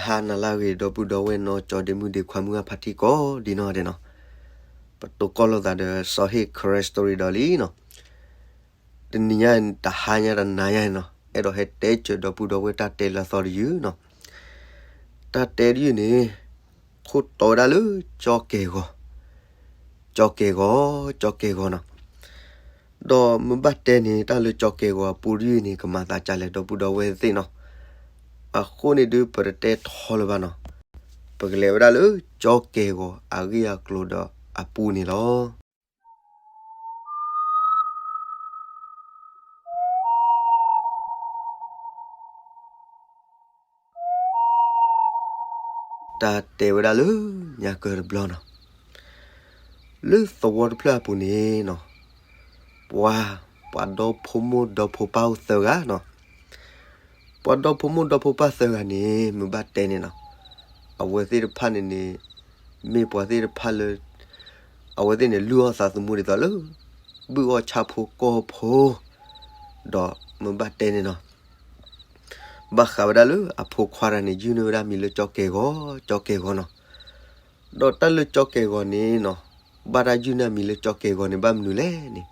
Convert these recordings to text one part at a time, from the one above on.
ဟါနၤလၢအဂ့ၤ ဒီပုၢ်ဒီဝဲၢ်နီၢ်ကၠီဒ့မုၣ်ဒ့ခွါမုၢ်ဂၢ်ဖါတံၢ်ကိးဒံနီၢ်ဒဲးနီၤ, ပတိၢ်ကီၢ်လိာ်သးဒီးစီၤဟ့ၣ် Karen Story ဒီးလံနီၤ, တနံၤညါတဟါညါတနၤညါနီၤ အဲၣ်ဒိးဟဲတဲစၢၤဒီပုၢ်ဒီဝဲၢ်တၢ်တဲလၢအသီတယုၢ်နီၤ, တၢ်တဲတယုၢ်န့ၣ် ခိၣ်တီဝဲဒၣ်လၢကၠီကဲၤဂီၤ, ကၠီကဲၤဂီၤ, ကၠီကဲၤဂီၤနီၤ, ဒီးမ့ၢ်ဘၣ်တဲန့ၣ် တၢ်လၢကၠီကဲၤဂီၤအပူတယုၢ်န့ၣ် ကမၤသးဒ်လဲၣ် ဒီပုၢ်ဒီဝဲၢ်သ့ၣ်နီၤ, အဃိန့ၣ်ဒုးပတတဲထီလၢၤဘၣ်နီၤ, ပကလဲၤဝဲဒၣ်လၢကၠီကဲၤဂီၤအဂ့ၢ်အကျိၤဒီးအပူန့ၣ်လီၤ. တၢ်တဲဝဲဒၣ်လၢညါကၢတဘျီနီၤ, လၢသဝီတဖျၢၣ်အပူၤန့ၣ်နီၤ, ပှၤ, ပှၤဒီဖိမိၢ်ဒီဖိပၢ်အိၣ်သၢဂၤနီၤ, ပှၤဒီဖိမိၢ်ဒီဖိပၢ်သၢဂၤန့ၣ် မ့ၢ်ဘၣ်တဲန့ၣ်နီၤ, အဝဲသ့ၣ်တဖၣ်န့ၣ်န့ၣ် မ့ၢ်ပှၤသ့ၣ်တဖၣ်လၢ အဝဲသ့ၣ်န့ၣ် လုၢ်အီၣ်သးသမူဒ်သိးလၢ ဘုၣ်အီၣ်ဆၣ်ဖိကီၢ်ဖိ, ဒီးမ့ၢ်ဘၣ်တဲန့ၣ်နီၤ, ဘၣ်ဃးဝဲဒၣ်လၢအဖိခွါတဂၤန့ၣ် ယုၢ်န့ၢ်ဝဲဒၣ်မံၤလၢကၠီကဲၤဂီၤ, ကၠီကဲၤဂီၤနီၤ, ဒီးတၢ်လၢကၠီကဲၤဂီၤန့ၣ်နီၤ, ဘၣ်တၢ်ယုၢ်န့ၢ်မံၤလၢကၠီကဲၤဂီၤန့ၣ် ဘၣ်မနုၤလဲၣ်န့ၣ်,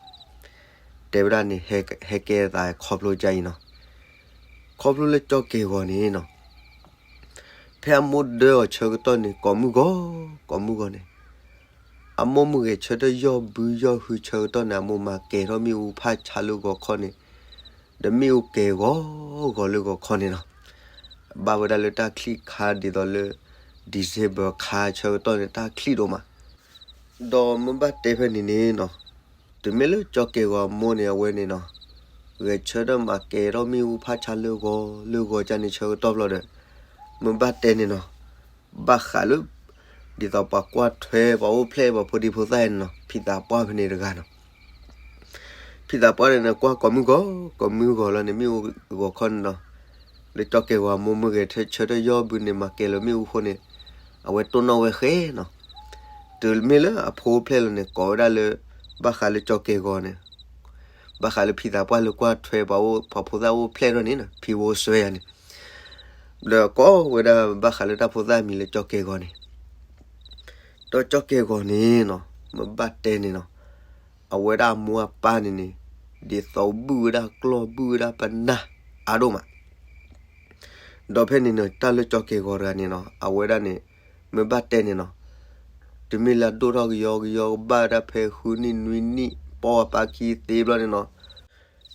တဲဝဲဒၣ်န့ၣ် ဟဲကဲအသးခီဖျိကအံၤနီၤ, ခီဖျိလၢကၠီကဲၤဂီၤန့ၣ်နီၤ, ဖဲအမိၢ်ဒၢအီၤဆၢကတီၢ်န့ၣ် ကိးမုၢ်ဂီၤ, ကိးမုၢ်ဂီၤန့ၣ်, အမိၢ်မုၢ်ဂဲၤဆၢထၢၣ်ယီၢ်ဘုယီၢ်ဟုဆၢကတီၢ်န့ၣ် အမိၢ်မၤကဲၤထီၣ်မ့ၣ်အူဖးဆါလၢဂီၤခီန့ၣ်, ဒီးမ့ၣ်အူကဲၤဂီၤဂီၤလၢဂီၤခီန့ၣ်နီၤ, ဘၣ်ဝဲဒၣ်လၢတၢ်ချံၣ်ခါဒ်သိးလၢ December ခါဆၢကတီၢ်န့ၣ် တၢ်ချံၣ်ဒိၣ်မး, ဒီးမ့ၢ်ဘၣ်တဲဖဲန့ၣ်န့ၣ်နီၤ, တုၤမ့ၢ်လၢကၠီကဲၤဂီၤအမိၢ်န့ၣ် အဝဲန့ၣ်နီၤ, ဂဲၤဆၢထၢၣ်မၤကဲၤထီၣ်မ့ၣ်အူဖးဆါလၢဂီၤလၢဂီၤကန့ၣ်ဆၢကတီၢ်ဘျီဒီး, မ့ၢ်ဘၣ်တဲန့ၣ်နီၤ, ဘၣ်ဃးလၢ ဒ်သိးပှၤကွၢ်ထွဲပှၤအိၣ်ဖျဲၣ်ပှၤဖိဒံဖိသၣ်န့ၣ်နီၤ, ဖံသးပှၢ်ဖဲန့ၣ်တဂၤနီၤ, ဖံသးပှၢ်န့ၣ်န့ၣ် ကွၢ်ကိးမုၢ်ဂီၤ, ကိးမုၢ်ဂီၤလီၤန့ၣ် မ့ၣ်အူဂီၤခီန့ၣ်နီၤ, လၢကၠီကဲၤဂီၤအမိၢ်မုၢ်ဂဲၤဆၢထၢၣ်ယီၢ်ဘုန့ၣ် မၤကဲၤလီၤမ့ၣ်အူဃိန့ၣ်, အဝဲတိၢ်နီၣ်ဝဲဃဲနီၤ, တုၤမ့ၢ်လၢအဖိအိၣ်ဖျဲၣ်လီၤန့ၣ် ကိးဝဲဒၣ်လၢ ဘၣ်ဃးလၢကၠီကဲၤဂီၤန့ၣ်, ဘၣ်ဃးလၢဖံသးပှၢ်လၢကွၢ်ထွဲပှၤအိၣ် ပှၤဖိသၣ်အိၣ်ဖျဲၣ်ထီၣ်န့ၣ်နီၤ, ဖံဝိစွဲယၤန့ၣ် ဒီးကိးဝဲဒၣ်ဘၣ်ဃးလၢတၢ်ဖိသၣ်အမံၤလၢကၠီကဲၤဂီၤန့ၣ်, ဒီးကၠီကဲၤဂီၤန့ၣ်နီၤ, မ့ၢ်ဘၣ်တဲန့ၣ်နီၤ, အဝဲဒၣ်အမိၢ်အပၢ်န့ၣ်န့ၣ်, ဒ်သိးဘုၣ်ဝဲဒၣ်ကျီၢ်ဘုၣ်ဝဲဒၣ်ပနၢ်အါဒိၣ်မး ဒီးဖဲန့ၣ်န့ၣ် တၢ်လၢကၠီကဲၤဂီၤတဂၤန့ၣ်နီၤ, အဝဲဒၣ်န့ၣ် မ့ၢ်ဘၣ်တဲန့ၣ်နီၤ, တုၤမ့ၢ်လၢအဒိၣ်ထီၣ်ကယီကယီကဘၣ်ဝဲဒၣ်ဖဲဃုနံၣ်နွံနံၣ် ပိာ်အပၢ်ခံသ့ဘျီန့ၣ်နီၤ,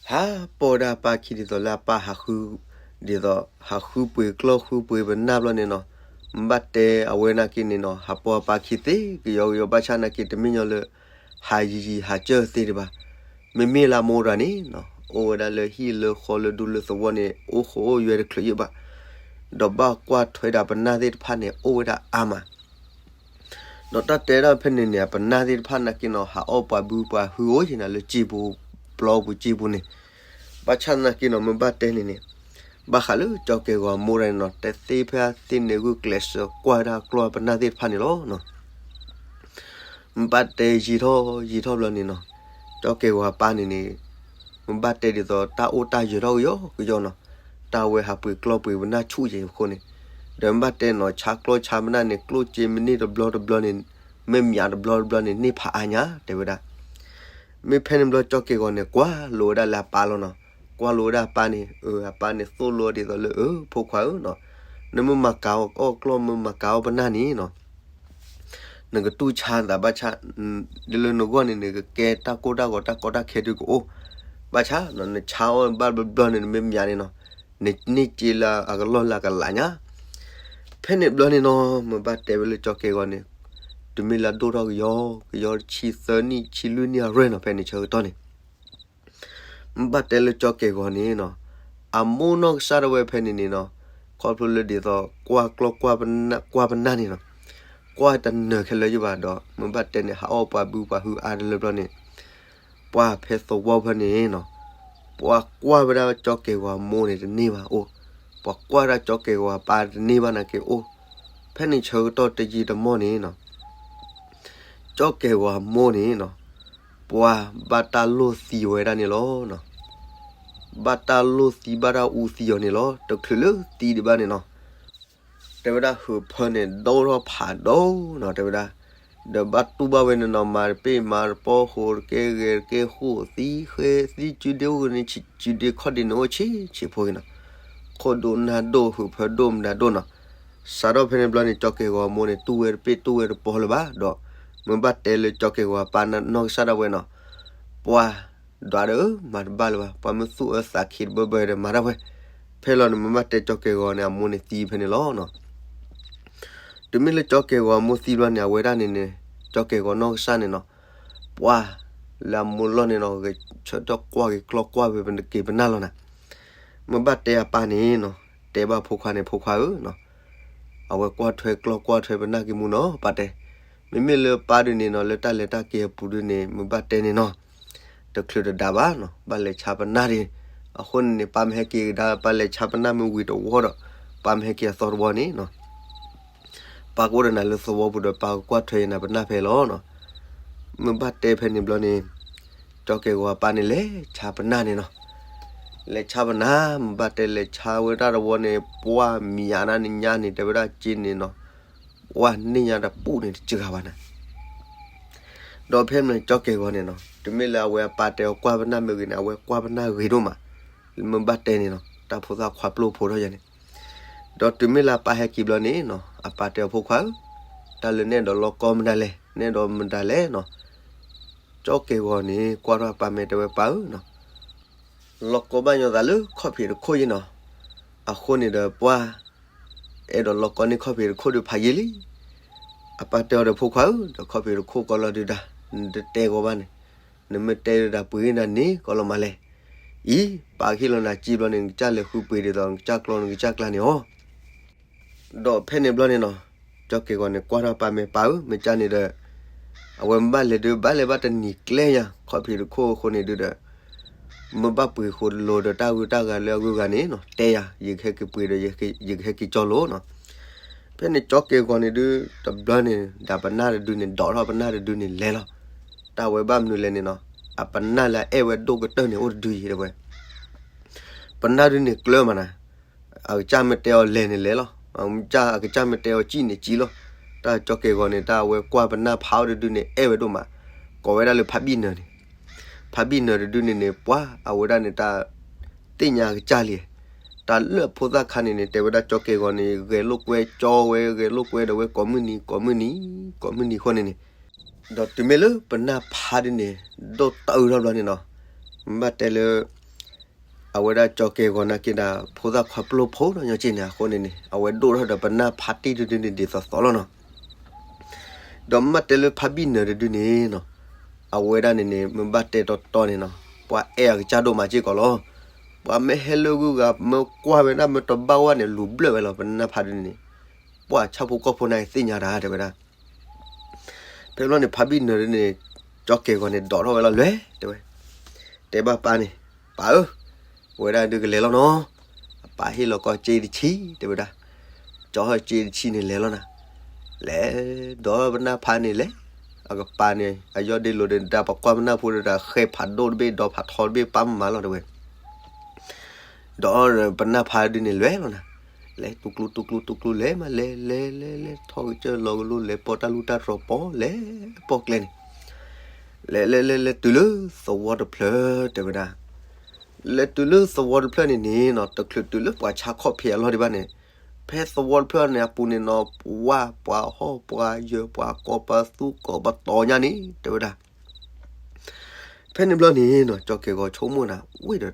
ဟးပိာ်ဝဲဒၣ်အပၢ်ခံဒ်သိးလၢအပၢ်ဟးဃု, ဒ်သိး ဟးဃုပှ့ၤကျီၢ်ဃုပှ့ၤပနၢ်ဘျီန့ၣ်နီၤ, မ့ၢ်ဘၣ်တဲအဝဲနာ်က့န့ၣ်နီၤ, ဟးပိာ်အပၢ်ခံသ့ကယီကယီ ဘၣ်ဆၣ်နာ်က့ တမ့ၢ်ညီလၢ ဟးယံာ်ယံာ်ဟးစၢၢ်သ့ဒံးဘၣ်, မ့မ့ၢ်လၢအမိၢ်တဂၤန့ၣ်နီၤ, အိၣ်ဝဲဒၣ်လၢဟံၣ်လၢဃီလၢဒူလၢသဝီန့ၣ် အိၣ်ဃိအိၣ်ယွဲတချုးယံာ်ဘၣ်, ဒီးဘၣ်ကွၢ်ထွဲဒၣ်ပနၢ်သ့ၣ်တဖၣ်န့ၣ် အိၣ်ဝဲဒၣ်အါမး ဒီးတၢ်တဲဒၣ်ဖဲန့ၣ်န့ၣ် အပနၢ်သ့ၣ်တဖၣ်နာ်က့နီၤ ဟးအီၣ်ပှၤဘုပှၤဟုအိၣ်ယံၤနၤလၢစ့ပူၤ ပျီပူၤစ့ပူၤန့ၣ်, ဘၣ်ဆၣ်နာ်က့နီၤ မ့ၢ်ဘၣ်တဲန့ၣ်န့ၣ်, ဘၣ်ဃးလၢကၠီကဲၤဂီၤအမိၢ်တဂၤန့ၣ်နီၤ တသ့ဖဲအသ့န့ၣ်ဂုာ်ကျဲးစၢးကွၢ်ဝဲဒၣ်ကျီၢ်ပနၢ်သ့ၣ်တဖၣ်န့ၣ်လီၤ. မ့ၢ်ဘၣ်တဲယံာ်ထီၣ်ယံာ်ထီၣ်ဘျီန့ၣ်နီၤ, ကၠီကဲၤဂီၤအပၢ်န့ၣ်န့ၣ်, မ့ၢ်ဘၣ်တဲဒ်သိးတၢ်အိၣ်တၢ်ယၢၤထီၣ်ကယီကယီနီၤ, တၢ်ဝဲဟးပှ့ၤကျီၢ်ပှ့ၤပနၢ်ဆူၣ်ယံၤအဃိန့ၣ်, ဒီးမ့ၢ်ဘၣ်တဲနီၤ ဆါကျီၢ်ဆါပနၢ်န့ၣ် ကျိၣ်စ့မ့ၢ်န့ၢ်တဘျီတဘျီန့ၣ်, မ့ၢ်မၠးတဘျီတဘျီန့ၣ် န့ၢ်ဖးအါညါ တဲဝဲဒၣ် မ့ၢ်ဖဲန့ၣ်ဘျီကၠီကဲၤဂီၤန့ၣ် ကွၢ်လိဝဲဒၣ်လၢအပၢ်လီၤနီၤ, ကွၢ်လိဝဲဒၣ်အပၢ်န့ၣ်, အပၢ်န့ၣ်သိၣ်လိဒ်သိးလၢ အၢ ဖိခွါဧၢနီၤ, နမ့ၢ်မၤကၤအီၣ်ကျီၢ် မ့ၢ်မၤကၤအီၣ်ပနၢ်န့ၣ်နီၤ နကတူၢ်ဆါသးဘၣ်ဆၣ်, ဒ်လၢနဂီၢ်န့ၣ် နကကဲတၢ်ကိၢ်တၢ်ဂီၤတၢ်ကီတၢ်ခဲဒုးကအိၣ်, ဘၣ်ဆၣ်နီၤ နဆါအီၣ်ဘၣ်တဘျီဘျီန့ၣ် နမ့ၢ်မၠးန့ၣ်နီၤ, နန့ၢ်စ့လၢအကလီၢ်လၢအကလးညါ ဖဲန့ၣ်ဘျီန့ၣ်နီၤ မ့ၢ်ဘၣ်တဲဝဲလၢကၠီကဲၤဂီၤန့ၣ်, တုၤမ့ၢ်လၢအဒိၣ်ထီၣ်ကယီကယီတဆံသၢနံၣ်ဆံလွံၢ်နံၣ်အရွဲၣ်နီၤ ဖဲန့ၣ်ဆၢကတီၢ်န့ၣ် မ့ၢ်ဘၣ်တဲလၢကၠီကဲၤဂီၤန့ၣ်နီၤ, အမိၢ်နီၢ်ကစၢ်ဒၣ်ဝဲဖဲန့ၣ်န့ၣ်နီၤ, ခီဖျိလၢဒ်သိးကွၢ်ကျီၢ်ကွၢ်ပနၢ်, ကွၢ်ပနၢ်န့ၣ်နီၤ, ကွၢ်တနၢၤခဲလၢာ်ယဘၣ်ဒီး မ့ၢ်ဘၣ်တဲန့ၣ် ဟးအီၣ်ပှၤဘုပှၤဟုအါတလၢဘျီန့ၣ်, ပှၤဖဲသဝီဖဲန့ၣ်နီၤ, ပှၤကွၢ်ဝဲဒၣ်ကၠီကဲၤဂီၤအမိၢ်န့ၣ်တန့ၢ်ဘၣ်အိၣ်, ပှၤကွၢ်ဒၣ်ကၠီကဲၤဂီၤအပၢ်တန့ၢ်ဘၣ်နာ်က့အိၣ်, ဖဲန့ၣ်ဆၢကတီၢ်တယံာ်တမီၢ်န့ၣ်နီၤ ကၠီကဲၤဂီၤအမိၢ်န့ၣ်နီၤ, ပှၤဘၣ်တၢ်လိၣ်သံဝဲဒၣ်န့ၣ်လီၤ. ဘၣ်တၢ်လိၣ်သံဘၣ်တၢ်အူသံအီၤန့ၣ်လီၤ. တချုးလၢသံဒံးဘၣ်န့ၣ်နီၤ, တဲဝဲဒၣ်ဟုးဖၢန့ၣ် ဒိၣ်ထီၣ်ဖးဒိၣ်နီၤ တဲဝဲဒၣ်, ဒီးဘၣ်တူၢ်ဘၣ်ဝဲန့ၣ်နီၤ မၤတပ့ၢ်မၤတပီ ဃိးတကဲဂဲၤတကဲဃိး သံဃဲသံ စုဒ့အိၣ်ဂ့ၤန့ၣ် စုဒ့ခီၣ်ဒ့န့ၣ်အိၣ်ဆံးဆံးဖိဂ့ၤနီၤ, ခိၣ်ဒိၣ်နၢ်ဒိၣ် ဟုးဖၢဒိၣ်မနုၤဒိၣ်နီၤ. စးထီၣ်ဖဲန့ၣ်ဘျီန့ၣ် ကၠီကဲၢ်ဂီၤအမိၢ်န့ၣ် တူၢ်ဝဲတပ့ၢ်တူၢ်ဝဲတပီလၢၤဘၣ်ဒီး မ့ၢ်ဘၣ်တဲလၢကၠီကဲၢ်ဂီၤအပၢ်နီၢ်ကစၢ်ဒၣ်ဝဲနီၤ, ပှၢ်ဒွးဒီး မၤတဘၣ်လၢၤဘၣ်, ပှၤမ့ၢ်သူၣ်အၢသးခံတဘၢဘၢဒီးမၤတၢ်ဝဲ. ဖဲလီၤန့ၣ် မ့ၢ်ဘၣ်တဲကၠီကဲၢ်ဂီၤန့ၣ် အမိၢ်န့ၣ်သံဖဲန့ၣ်လီၤ. တုၤမ့ၢ်လၢကၠီကဲၢ်ဂီၤအမိၢ်သံဘျီန့ၣ် အဝဲဒၣ်န့ၣ်န့ၣ် ကၠီကဲၢ်ဂီၤနီၢ်ကစၢ်န့ၣ်နီၤ, ပှၢ်လၢအမိၢ်လီၢ်န့ၣ်နီၤ ဂဲၤဆၢထၢၣ်ကွၢ်က့ၤကျီၢ်ကွၢ်ဝဲပက့ၤပနၢ်လီၤနၤ. မ့ၢ်ဘၣ်တဲအပၢ်န့ၣ်နီၤ, တဲဘၣ်ဖိခွါန့ၣ် ဖိခွါဧၢနီၤ, အဝဲကွၢ်ထွဲကျီၢ်ကွၢ်ထွဲပနၢ်က့ၤမူနီၤ ပၢ်တဲ. မ့မ့ၢ်လၢပၢ်ဒုန့ၣ်နီၤ လၢတၢ်လဲၤတၢ်က့ၤအပူၤဒုန့ၣ် မ့ၢ်ဘၣ်တဲန့ၣ်နီၤ တချုးတဒါဘၣ်နီၤ ဘၣ်လဲၤဆါပနၢ်ဒံး. အဃိန့ၣ်န့ၣ် ပၢ်မ့ၢ်ဟဲက့ၤကဒါ ပၢ်လဲၤဆါပနၢ်မ့ၢ်ဝံၤတဝီဒီး ပၢ်မ့ၢ်ဟဲက့ၤအသီတဝီန့ၣ်နီၤ ပၢ်ကအိၣ်ဒီးနၤလၢသဝီပူၤဒီး ပၢ်ကကွၢ်ထွဲယနၤပနၢ်ဖဲလီၤနီၤ. မ့ၢ်ဘၣ်တဲဖဲန့ၣ်ဘျီန့ၣ် ကၠီကဲၢ်ဂီၤအပၢ်န့ၣ်လဲၤဆါပနၢ်န့ၣ်နီၤ. လဲၤဆါပနၢ် မ့ၢ်ဘၣ်တဲလဲၤဆါဝဲတၢ်တဝီန့ၣ် ပှၢ်မံၤအါနၤန့ၣ်ညါန့ၣ် တဲဝဲဒၣ်က့န့ၣ်နီၤ ပှၢ်န့ၢ်ညါတပူၤန့ၣ်တစှၤဘၣ်နၤ. ဒီးဖဲမ့ၢ်ကၠီကဲၢ်ဂီၤန့ၣ်နီၤ တုၤမ့ၢ်လၢအဝဲအပၢ်တဲအီၤကွၢ်ပနၢ်မ့ၢ်ဂ့ၤန့ၣ် အဝဲကွၢ်ပနၢ်ဂ့ၤဒိၣ်မး. မ့ၢ်ဘၣ်တဲန့ၣ်နီၤ တၢ်ဖိသၣ်ခွါပျိၢ်ဖိထီၣ်ယၤန့ၣ် ဒီးတုၤမ့ၢ်လၢအပၢ်ဟဲက့ၤဘျီန့ၣ်နီၤ အပၢ်တဲအီၤဖိခွါဧၢ, တၢ်လၢနဲဒိးလီၢ်ကီမနုၤလဲၣ် နဲဒိးမတၤလဲၣ်နီၤ. ကၠီကဲၢ်ဂီၤန့ၣ် ကွၢ်ထီၣ်အပၢ်မဲာ်တဲဝဲပၢ်ဧၢနီၤ လီၢ်ကီဘၣ်ညီသးလၢခီၣ်ဖံးတခိၣ်ယဲနီၤ. အဃိန့ၣ်ဒီးပှၢ် အဲၣ်ဒိးလီၢ်ကီန့ၢ်ခီၣ်ဖံးတခိၣ်ဒုးဖးယံာ်လံ. အပၢ်တဲအီၤဒီးဖိခွါဧၢ, ဒီးခီၣ်ဖံးတခိၣ်ကီလီၤဒုးဒၣ်, နတတဲဂီၤဘၣ်န့ၣ်, နမ့ၢ်တဲဒုးဒၣ်ပှ့ၤနၤန့ၣ်ကီလီၤမးလဲၣ်. အံၤ ပၢ်ကဟ့ၣ်လီၤနၤက့ဘျီန့ၣ် နကစၢ်လဲၤဃုပှ့ၤဒ်သိး နကစၢ်ကျီနကစၢ်ကျါန့ၣ်အီၤ ဒီးဖဲန့ၣ်ဘျီန့ၣ်နီၤ, ကၠီက့ၤဂီၤန့ၣ် ကွၢ်ထီၣ်ပၢ်မဲာ်ပၢ်ဧၢ, မ့ၢ်ကၢ်န့ၣ်ဒီး အဝဲမ့ၢ်ဘၣ်လဲၤဒုး ဘၣ်လဲၤဘၣ်တနံၤကျဲညါ ခီၣ်ဖံးတခိၣ်အဃိန့ၣ်ဒုးဒီး မ့ၢ်ဘၣ်ပှ့ၤဃိလိၤဒီးတၢ်ဂုၤတၢ်ဂၤလၢအဂုၤအဂၤန့ၣ်နီၤ, တဲယၤ ယကဟဲက့ၤပှ့ၤဒီး ယကဟဲက့ၤကၠီလိၤနီၤ. ဖဲန့ၣ်ကၠီက့ၤဂီၤန့ၣ်ဒုး တဘျီန့ၣ် ဒၣ်ပနၢ်တဒုန့ၣ် ဒိးထီၣ်ပနၢ်တဒုန့ၣ်လဲၤလီၤ. တၢ်ဝဲဘၣ်မနုၤလဲၣ်န့ၣ်နီၤ, အပနၢ်လၢအအဲၣ်ဝဲဒိၣ်ကတၢၢ်န့ၣ်အိၣ်တဒုအံၤတဲဝဲ ပနၢ်ဒုန့ၣ်ကျၢၤမးနၤ, အကစၢ်မ့ၢ်တဲအီၤလဲၤန့ၣ်လဲၤလီၤ, အကစၢ်မ့ၢ်တဲအီၤစံၣ်န့ၣ်စံၣ်လီၤ. တၢ်ကၠီက့ၤဂီၤန့ၣ် တၢ်အဝဲကွၢ်ပနၢ်ဖးအိၣ်တဒုန့ၣ် အဲၣ်ဝဲဒိၣ်မး, ကိးဝဲဒၣ်လၢဖးဘံၣ်နၢၤန့ၣ်, ဖးဘံၣ်နၢၤတဒုန့ၣ်န့ၣ် ပှၤအဝဲဒၣ်န့ၣ် တၢ်သ့ၣ်ညါအကစၢ်လံ, တၢ်လၢအဖိသၣ်ခါန့ၣ်န့ၣ် တဲဝဲဒၣ်ကၠီက့ၤဂီၤန့ၣ် ဂဲၤလိာ်ကွဲကၠီဝဲ ဂဲၤလိာ်ကွဲဒီးဝဲကိးမုၢ်နံၤ ကိးမုၢ်နံၤ ကိးမုၢ်နံၤအဃိန့ၣ်န့ၣ် ဒီးတုၤမ့ၢ်လၢပနၢ်ဖးဒုန့ၣ် ဒိၣ်တအုးထီၣ်ဘျီန့ၣ်နီၤ, မ့ၢ်ဘၣ်တဲလၢ အဝဲဒၣ်ကၠီက့ၤဂီၤနာ်က့ဒီး ဖိသၣ်ခွါပျိၢ်ဖိဒီးညီက့န့ၣ် အဃိန့ၣ်န့ၣ် အဝဲဒိၣ်ထီၣ်ဒီးပနၢ်ဖးတံၢ်တဒုန့ၣ်ဒ်သိးသိးလီၤနီၤ. ဒီးမ့ၢ်ဘၣ်တဲလၢဖးဘံၣ်နၢၤတဒုန့ၣ်နီၤ, အဝဲဒၣ်န့ၣ်န့ၣ် မ့ၢ်ဘၣ်တဲတီတီန့ၣ်နီၤ ပှၤအဲၣ်အကစၢ်ဒိၣ်မးစ့ၢ်ကီးလီၤ. ပှၤမ့ၢ်ဟဲလၢဂုၤဂၤ မ့ၢ်ကွၢ်ဝဲဒၣ် မ့ၢ်တဘၣ်ဝဲန့ၣ် လူၤဘျၢၣ်ဝဲလီၤ ပနၢ်ဖးဒုန့ၣ်, ပှၤဆၣ်ဖိကီၢ်ဖိန့ၣ်သ့ၣ်ညါတၢ်တဲဝဲဒၣ် ဖဲဘျီန့ၣ် ဖးဘံၣ်နၢၤဒုန့ၣ် ကၠီက့ၤဂီၤန့ၣ် ဒိးထီၣ်ဝဲလီၤလဲၤတဲဝဲ, တဲဘၣ်ပၢ်န့ၣ်, ပၢ်ဧၢ, ပဝဲဒၣ်ဒုကလဲၤလီၤနီၤ, အပၢ်ဟ့ၣ်လီၤကီၢ်စ့တဆံတဲဝဲဒၣ်, ကၠီဟီၣ်စ့တဆံန့ၣ်လဲၤလီၤနၤ, လဲၤဒီးပနၢ်ဖးန့ၣ်လဲၤ, အကပၤန့ၣ် အယီၢ်ဒ့လိာ်ဒီး ပကွၢ်ပနၢ်ဖိဒီး ဃဲဖးဒိၣ်တဘ့ၣ် ဒီးဖးထီတဘ့ၣ် ပၢ်မၤလီၤတဲဝဲ ဒီးပနၢ်ဖးဒုန့ၣ်လဲၤလီၤနၤ, လဲၤတူၢ်ကျူတူၢ်ကျူတူၢ်ကျူလဲၤမး လဲၤလဲၤလဲၤလဲၤ ထီၣ်ကစၢၢ်လီၤကလိ လဲၤပိာ်တၢ်လူၢ်တၢ်တြီၤပီၤ လဲၤပိာ်ကျဲန့ၣ်, လဲၤလဲၤလဲၤလဲၤတုၤလၢသဝီတဖျၢၣ်တဲဝဲဒၣ်, လဲၤတုၤလၢသဝီတဖျၢၣ်န့ၣ်န့ၣ်နီၤ တချုးတုၤလၢပှၤဆါခီၣ်ဖံးအလီၢ်ဒံးဘၣ်န့ၣ်, ဖဲသဝီတဖျၢၣ်န့ၣ်အပူၤန့ၣ်နီၤ ပှၤပှၤဟီၣ်ပှၤယၢၤ ပှၤကိးပသူကိးပသီညါန့ၣ်တဲဝဲဒၣ် ဖဲန့ၣ်ဘျီန့ၣ်နီၤ ကၠီက့ၤဂီၤဆိကမိၣ်နၤ ဝ့ၢ်ဒီး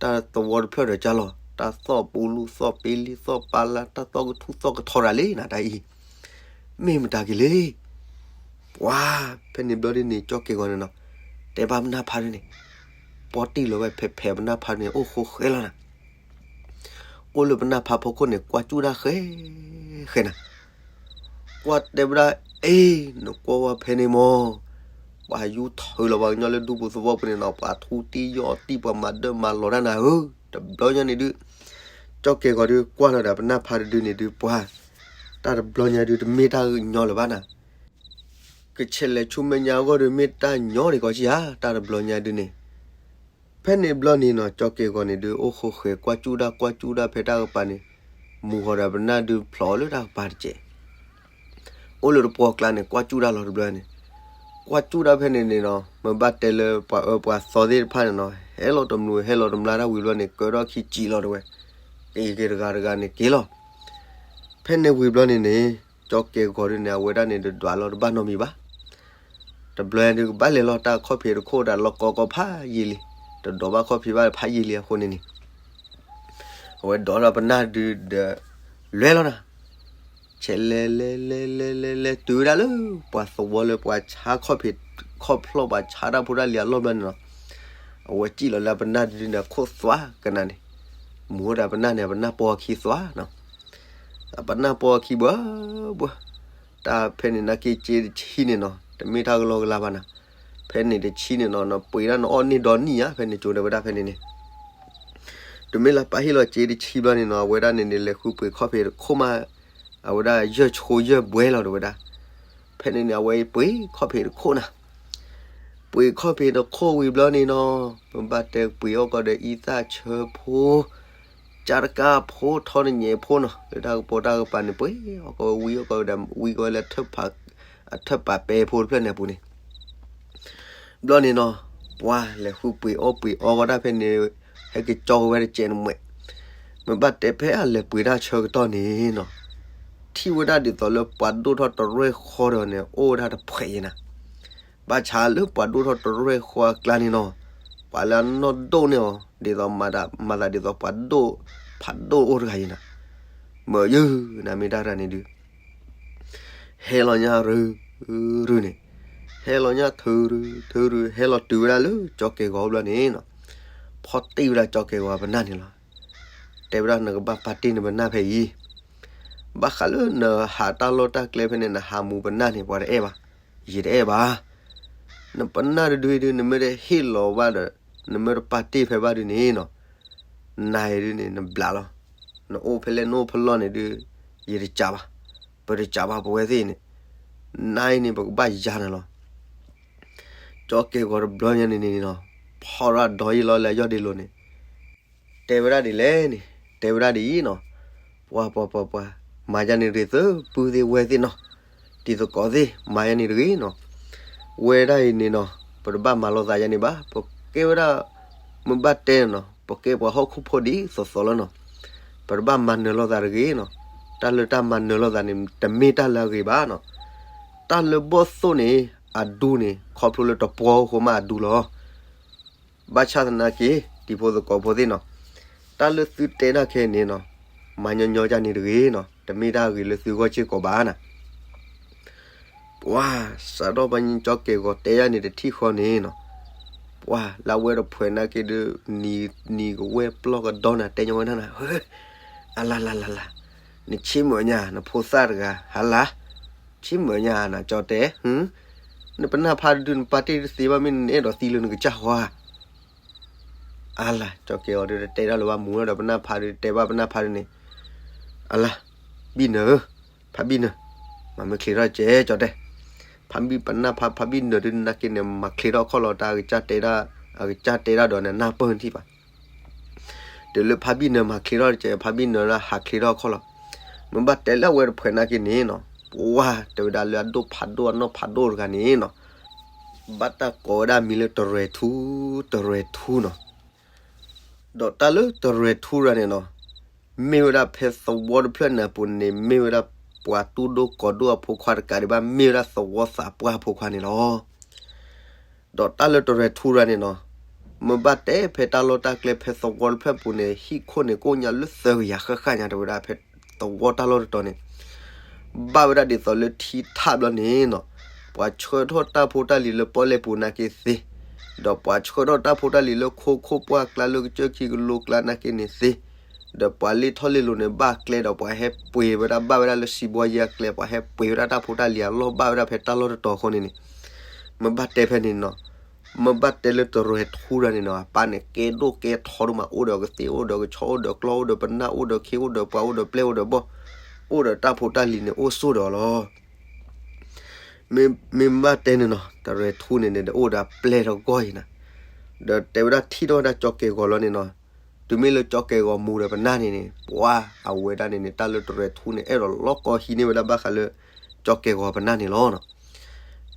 တၢ်သဝီတဖျၢၣ်ဒီးကၢ်လီၤ တၢ်သီၣ်ပူလူသီၣ်ပ့လံသီၣ်ပာ်လၢ တၢ်သီၣ်ကထူသီၣ်ကထီတၢ်လံနၤတၢ်အံၤ, မ့ၢ်မတၤက့ၤလံ, ပှၤ ဖဲန့ၣ်ဘျီဒုန့ၣ် ကၠီက့ၤဂီၤန့ၣ်နီၤ, တဲဘၣ်ပနၢ်ဖးဒုန့ၣ်, ပီၢ်တံၢ်လီၤဝဲဖဲးဖဲးပနၢ်ဖးဒုန့ၣ် အိၣ်ဃိဃဲလီၤနၤ အိၣ်လၢပနၢ်ဖးဖီခိၣ်န့ၣ် ကွၢ်စူၣ်တၢ်ဃဲဃဲနၤ, ကွၢ်တဲဝဲဒၣ်, အ့, နကွၢ်ဝဲဖဲန့ၣ်မး, ပှၤယူၤထုးလီၤပှၤကညီလၢဒူပူၤသဝီပူၤန့ၣ်နီၤ ပှၤထူတံၢ်ယီၢ်တံၢ် ပှၤမၤဒၢမၤလီၤတၢ်နၤဧၢ, တဘျီညါန့ၣ်ဒုး, ကၠီက့ၤဂီၤဒုးကွၢ်လီၤဒီးပနၢ်ဖးတဒုန့ၣ်ဒုးပှၤ, တၢ်တဘျီညါဒုးတမ့ၢ်တၢ်ညီလၢၤဘၣ်နၤ ကဆဲးလဲၤဆူမဲာ်ညါအဂီၢ်ဒီး မ့ၢ်တၢ်ညီန့ၣ်ကီးဆံဧါ တၢ်တဘျီညါဒုးန့ၣ်, ဖဲန့ၣ်ဘျီန့ၣ်နီၤ ကၠီက့ၤဂီၤန့ၣ်ဒုး အိၣ်ဃိဃဲၤ ကွၢ်စူၣ်ဒၣ်ကွၢ်စူၣ်ဒၣ်ဖဲတၢ်ကပၤန့ၣ်, မူၤဃီၤဒီးပနၢ်ဒုးဖျိးလၢတၢ်ကပၤတစဲး အိၣ်လၢတပှီၢ်ကျါန့ၣ် ကွၢ်ကၠူၣ်တၢ်လီၤတဘျီန့ၣ်, ကွၢ်ကၠူၣ်တၢ်ဖဲန့ၣ်န့ၣ်နီၤ မ့ၢ်ဘၣ်တဲလၢပှၤအၢပှၤသီသ့ၣ်တဖၣ်န့ၣ်နီၤ ဟဲလီၤတမျိးဟဲလီၤတမျာ်တၢ်ဝံၤဘျီန့ၣ် ကၢထီၣ်ခံစံာ်လီၤတဲဝဲ, က့ၤက့ၤတဂၤတဂၤန့ၣ်က့ၤလီၤ. ဖဲန့ၣ်ဝံၤဘျီန့ၣ်န့ၣ် ကၠီကဲၤဂီၤဒုန့ၣ် အဝဲဒၣ်န့ၣ် တဒွးလီၤတဘၣ်နီတမံၤဘၣ်. တဘျီဒုကဘၣ်လဲၤလီၤတၢ်ခီၣ်ဖံးတခိၣ်ဒီးလီၢ်ကီကီဖးယံာ်လံ, တဒိးဘၣ်ခီၣ်ဖံးဘၣ်ဖးယံာ်လံအဃိန့ၣ်န့ၣ် အဝဲဒိးလီၤပနၢ်ဒုဒီး လဲၤလီၤနၤ, ဆဲးလဲၤလဲၤလဲၤလဲၤလဲၤလဲၤတုၤဝဲဒၣ်လၢ ပှၤသဝီလၢပှၤဆါခီၣ်ဖံး ခီၣ်ဖျီၣ်ပှၤဆါတၢ်ဖိတၢ်လံၤအလီၢ်ဘျီန့ၣ်လီၤ. အဝဲစံၣ်လီၤလၢပနၢ်ဒုန့ၣ်အခိၣ်သွါကနၤန့ၣ်, မူၤဝဲဒၣ်ပနၢ်န့ၣ် ပနၢ်ပီခံသွါနီၤ ပနၢ်ပီခံဘှၢဘှၢ, တၢ်ဖဲန့ၣ်နာ်က့စ့တဆံန့ၣ်နီၤ တမ့ၢ်တၢ်ကလီကလီဘၣ်နၤ, ဖဲန့ၣ်တဆံန့ၣ်နီၤ နပှ့ၤဒၣ်နအီၣ်န့ၢ်ဒီနံၣ်ဧါ ဖဲန့ၣ်ကၠိဒီးဝဲဒၣ်ဖဲန့ၣ်န့ၣ် တမ့ၢ်လၢပၢ်ဟ့ၣ်လီၤစ့တဆံဘျီန့ၣ်နီၤ အဝဲဒၣ်န့ၣ်န့ၣ် လဲၤဃုပှ့ၤခီၣ်ဖံးတခိၣ်မး, အဝဲဒၣ်ယဲၢ်ဆိယဲၢ်ဘှဲလီၤတဲဝဲဒၣ်, ဖဲန့ၣ်န့ၣ် အဝဲပှ့ၤခီၣ်ဖံးတခိၣ်နၤ ပှ့ၤခီၣ်ဖံးတခိၣ်ဝံၤဘျီန့ၣ်နီၤ ပဘၣ်တဲပှ့ၤအီၣ်ကီးဒီးအံသၣ်ဆၢဖိ, ကၠၢ်တကါဖိ ထီတညဲးဖိနီၤ လၢတၢ်ကပိာ်တၢ်ကပၤန့ၣ် ပှ့ၤအီၣ်ကီးဝံအီၣ်ကီးဒီး ဝံကီးလၢ အထၢၣ်ပာ်ပဲဖိတဖျၢၣ်န့ၣ်အပူၤန့ၣ် ဘျီန့ၣ်နီၤ ပှၤလဲၤဃုပှ့ၤအီၣ်ပှ့ၤအီကီးတၢ်ဖဲန့ၣ် ဟဲက့ၤကၠီကဝဲတစဲးန့ၣ်မး, မ့ၢ်ဘၣ်တဲဖဲအလဲၤပှ့ၤတၢ်ဆၢကတီၢ်န့ၣ်နီၤ ထံၣ်ဝဲဒၣ်ဒ်သိးလၢပှၤဒိၣ်ထီၣ်တရဲၣ်ဃီဒီးန့ၣ် အိၣ်ဝဲဒၣ်တဖှဲးယဲနၤ, ဘၣ်ဆၣ်လၢပှၤဒိၣ်ထီၣ်တရဲၣ်ဃီအကျါန့ၣ်နီၤ ပှၤလၢအနီၢ်ဒိၣ်န့ၢ်အီၤ ဒ်သိးမၤသးဒ်သိးပှၤဒိၣ်ဖးဒိၣ်အိၣ်တဂၤယဲနၤ, မ့ၢ်ယုၢ်နၤမ့ၢ်တၢ်တဂၤန့ၣ်ဒုး ဟဲလီၤညါရုရုန့ၣ်, ဟဲလီၤညါထုရုထုရု ဟဲလီၤတုၤဝဲဒၣ်လၢကၠီကဲၤဂီၤဘျီန့ၣ်နီၤ, ဖီၣ်တံၢ်ဝဲဒၣ်ကၠီကဲၤဂီၤပနၢ်န့ၣ်လီၤ. တဲဝဲဒၣ်နကဘၣ်ပာ်တ့ၢ်နပနၢ်ဖဲအံၤ, ဘၣ်ဃးလၢနဟးတၢ်လီၢ်တၢ်ကျဲဖဲန့ၣ် နဟးမူၤပနၢ်န့ၣ် ပှၤတအဲၣ်ဘၣ်, ယတအဲၣ်ဘၣ် နပနၢ်တဒုဒု နမ့ၢ်တဟ့ၣ်လီၤဘၣ်ဒီး နမ့ၢ်တပာ်တ့ၢ်ဖဲဘၣ်ဒုန့ၣ်နီၤ, နၤအံၤဒုန့ၣ် နဘျးလီၤ. နအိၣ်ဖဲလဲၣ်နအိၣ်ဖဲလဲၣ်န့ၣ်ဒု ယတစးဘၣ်, ပတစးဘၣ်ပဝဲသ့ၣ်န့ၣ်, နၤအံၤန့ၣ် ပကဘၣ်ယၤနၤလီၤ. ကၠီကဲၤဂီၤတဘျီညါန့ၣ်န့ၣ်နီၤ, ဖီၣ်ရၣ်ဒီယံၤလီၤလၢအယီၢ်ဒ့လိၤန့ၣ် တဲဝဲဒၣ်ဒ်လဲၣ်န့ၣ်, တဲဝဲဒၣ်ဒ်အံၤနီၤ, ပှၤပှၤပှၤပှၤ, မၤယၤန့ၣ်တဂ့ၤ သုပုၢ်သ့ၣ်ဝဲၢ်သ့ၣ်နီၤ, တံၤသကိးသ့ၣ် မၤယၤန့ၣ်တဂ့ၤနီၤ, ဝဲဒၣ်အံၤန့ၣ်နီၤ ပတဘၣ်မၤလိာ်သးယၤန့ၣ်ဘၣ်, ပကဲဝဲဒၣ် မ့ၢ်ဘၣ်တဲနီၤ ပကဲပှၤဟီၣ်ခိၣ်ဖိဒ်သိးသိးလီၤနီၤ, ပတဘၣ်မၤနၢၤလိာ်သးတဂ့ၤနီၤ, တၢ်လၢတၢ်မၤနၢၤလိာ်သးန့ၣ် တမ့ၢ်တၢ်လၢအဂ့ၤဘၣ်နီၤ, တၢ်လၢဘီၣ်သိၣ်န့ၣ် အဒူန့ၣ် ခီဖျိလၢတပှီၢ်အဃိမးအဒူလီၤ. ဘၣ်ဆၣ်သနာ်က့ တံၤဖိသကိးဖိသ့ၣ်နီၤ, တၢ်လၢသုတဲတၢ်ခဲအံၤန့ၣ်နီၤ, မၤညီညီယၤန့ၣ်တဂ့ၤနီၤ, တမ့ၢ်တၢ်ဂ့ၤလၢသုဂီၢ်စ့ၢ်ကီးဘၣ်နၤ. ပှၤ စးထီၣ်ပှၤကၠီကဲၤဂီၤတဲယၤန့ၣ်တထံၣ်ဃီန့ၣ်နီၤ, ပှၤလၢအဝဲတဖှဲးနာ်က့ဒုး နံၤကဝဲၢ်ပျီၢ်ကဒီနၤ တဲညီဝဲဒၣ်နၤ, အလၤလၤလၤလၤ, နဆ့မုာ်ညါ နဖိသၣ်တဂၤ ဟါလၤ ဆ့မုာ်ညါနၤ ကၠီတဲ, နပနၢ်ဖးဒုး နပာ်တ့ၢ်တသ့ဘၣ် မ့ၢ်နအဲၣ်ဒိးသံလၢနကစၢ်ဃီဧါ. အလၤ ကၠီကဲၤဂီၤဒုး တတဲတၢ်လၢၤဘၣ် မူၤဝဲဒီးပနၢ်ဖးဒုး တဲဘၣ်ပနၢ်ဖးဒုးန့ၣ်, အလၤ ဘံၣ်နၢၤဧၢ, ဖးဘံၣ်နၢၤ, မၤမ့ၢ်ချ့ထီၣ်ကဲ ကၠီတဲ, ဖးဘံၣ်ပနၢ်ဖး ဖးဘံၣ်နၢၤဒုး နာ်က့န့ၣ် မၤချ့ထီၣ်ခီၣ်လီၤ တၢ်အကစၢ်တဲဒၣ် အကစၢ်တဲဒၣ်ဒီးနနၢ်ပၢၢ်နထံၣ်ဘၣ် တုၤလၢဖးဘံၣ်နၢၤမၤချ့ထီၣ်တကဲ ဖးဘံၣ်နၢၤလၢဟးချ့ထီၣ်ခီၣ်လီၤ. မ့ၢ်ဘၣ်တဲလၢအဝဲတဖှဲးနာ်က့န့ၣ်နီၤ, ပှၤတဲဝဲဒၣ်လၢအဒိၣ်ဖးဒိၣ် အနီၢ်ဖးဒိၣ်တဂၤန့ၣ်နီၤ, ဘၣ်တၢ်ကိးဝဲဒၣ်မံၤလၢတရဲၤထူ, တရဲၤထူနီၤ. ဒီးတၢ်လၢတရဲၤထူတဂၤန့ၣ်နီၤ, မ့ၢ်ဝဲဒၣ်ဖဲသဝီတဖျၢၣ်န့ၣ်အပူၤန့ၣ် မ့ၢ်ဝဲဒၣ်ပှၤတူၢ်ဒိၣ်ကီၤဒိၣ်အဖိခွါတကးဒံးဘၣ် မ့ၢ်ဝဲဒၣ်သဝီသးပှၢ်အဖိခွါန့ၣ်လီၤ. ဒီးတၢ်လၢတရဲၤထူတဂၤန့ၣ်နီၤ, မ့ၢ်ဘၣ်တဲဖဲတၢ်လီၢ်တၢ်ကျဲဖဲသဝီတဖျၢၣ်ပူၤန့ၣ် ဟံၣ်ခိၣ်န့ၣ် ကအိၣ်ညါလၢသၢကယၤဃၣ်ဃၣ်ညါ တဲဝဲဒၣ်ဖဲသဝီတၢ်လီၢ်တတီၤန့ၣ် ဘၣ်ဝဲဒၣ်ဒ်သိးလၢထံထၣ်ဘျီန့ၣ်နီၤ, ပှၤဆှၢထီၣ်တၢ်ဖိတၢ်လံၤလၢပီၣ်လဲၣ်ပူၤနာ်က့သ့, ဒီးပှၤဆှၢထီၣ်တၢ်ဖိတၢ်လံၤလၢခိခိၣ်ပှၢ်ကျါလၢကစၢၢ်ခံကလိကျါနာ်က့န့ၣ်သ့, ဒီးပှၤလ့ၢ်ထီၣ်လ့ၢ်လီၤန့ၣ် ဘၣ်ကျဲဒီးပှၤဟဲပှ့ၤဝဲဒၣ် ဘၣ်ဝဲဒၣ်လၢစံးဘီယံၤအကျဲ ပှၤဟဲပှ့ၤဝဲဒၣ်တၢ်ဖိတၢ်လံၤအလီၢ် ဘၣ်ဝဲဒၣ်ဖဲတၢ်လီၢ်တတီၤအဃိန့ၣ်န့ၣ်, မ့ၢ်ဘၣ်တဲဖဲန့ၣ်နီၤ, မ့ၢ်ဘၣ်တဲလၢတရဲၤထူတဂၤန့ၣ်နီၤ အပၢ်န့ၣ် ကဲဒိၣ်ကဲထီဒိၣ်မး အိၣ်ဒီးကသ့ၣ် အိၣ်ဒီးကဆီ အိၣ်ဒီးကျီၢ် အိၣ်ဒီးပနၢ် အိၣ်ဒီးခ့ အိၣ်ဒီးပှၤ အိၣ်ဒီးပျဲၢ် အိၣ်ဒီးဘီၣ်, အိၣ်ဒီးတၢ်ဖိတၢ်လံၤန့ၣ် အိၣ်ဆိၣ်ဒီးအီၤလီၤ. မ့ၢ်ဘၣ်တဲန့ၣ်နီၤ တရဲၤထူန့ၣ်န့ၣ် ဒီးအိၣ်ဒီးပျဲၢ်တဂီၢ်အံၤနၤ, ဒီးတဲဝဲဒၣ်ထံၣ်ထီၣ်ဝဲဒၣ်ကၠီကဲၤဂီၤလီၤန့ၣ်နီၤ, ကၠီ တုၤမ့ၢ်လၢကၠီကဲၤဂီၤမူဒီးပနၢ်န့ၣ်န့ၣ် ပှၤအဝဲဒၣ်န့ၣ်န့ၣ် တၢ်လၢတရဲၣ်ထူန့ၣ် အဲၣ်ဒိးလီၢ်ကီဟံးန့ၢ်ဝဲဒၣ်ဘၣ်ဃးလၢ ကၠီကဲၤဂီၤပနၢ်န့ၣ်လီၤ.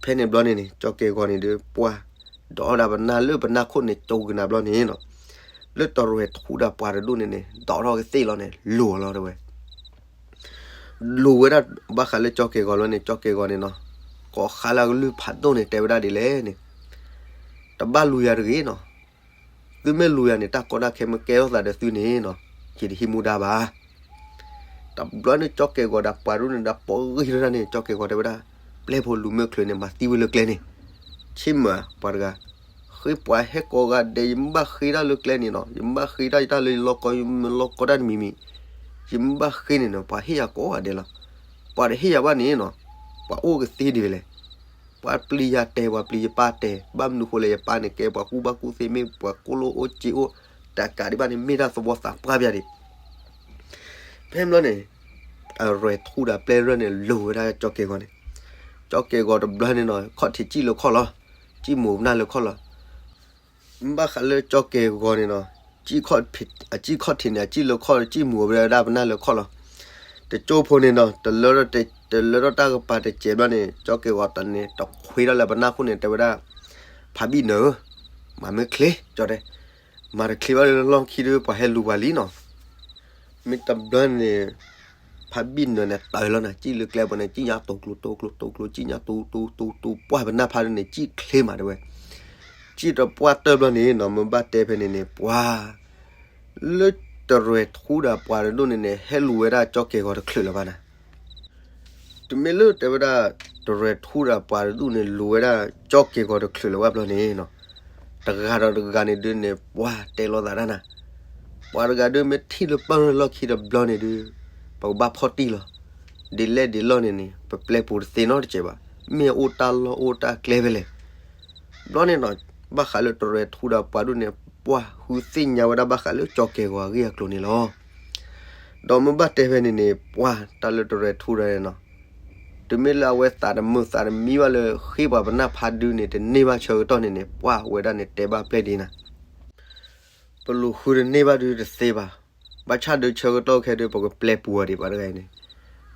ဖဲန့ၣ်ဘျီန့ၣ်န့ၣ် ကၠီကဲၤဂီၤန့ၣ်ဒီး ပှၤ ဒီးအီၣ်ဒၣ်ပနၢ်လၢပနၢ်ခိၣ်န့ၣ် ကၠိကနၤဘျီန့ၣ်နီၤ, လၢတရဲၣ်ထူဒၣ်ပှၤတဒူၣ်န့ၣ်န့ၣ် ဒီးထီၣ်ကသ့ၣ်လီၤန့ၣ် လိၤလီၤတဲဝဲ လိၤဝဲဒၣ်ဘၣ်ဃးလၢကၠီကဲၤဂီၤလီၤန့ၣ် ကၠီကဲၤဂီၤန့ၣ်နီၤ, ကိးဃါလၢအကလုၢ်ဖးဒိၣ်န့ၣ် တဲဝဲဒၣ်ဒ်လဲၣ်န့ၣ်, တဘၣ်လူၤယၤတဂ့ၤနီၤ, သုမ့ၢ်လူၤယၤန့ၣ် တၢ်ကီတၢ်ခဲမ့ၢ်ကဲထီၣ်သးဒီးသုန့ၣ်နီၤ, ယတဟံးမူဒါဘၣ်. တဘျီန့ၣ် ကၠီကဲၤဂီၤဒီးပှၤဒူၣ်န့ၣ် ဒီးပိာ်ဂံၢ်ထီၣ်တၢ်န့ၣ် ကၠီကဲၤဂီၤတဲဝဲဒၣ်, ပျဲၢ်ဖိလူၤမ့ၢ်ချုးန့ၣ် မၤသံဝဲလၢကျဲန့ၣ်, ဆ့ၣ်မုၢ်ပှၤတဂၤ, ဃ့ပှၤဟဲကိးဂၤဒဲး ယမ့ၢ်ဘၣ်ဃ့တၢ်လၢကျဲန့ၣ်နီၤ, ယမ့ၢ်ဘၣ်ဃ့တၢ်ယတၢ်လၢယလီၢ်ကီ ယမ့ၢ်လီၢ်ကီတၢ်တမံၤမံၤ, ယမ့ၢ်ဘၣ်ဃ့န့ၣ်နီၤ ပှၤဟ့ၣ်ယၤကိးဂၤဒဲးလီၤ. ပှၤတဟ့ၣ်ယၤဘၣ်န့ၣ်နီၤ, ပှၤအိၣ်ကသ့ဒ်လဲၣ်, ပှၤပျံၤယၤတဲာ် ပှၤပျံၤယပၢ်တဲာ်, ဘၣ်မနုၤဃိလဲၣ် ယပၢ်န့ၣ်ကဲပှၤကူၣ်ဘၣ်ကူၣ်သ့ မ့ၢ်ပှၤကိၣ်လိၣ်အိၣ်စ့အိၣ်, တကးဒံးဘၣ်န့ၣ် မ့ၢ်တၢ်သဝီသးပှၢ်ပျၢ်ဒံး ဖဲဘျီန့ၣ် အရဲၣ်ထူဒီးပျဲၢ်ရၢၢ်န့ၣ် လိၤဝဲဒၣ်ကၠီကဲၤဂီၤန့ၣ်, ကၠီကဲၤဂီၤတဘျီန့ၣ်နီၤ ခီၣ်ထံးစံၣ်လၢခီၣ်လီၤ, စံၣ်မူၤပနၢ်လၢခီၣ်လီၤ. ဘၣ်ဃးလၢကၠီကဲၤဂီၤန့ၣ်နီၤ, အစံၣ်ခီၣ်ထံးန့ၣ် အစံၣ်လၢခီၣ် စံၣ်မူၤဝဲဒၣ်ပနၢ်လၢခီၣ်လီၤ. တကၠိဖိန့ၣ်နီၤ တလၢထီၣ်တၢ်ကပၤတစဲးဘျီန့ၣ် ကၠီကဲၤဂီၤတန့ၣ် တခွ့ထီၣ်လၢပနၢ်ခိၣ်န့ၣ် တဲဝဲဒၣ်, ဖးဘံၣ်နၢၤဧၢ, မၤမ့ၢ်ချ့ ကၠီတဲ, မၤတချ့ဘၣ်လၢလီၢ်ခံဒီး ပှၤဟဲလူၤပှၤလံနီၤ. မ့ၢ်တဘျီန့ၣ် ဖးဘံၣ်နၢၤန့ၣ် တၢ်လီၤနၤ စံၣ်လၢကျဲပူၤန့ၣ် စံၣ်ညါတိၤကျိၤတိၤကျိၤတိၤကျိၤ စံၣ်ညါတိၤတိၤတိၤတိၤ ပှၢ်ပနၢ်ဖးဒိၣ်န့ၣ် စံၣ်ချ့မးတဲဝဲ. စံၣ်တပှၢ်တၢၢ်ဘျီန့ၣ်နီၤ မ့ၢ်ဘၣ်တဲဖဲန့ၣ်န့ၣ် ပှၤ လၢတရဲၣ်ထူဒီးပှၤတဒူၣ်န့ၣ်န့ၣ် ဟဲလူၤဝဲဒၣ်ကၠီကဲၤဂီၤတချုးလၢၤဘၣ်နၤ. တုၤမ့ၢ်လၢတဲဝဲဒၣ် တရဲၣ်ထူဒီးပှၤတဒူၣ်န့ၣ် လူၤဝဲဒၣ်ကၠီကဲၤဂီၤတချုးလၢၤဘၣ်ဘျီန့ၣ်နီၤ, တဂၤဒီးတဂၤန့ၣ်ဒုးန့ၣ် ပှၤတဲလိာ်သးတၢ်နၤ, ပှၤတဂၤဒုးမ့ၢ်ထံၣ်လၢပၢၢ်လၢလီၢ်ခံတဘျီန့ၣ်ဒုး ပကဘၣ်ဖီၣ်တံၢ်လီၤ. ဒ်လဲၣ်ဒ်လဲၣ်န့ၣ်န့ၣ် ပပျဲပူၤတသ့နီတစဲးဘၣ်, မ့ၢ်အအိၣ်တၢ်လီၢ်အိၣ်တၢ်ကျဲဖဲလဲၣ်. ဘျီန့ၣ်နီၤ ဘၣ်ဃးလၢတရဲၣ်ထူဒီးပှၤဒူၣ်န့ၣ် ပှၤဃုသ့ၣ်ညါဝဲဒၣ်ဘၣ်ဃးလၢကၠီကဲၤဂီၤအဂ့ၢ်အကျိၤန့ၣ်လီၤ. ဒီးမ့ၢ်ဘၣ်တဲဖဲန့ၣ်န့ၣ် ပှၤတၢ်လၢတရဲၣ်ထူဒီးနီၤ, တုၤမ့ၢ်လၢအဝဲသးတမုာ်သးတမံဘၣ်လၢ ဃ့ပှၤပနၢ်ဖးဒုးန့ၣ် တန့ၢ်ဘၣ်ဆၢကတီၢ်န့ၣ်န့ၣ် ပှၤဝဲဒၣ်န့ၣ်တဲဘၣ်ပျဲၢ်ဒ်နၤ, ပလူၤဃုတန့ၢ်ဘၣ်ဒုးတသ့ဘၣ်. ဘၣ်ဆၣ်ဒုးဆၢကတီၢ်ခဲဒုး ပကပျဲပူၤအီၤဒံးပှၤတဂၤအံၤန့ၣ်,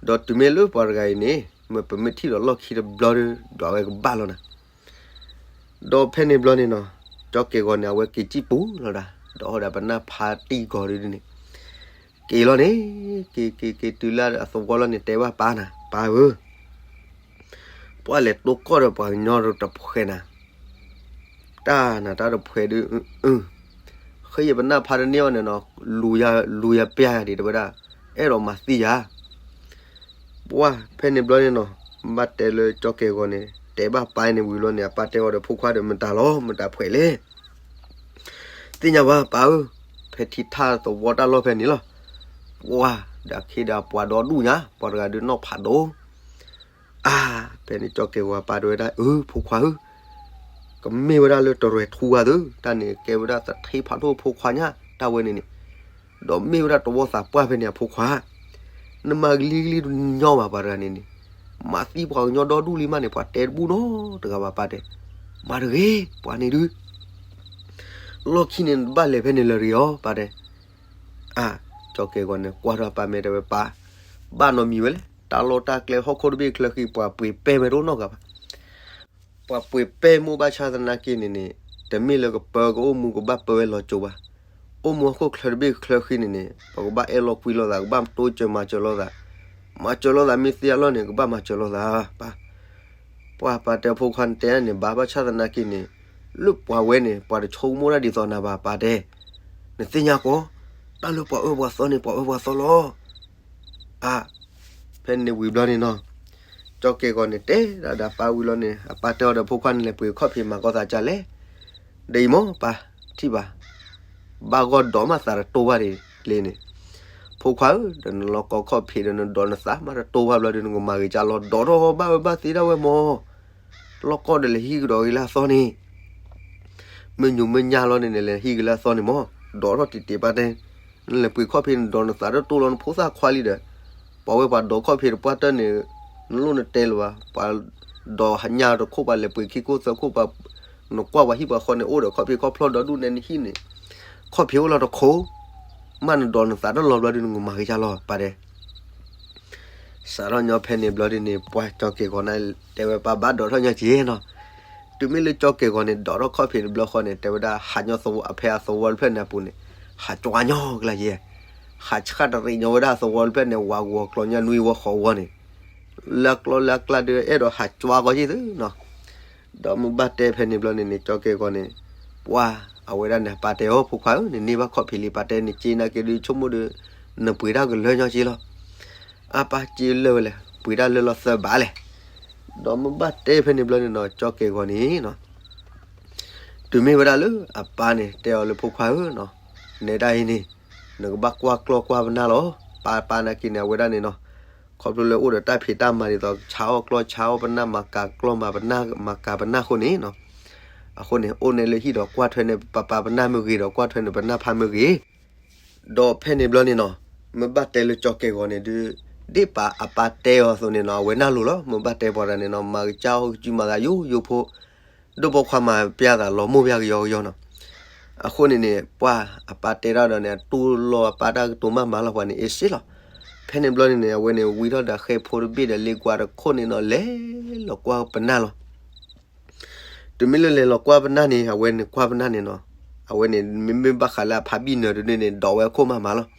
ဒီးတုၤမ့ၢ်လၢပှၤတဂၤအံၤန့ၣ် မ့ၢ်ပမ့ၢ်ထံၣ်ဒီးလီၢ်ခံတဘျီဒုး ဒီးအဝဲကဘၣ်လီၤနၤ. ဒီးဖဲန့ၣ်ဘျီန့ၣ်နီၤ, ကၠီကဲၤဂီၤန့ၣ် အဝဲက့ၤစံၣ်ပူၤလီၤဒၣ်, ဒီးအီၣ်ဒၣ်ပနၢ်ဖးတံၢ်ဂီၤဒုးန့ၣ် က့ၤလီၤန့ၣ်, က့ၤက့ၤက့ၤတုၤလၢအသဝီလီၤန့ၣ် တဲဘၣ်ပၢ်နၤ, ပၢ်ဧၢ, ပှၤလဲၤတိၢ်ကီၢ်ဒီးပှၤကညီတဖှဲးနၤ, တၢ်နၤတၢ်တဖှဲးဒုး, ဃ့ယပနၢ်ဖးတန့ၢ်အီၤန့ၣ်နီၤ, လူၤယၤပျဲယၤဒံးတဲဝဲဒၣ်, အဲၣ်ဒိးမၤသံယၤ ပှၢ်ဖဲန့ၣ်ဘျီန့ၣ်နီၤ, ဘၣ်တဲလၢကၠီကဲၤဂီၤန့ၣ် တဲဘၣ်ပၢ်န့ၣ်ဝံၤလီၤန့ၣ် အပၢ်တဲအီၤဒီးဖိခွါဒီး မတၤလီၤ မတၤဖှဲးလဲၣ်, သ့ၣ်ညါဘၣ်ပၢ်ဧၢ, ဖဲထံထၣ်သဝီတၢ်လီၢ်ဖဲန့ၣ်လီၤ, ပှၢ်ဒီးခ့ဒီးပှၤဒီဒူၣ်ညါ ပှၤတဂၤဒုးနီၣ်ဖးဒိၣ် အါ, ဖဲန့ၣ်ကၠီကဲၤဂီၤအပၢ်တဲဝဲဒၣ် အၢ ဖိခွါဧၢ, ကမ့ၢ်ဝဲဒၣ်လၢတရဲၣ်ထူဂၤသု, တၢ်န့ၣ်ကဲဝဲဒၣ်သထ့ဖးဒိၣ်ဖိခွါညါ, တၢ်ဝဲန့ၣ်န့ၣ်, ဒီးမ့ၢ်ဝဲဒၣ်တဝီသးပှၢ်ဖဲန့ၣ်အဖိခွါ, နမၤကလံၤကလံၤတညီဘၣ်ပှၤတဂၤန့ၣ်န့ၣ်, မၤသံပှၤကညီဒီဒူၣ်လံမးန့ၣ် ပှၤတဲတဘူၣ်နီတဂၤဘၣ်ပၢ်တဲ, မၤတဂ့ၤ ပှၤန့ၣ်ဒုး လီၢ်ခံန့ၣ် နဘၣ်လဲၤဖဲန့ၣ်လၢၤတဂ့ၤအီၤ ပၢ်တဲ, အါ, ကၠီကဲၤဂီၤန့ၣ် ကွၢ်ထီၣ်ပၢ်မဲာ်တဲဝဲပၢ်, ဘၣ်နီတမံၤဝဲလဲၣ်, တၢ်လီၢ်တၢ်ကျဲဟီၣ်ခိၣ်တဘ့ၣ်ချၢဃံ ပှၤပှ့ၤပဲမ့ၢ်တအိၣ်နီတဂၤဘၣ် ပှၤပှ့ၤပဲမ့ၢ်ဘၣ်ဆၣ်သနာ်က့န့ၣ်န့ၣ်, တမ့ၢ်လၢကပၢကအိၣ်မူကဘၣ်ပၢဝဲလီၤစိၤဘၣ်. အိၣ်မူဟီၣ်ခိၣ်ချၢတဘ့ၣ်ချၢဃံန့ၣ်န့ၣ် ပကဘၣ်အဲၣ်လိာ်ကွံလိာ်သး, ကဘၣ်တိစၢၤမၤစၢၤလိာ်သး, မၤစၢၤလိာ်သးမ့ၢ်သ့အလီၢ်န့ၣ် ကဘၣ်မၤစၢၤလိာ်သး, ပၢ်, ပှၢ်ပၢ်တဲဖိခွါန့ၣ်တဲန့ၣ် ဘၣ်ဆၣ်သနာ်က့န့ၣ်, လၢပှၤဝဲန့ၣ် ပှၤတဆိကမိၣ်တၢ်ဒ်သိးနၤဘၣ်ပၢ်တဲ, နသ့ၣ်ညါကီး, တၢ်လၢပှၤအၢပှၤသီန့ၣ် ပှၤအၢပှၤသီလီၤ အါ, ဖဲန့ၣ်ဝံၤဘျီန့ၣ်နီၤ, ကၠီကဲၤဂီၤန့ၣ် တဲဒၣ်ဒီးပၢ်ဝံၤလီၤန့ၣ် အပၢ်တဲအီၤဒီးဖိခွါန့ၣ် လဲၤပှ့ၤခီၣ်ဖံးမၤကီၢ်သးကလဲၣ်, ဒီးအံၤမ့ၢ်ပၢ်, ထံၣ်ဘၣ်, ဘၣ်ဂီၢ်ဒီးမးသးတတိၢ်ဘၣ်ဒ်လဲၣ်န့ၣ်, ဖိခွါဧၢ, ဒီးနလီၢ်ကီၢ်ခီၣ်ဖံးဒီးနဒိးနသးမးတတိၢ်ဘၣ်ဘျီဒီး နကမၤဂ့ၤကၢ်လီၤ ဒီးထီၣ်ဘၣ်ဝဲဘၣ်သ့ဒၣ်ဝဲမး လီၢ်ကီၢ်ဒီးလဲၤဟံၣ်ကဒီးဂ့ၤလၢအသီန့ၣ်, မ့ၢ်ညိမ့ၢ်ညါလီၤန့ၣ်န့ၣ် လဲၤဟံၣ်က့ၤလၢအသီန့ၣ်မး, ဒီးထီၣ်တံၢ်တံၢ်ပၢ်တဲ, နလဲၤပှ့ၤခီၣ်ဖံးနဒိးနသးတတိၢ်လီၤ နဖိသၣ်ခွါလံဒီး, ပှၤဝဲပှၤဒိးခီၣ်ဖံးတပှၢ်တၢၢ်န့ၣ်, နလိၣ်နတဲလၢၤဘၣ်, ပှၤဒိးဟါညါတခိၣ်ပှၤလဲၤပှ့ၤခံခိၣ်သၢခိၣ်ပှၤ, နကွၢ်ပှၤဟံၣ်ပှၤဃီန့ၣ် အိၣ်ဒီးခီၣ်ဖံးခီၣ်ဖျီၣ်ဒီဒူၣ်န့ၣ်နဟံၣ်န့ၣ်, ခီၣ်ဖံးအိၣ်လီၤတခိၣ် မ့ၢ်နဒိးနသးတလီၤဘျီဒုး နကမၤက့ၤကၢ်လီၤ ပၢ်တဲ. စးထီၣ်ညီဖဲန့ၣ်ဘျီဒုးန့ၣ် ပှၢ်ကၠီကဲၢ်ဂီၤန့ၣ် တဲဝဲပၢ်ဘၣ်ဒိးထီၣ်ညီက့ၤနီၤ. တုၤမ့ၢ်လၢကၠီကဲၢ်ဂီၤန့ၣ် ဒိးထီၣ်ခီၣ်ဖံးတဘျီဃီန့ၣ် တဲဝဲဒၣ် ဟးညီသဝီ အဖဲအသဝီတဖျၢၣ်န့ၣ်အပူၤန့ၣ် ဟးကွၢ်ညီကျါယဲ, ဟးဆှၣ်တရံးညီဝဲဒၣ်အသဝီတဖျၢၣ်န့ၣ် ဝးဂီၤကျီညီနွံဝီဃိးဝီန့ၣ် လၢအကျီလၢအကျါဒုး အဲၣ်ဒိးဟးကွၢ်ကီက့ၤသုနီၤ. ဒီးမ့ၢ်ဘၣ်တဲဖဲန့ၣ်ဘျီန့ၣ်န့ၣ် ကၠီကဲၢ်ဂီၤန့ၣ် ပှၢ်အဝဲဒၣ်န့ၣ် ပၢ်တဲအီၤ ဖိခွါဧၢ, နန့ၢ်ဘၣ်ခီၣ်ဖံးလံ ပၢ်တဲ, နက့ၤနာ်က့ၤဒုး ဆိကမိၣ်ဒီး နပှ့ၤတၢ်ကလၢညီက့ၤလီၤ. အပၢ်က့ၤလၢာ်ဝဲလဲၣ်, ပှ့ၤတၢ်လၢလီၤသၢဘးလဲၣ်. ဒီးမ့ၢ်ဘၣ်တဲဖဲန့ၣ်ဘျီန့ၣ်နီၤ ကၠီကဲၢ်ဂီၤန့ၣ်နီၤ တုၤမ့ၢ်ဝဲဒၣ်လၢအပၢ်န့ၣ် တဲအီၤလၢ ဖိခွါဧၢနီၤ, နဲဒၣ်အံၤန့ၣ် နကဘၣ်ကွၢ်ကျီၢ်ကွၢ်ပနၢ်လီၤ. ပၢ်ပၢ်နာ်က့ၤန့ၣ် အဝဲဒၣ်န့ၣ်နီၤ ခီဖျိလၢအိၣ်ဒီးတၢ်ဖံးတၢ်မၤဒ်သိး ဆါအီၣ်ကျီၢ်ဆါအီၣ်ပနၢ် မၤကၤကျီၢ်မၤပနၢ် မၤကၤပနၢ်အဃိန့ၣ်နီၤ, အဃိန့ၣ် အိၣ်န့ၣ်လၢဟံၣ်ဒီးကွၢ်ထွဲန့ၣ် ပၢ်ပၢ်ပနၢ်မ့ၢ်ဂ့ၤ ဒီးကွၢ်ထွဲန့ၣ်ပနၢ်ဖါမ့ၢ်ဂ့ၤ ဒီးဖဲန့ၣ်ဘျီန့ၣ်နီၤ မ့ၢ်ဘၣ်တဲလၢကၠီကဲၢ်ဂီၤန့ၣ်ဒုး ဒ်ပၢ်အပၢ်တဲအီၤအသိးန့ၣ်နီၤ အဝဲနၢ်လိၤလီၤ. မ့ၢ်ဘၣ်တဲပှၤတဂၤန့ၣ်နီၤ မၤကစၢ်အီၣ်ကစုမၤသးယိယိဖိ ဒိၣ်ပိာ်ခွါမၤပျၢ်သးလီၤမိၢ်ပျၢ်ကယီကယီနီၤ. အဃိန့ၣ်န့ၣ် ပှၢ်အပၢ်တဲတၢ်ဒီးန့ၣ် အတူၢ်လိာ်အပၢ်တၢ်ကတိၤမးမၤလီၤပှၤန့ၣ် အ့စ့လီၤ. ဖဲန့ၣ်ဘျီန့ၣ်န့ၣ် အဝဲန့ၣ်ဝံထီၣ်ဒီးဃဲဖိတဘ့ၣ်ဒီးလ့ကွၢ်တခိၣ်န့ၣ်နီၤ လဲၤလီၤကွၢ်ပနၢ်လီၤ. တုၤမ့ၢ်လၢလဲၤလီၤကွၢ်ပနၢ်န့ၣ် အဝဲန့ၣ်ကွၢ်ပနၢ်န့ၣ်နီၤ, အဝဲန့ၣ်မ့မ့ၢ်ဘၣ်ဃးလၢအဖါဘံၣ်နၢၤတဒုန့ၣ် ဒိးဝဲအခိၣ်မးမးလီၤ.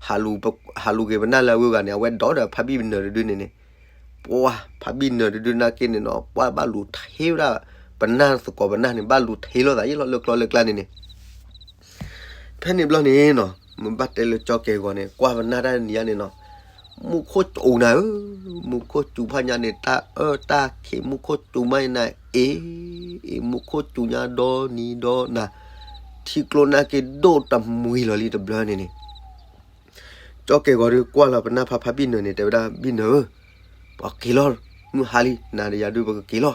ဟးလူၤက့ၤပနၢ်လၢအဂုၤအဂၤန့ၣ် အဝဲဒိးဒီးဖါဘံၣ်နၢၤတဒုန့ၣ်န့ၣ်, ပှၢ်ဖါဘံၣ်နၢၤတဒုနာ်က့န့ၣ်နီၤ ပှၢ်ဘၣ်လူၤထ့ဝဲဒၣ် ပနၢ်သကိးပနၢ်န့ၣ် ဘၣ်လူၤထ့လိာ်သးယ့ၣ်လီၤလၢကျီလၢကျါန့ၣ်န့ၣ် ဖဲန့ၣ်ဘျီန့ၣ်နီၤ မ့ၢ်ဘၣ်တဲလၢကၠီကဲၢ်ဂီၤန့ၣ် ကွၢ်ပနၢ်တၢ်နံၤညါန့ၣ်နီၤ, မူခိၣ်စူၤနၤဧၢ, မူခိၣ်စူၤဖးညါန့ၣ် တၢ်အၢတၢ်ခံး မူခိၣ်စူၤမးနၤအ့, အ့ မူခိၣ်စူၤညါဒီနံၤဒီနၤ, ထံကျိနာ်က့ဒိၣ်တမှံၤလီၤလံတဘျီန့ၣ်န့ၣ် ကၠီကဲၢ်ဂီၤဒုးကွၢ်လီၤပနၢ်ဖါ ဖါဘံၣ်နၢၤန့ၣ် တဲဝဲဒၣ် ဘံၣ်နၢၤဧၢ, ပှၤက့ၤလီၤ, မုၢ်ဟါလံ နၤဒီးယၤဒုးပကက့ၤလီၤ.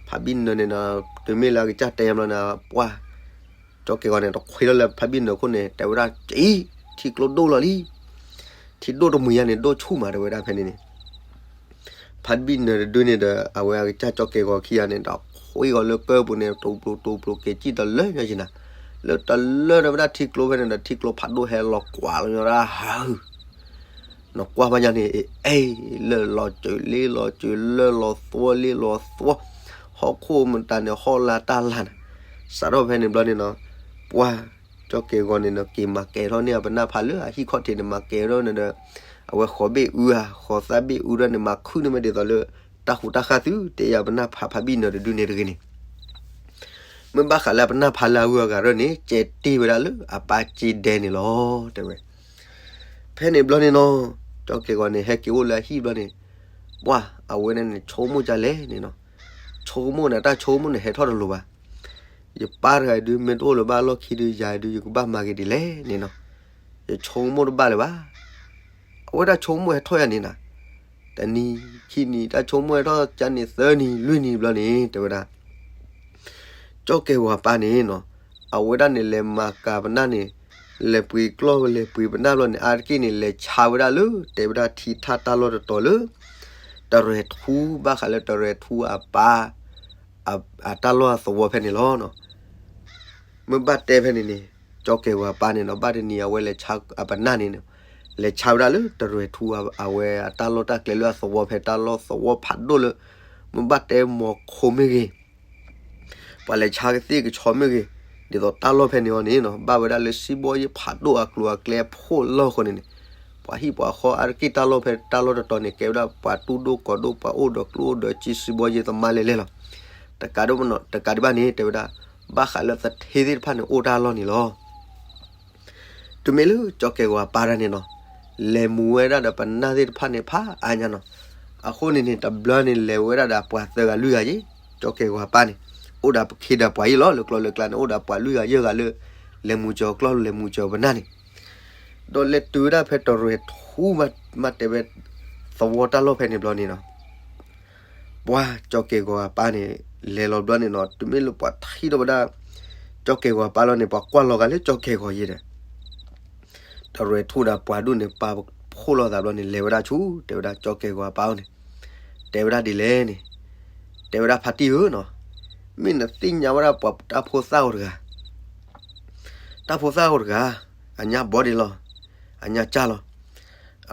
ဖါဘံၣ်နၢၤန့ၣ်နီၤ တုၤမ့ၢ်လၢအကစၢ်တဲညါဘျီန့ၣ် ပှၢ် ကၠီကဲၢ်ဂီၤန့ၣ် တခွ့လီၤလၢဖါဘံၣ်နၢၤခိၣ်န့ၣ် တဲဝဲဒၣ် က့ၤ, ထံကျိဒိၣ်လီၤလံ. ထံဒိၣ်တမှံၤညါန့ၣ် ဒိၣ်ဆူၣ်မး တဲဝဲဒၣ်ဖဲန့ၣ်န့ၣ် ဖါဘံၣ်နၢၤတဒုန့ၣ်ဒီး အဝဲအကစၢ်ကၠီကဲၢ်ဂီၤခံဂၤန့ၣ်ဒီး ခွ့ဂီၤလၢကၢၢ်ပူၤန့ၣ် တိာ်ပျိၤတိာ်ပျိၤက့ၤ ကံၣ်တလၢညါက့ၤနၤ, လၢတလၢဒီးဝဲဒၣ်ထံကျိဖဲန့ၣ်ဒီး ထံကျိဖးဒိၣ်ဟဲလီၤကွၢ်လီၤညီဒၣ်ဟးဟု နကွၢ်ဘၣ်ညါန့ၣ် အဲၣ် လၢလီၤစၢၤလ့လီၤစၢၤ လၢလီၤသွီလ့လီၤသွီ, ဟီၣ်ခိၣ်မတၤန့ၣ် ဟီၣ်လာ်တၢ်လာ်န့ၣ်, စးထီၣ်ဖဲန့ၣ်ဘျီန့ၣ်နီၤ, ပှၢ်ကၠီကဲၢ်ဂီၤန့ၣ်နီၤ က့ၤမၤကဲၤထီၣ်န့ၢ်အပနၢ်ဖါလၢအဟံၣ်ခီၣ်ထံးန့ၣ် မၤကဲၤထီၣ်န့ၣ်ဒီး အဝဲဃီၤဘ့ၣ်အူဧါ ဃီၤသၣ်ဘ့ၣ်အူဒီးန့ၣ် မၤခုၣ်န့ၢ်ဝဲဒ်သိးလၢ တၢ်ဟူးတၢ်ဃၣ်သုတဲယၤပနၢ်ဖါ ဖါဘံၣ်နၢၤတဒုန့ၣ်တဂ့ၤန့ၣ် မ့ၢ်ဘၣ်ဃးလၢအပနၢ်ဖါလၢအဂုၤအဂၤရၢၢ်န့ၣ် ကဲတ့ၢ်ဝဲဒၣ်လၢအပၢ်က့ဒဲန့ၣ်လီၤ တဲဝဲ. ဖဲန့ၣ်ဘျီန့ၣ်နီၤ, ကၠီကဲၢ်ဂီၤန့ၣ် ဟဲက့ၤအိၣ်လၢအဟံၣ်ဘျီန့ၣ်, ပှၢ်အဝဲန့ၣ်န့ၣ် ဆိကမိၣ်ဒ်လဲၣ်န့ၣ်နီၤ, ဆိကမိၣ်န့ၣ် တၢ်ဆိကမိၣ်န့ၣ်ဟဲထီၣ်တလိၤဘၣ်. ယပၢ်တဂၤအံၤဒုး မ့ၢ်တအိၣ်လၢၤဘၣ်အလီၢ်ခံဒုး ယၤအံၤဒုး ယကဘၣ်မၤက့ၤဒ်လဲၣ်န့ၣ်နီၤ, ယဆိကမိၣ်တဘၣ်လၢၤဘၣ်. အဝဲဒၣ်ဆိကမိၣ်ဟဲထီၣ်ယၤန့ၣ်နၤ, တနံၤခံနံၤ တၢ်ဆိကမိၣ်ဟဲထီၣ်ကန့ၣ် သၢနံၤလွံၢ်နံၤဘျီန့ၣ် တဲဝဲဒၣ် ကၠီကဲၢ်ဂီၤအပၢ်န့ၣ်နီၤ, အဝဲဒၣ်န့ၣ် လဲၤမၤကၤပနၢ်န့ၣ်, လဲၤပှ့ၤကျီၢ်လဲၤပှ့ၤပနၢ်ဘျီန့ၣ် အါတက့ၢ်န့ၣ် လဲၤဆါဝဲဒၣ်လၢ တဲဝဲဒၣ်ထံထၣ်တၢ်လီၢ်တတီၤလၢ တရဲၣ်ထူ ဘၣ်ဃးလၢတရဲၣ်ထူအပၢ် အတၢ်လီၢ်အသဝီဖဲန့ၣ်လီၤ. မ့ၢ်ဘၣ်တဲဖဲန့ၣ်န့ၣ်, ကၠီကဲၢ်ဂီၤအပၢ်န့ၣ်နီၤ ဘၣ်တနံၤအဝဲလဲၤဆါအပနၢ်န့ၣ်, လဲၤဆါဝဲဒၣ်လၢတရဲၣ်ထူ အဝဲအတၢ်လီၢ်တၢ်ကျဲလၢအသဝီဖဲတၢ်လီၢ်သဝီဖးဒိၣ်လၢ မ့ၢ်ဘၣ်တဲမီၤခိမ့ၢ်ဂ့ၤ ပှၤလဲၤဆါကသ့ၣ်ကဆီမ့ၢ်ဂ့ၤ, ဒ်သိးတၢ်လီၢ်ဖဲန့ၣ်အီၤန့ၣ်နီၤ ဘၣ်ဝဲဒၣ်လၢစံးဘီယ့ၣ်ဖးဒိၣ်အကျိၤအကျဲအဖှိၣ်လီၢ်အဃိန့ၣ်န့ၣ်, ပှၤဟံၣ်ပှၤဃီအါတက့ၢ်တၢ်လီၢ်ဖဲတၢ်လီၢ်တတီၤန့ၣ် ကဲဝဲဒၣ်ပှၤတူၢ်ဒိၣ်ကီၤဒိၣ် ပှၤအိၣ်ဒီးကျိအိၣ်ဒီးစ့စံးဘီယ့ၣ်သမါလဲၣ်လဲၣ်လီၤ. တကးဒိၣ်မနီၤ တကးဒံးဘၣ်န့ၣ် တဲဝဲဒၣ် ဘၣ်ဃးလၢသထ့သ့ၣ်တဖၣ်န့ၣ် အိၣ်တၢ်လီၢ်န့ၣ်လီၤ. တုၤမ့ၢ်လၢကၠီကဲၢ်ဂီၤအပၢ်တၢ်န့ၣ်နီၤ, လဲၤမူဝဲဒၣ်ဒီးပနၢ်သ့ၣ်တဖၣ်န့ၣ် ဖးအါညါနီၤ. အဃိန့ၣ်န့ၣ် တဘျီန့ၣ် လဲၤဝဲဒၣ်ဒီးပှၤသၢဂၤလွံၢ်ဂၤယ့ၣ်, ကၠီကဲၢ်ဂီၤအပၢ်န့ၣ် အိၣ်ဒီးပခ့ဒီးပှၤယ့ၣ်လီၤ. လၢကျီလၢကျါန့ၣ် အိၣ်ဒီးပှၤလွံၢ်ဂၤယဲၢ်ဂၤလၢ လဲၤမူကၠီၤကျီၢ်လဲၤမူကၠီၤပနၢ်န့ၣ် ဒီးလဲၤတုၤဝဲဒၣ်ဖဲတရဲၣ်ထူ မ့ၢ်တဲဝဲ သဝီတၢ်လီၢ်ဖဲန့ၣ်ဘျီန့ၣ်နီၤ ပှၤကၠီကဲၢ်ဂီၤအပၢ်န့ၣ် လဲၤလီၤဘျီန့ၣ်နီၤ တုၤမ့ၢ်လၢပှၤထံၣ်ဒီးဝဲဒၣ် ကၠီကဲၢ်ဂီၤအပၢ်လီၤန့ၣ် ပှၤကွၢ်လီၤဂာ်လၢကၠီကဲၢ်ဂီၤယဲၢ်ဒီး တရဲၣ်ထူဒီးပှၤဒိၣ်န့ၣ် ပာ်ဖှိၣ်လိာ်သးဘျီန့ၣ် လဲၤဝဲဒၣ်ဆူ တဲဝဲဒၣ်ကၠီကဲၢ်ဂီၤအပၢ်အိၣ်န့ၣ် တဲဝဲဒၣ်ဒ်လဲၣ်န့ၣ် တဲဝဲဒၣ်ဖါတံၢ်ဧၢနီၤ မ့ၢ်နသ့ၣ်ညါဝဲဒၣ်ပှၤတၢ်ဖိသၣ်အိၣ်တဂၤ တၢ်ဖိသၣ်အိၣ်တဂၤ အညါဘီဒံးလီၤ, အညါကၢ်လီၤ.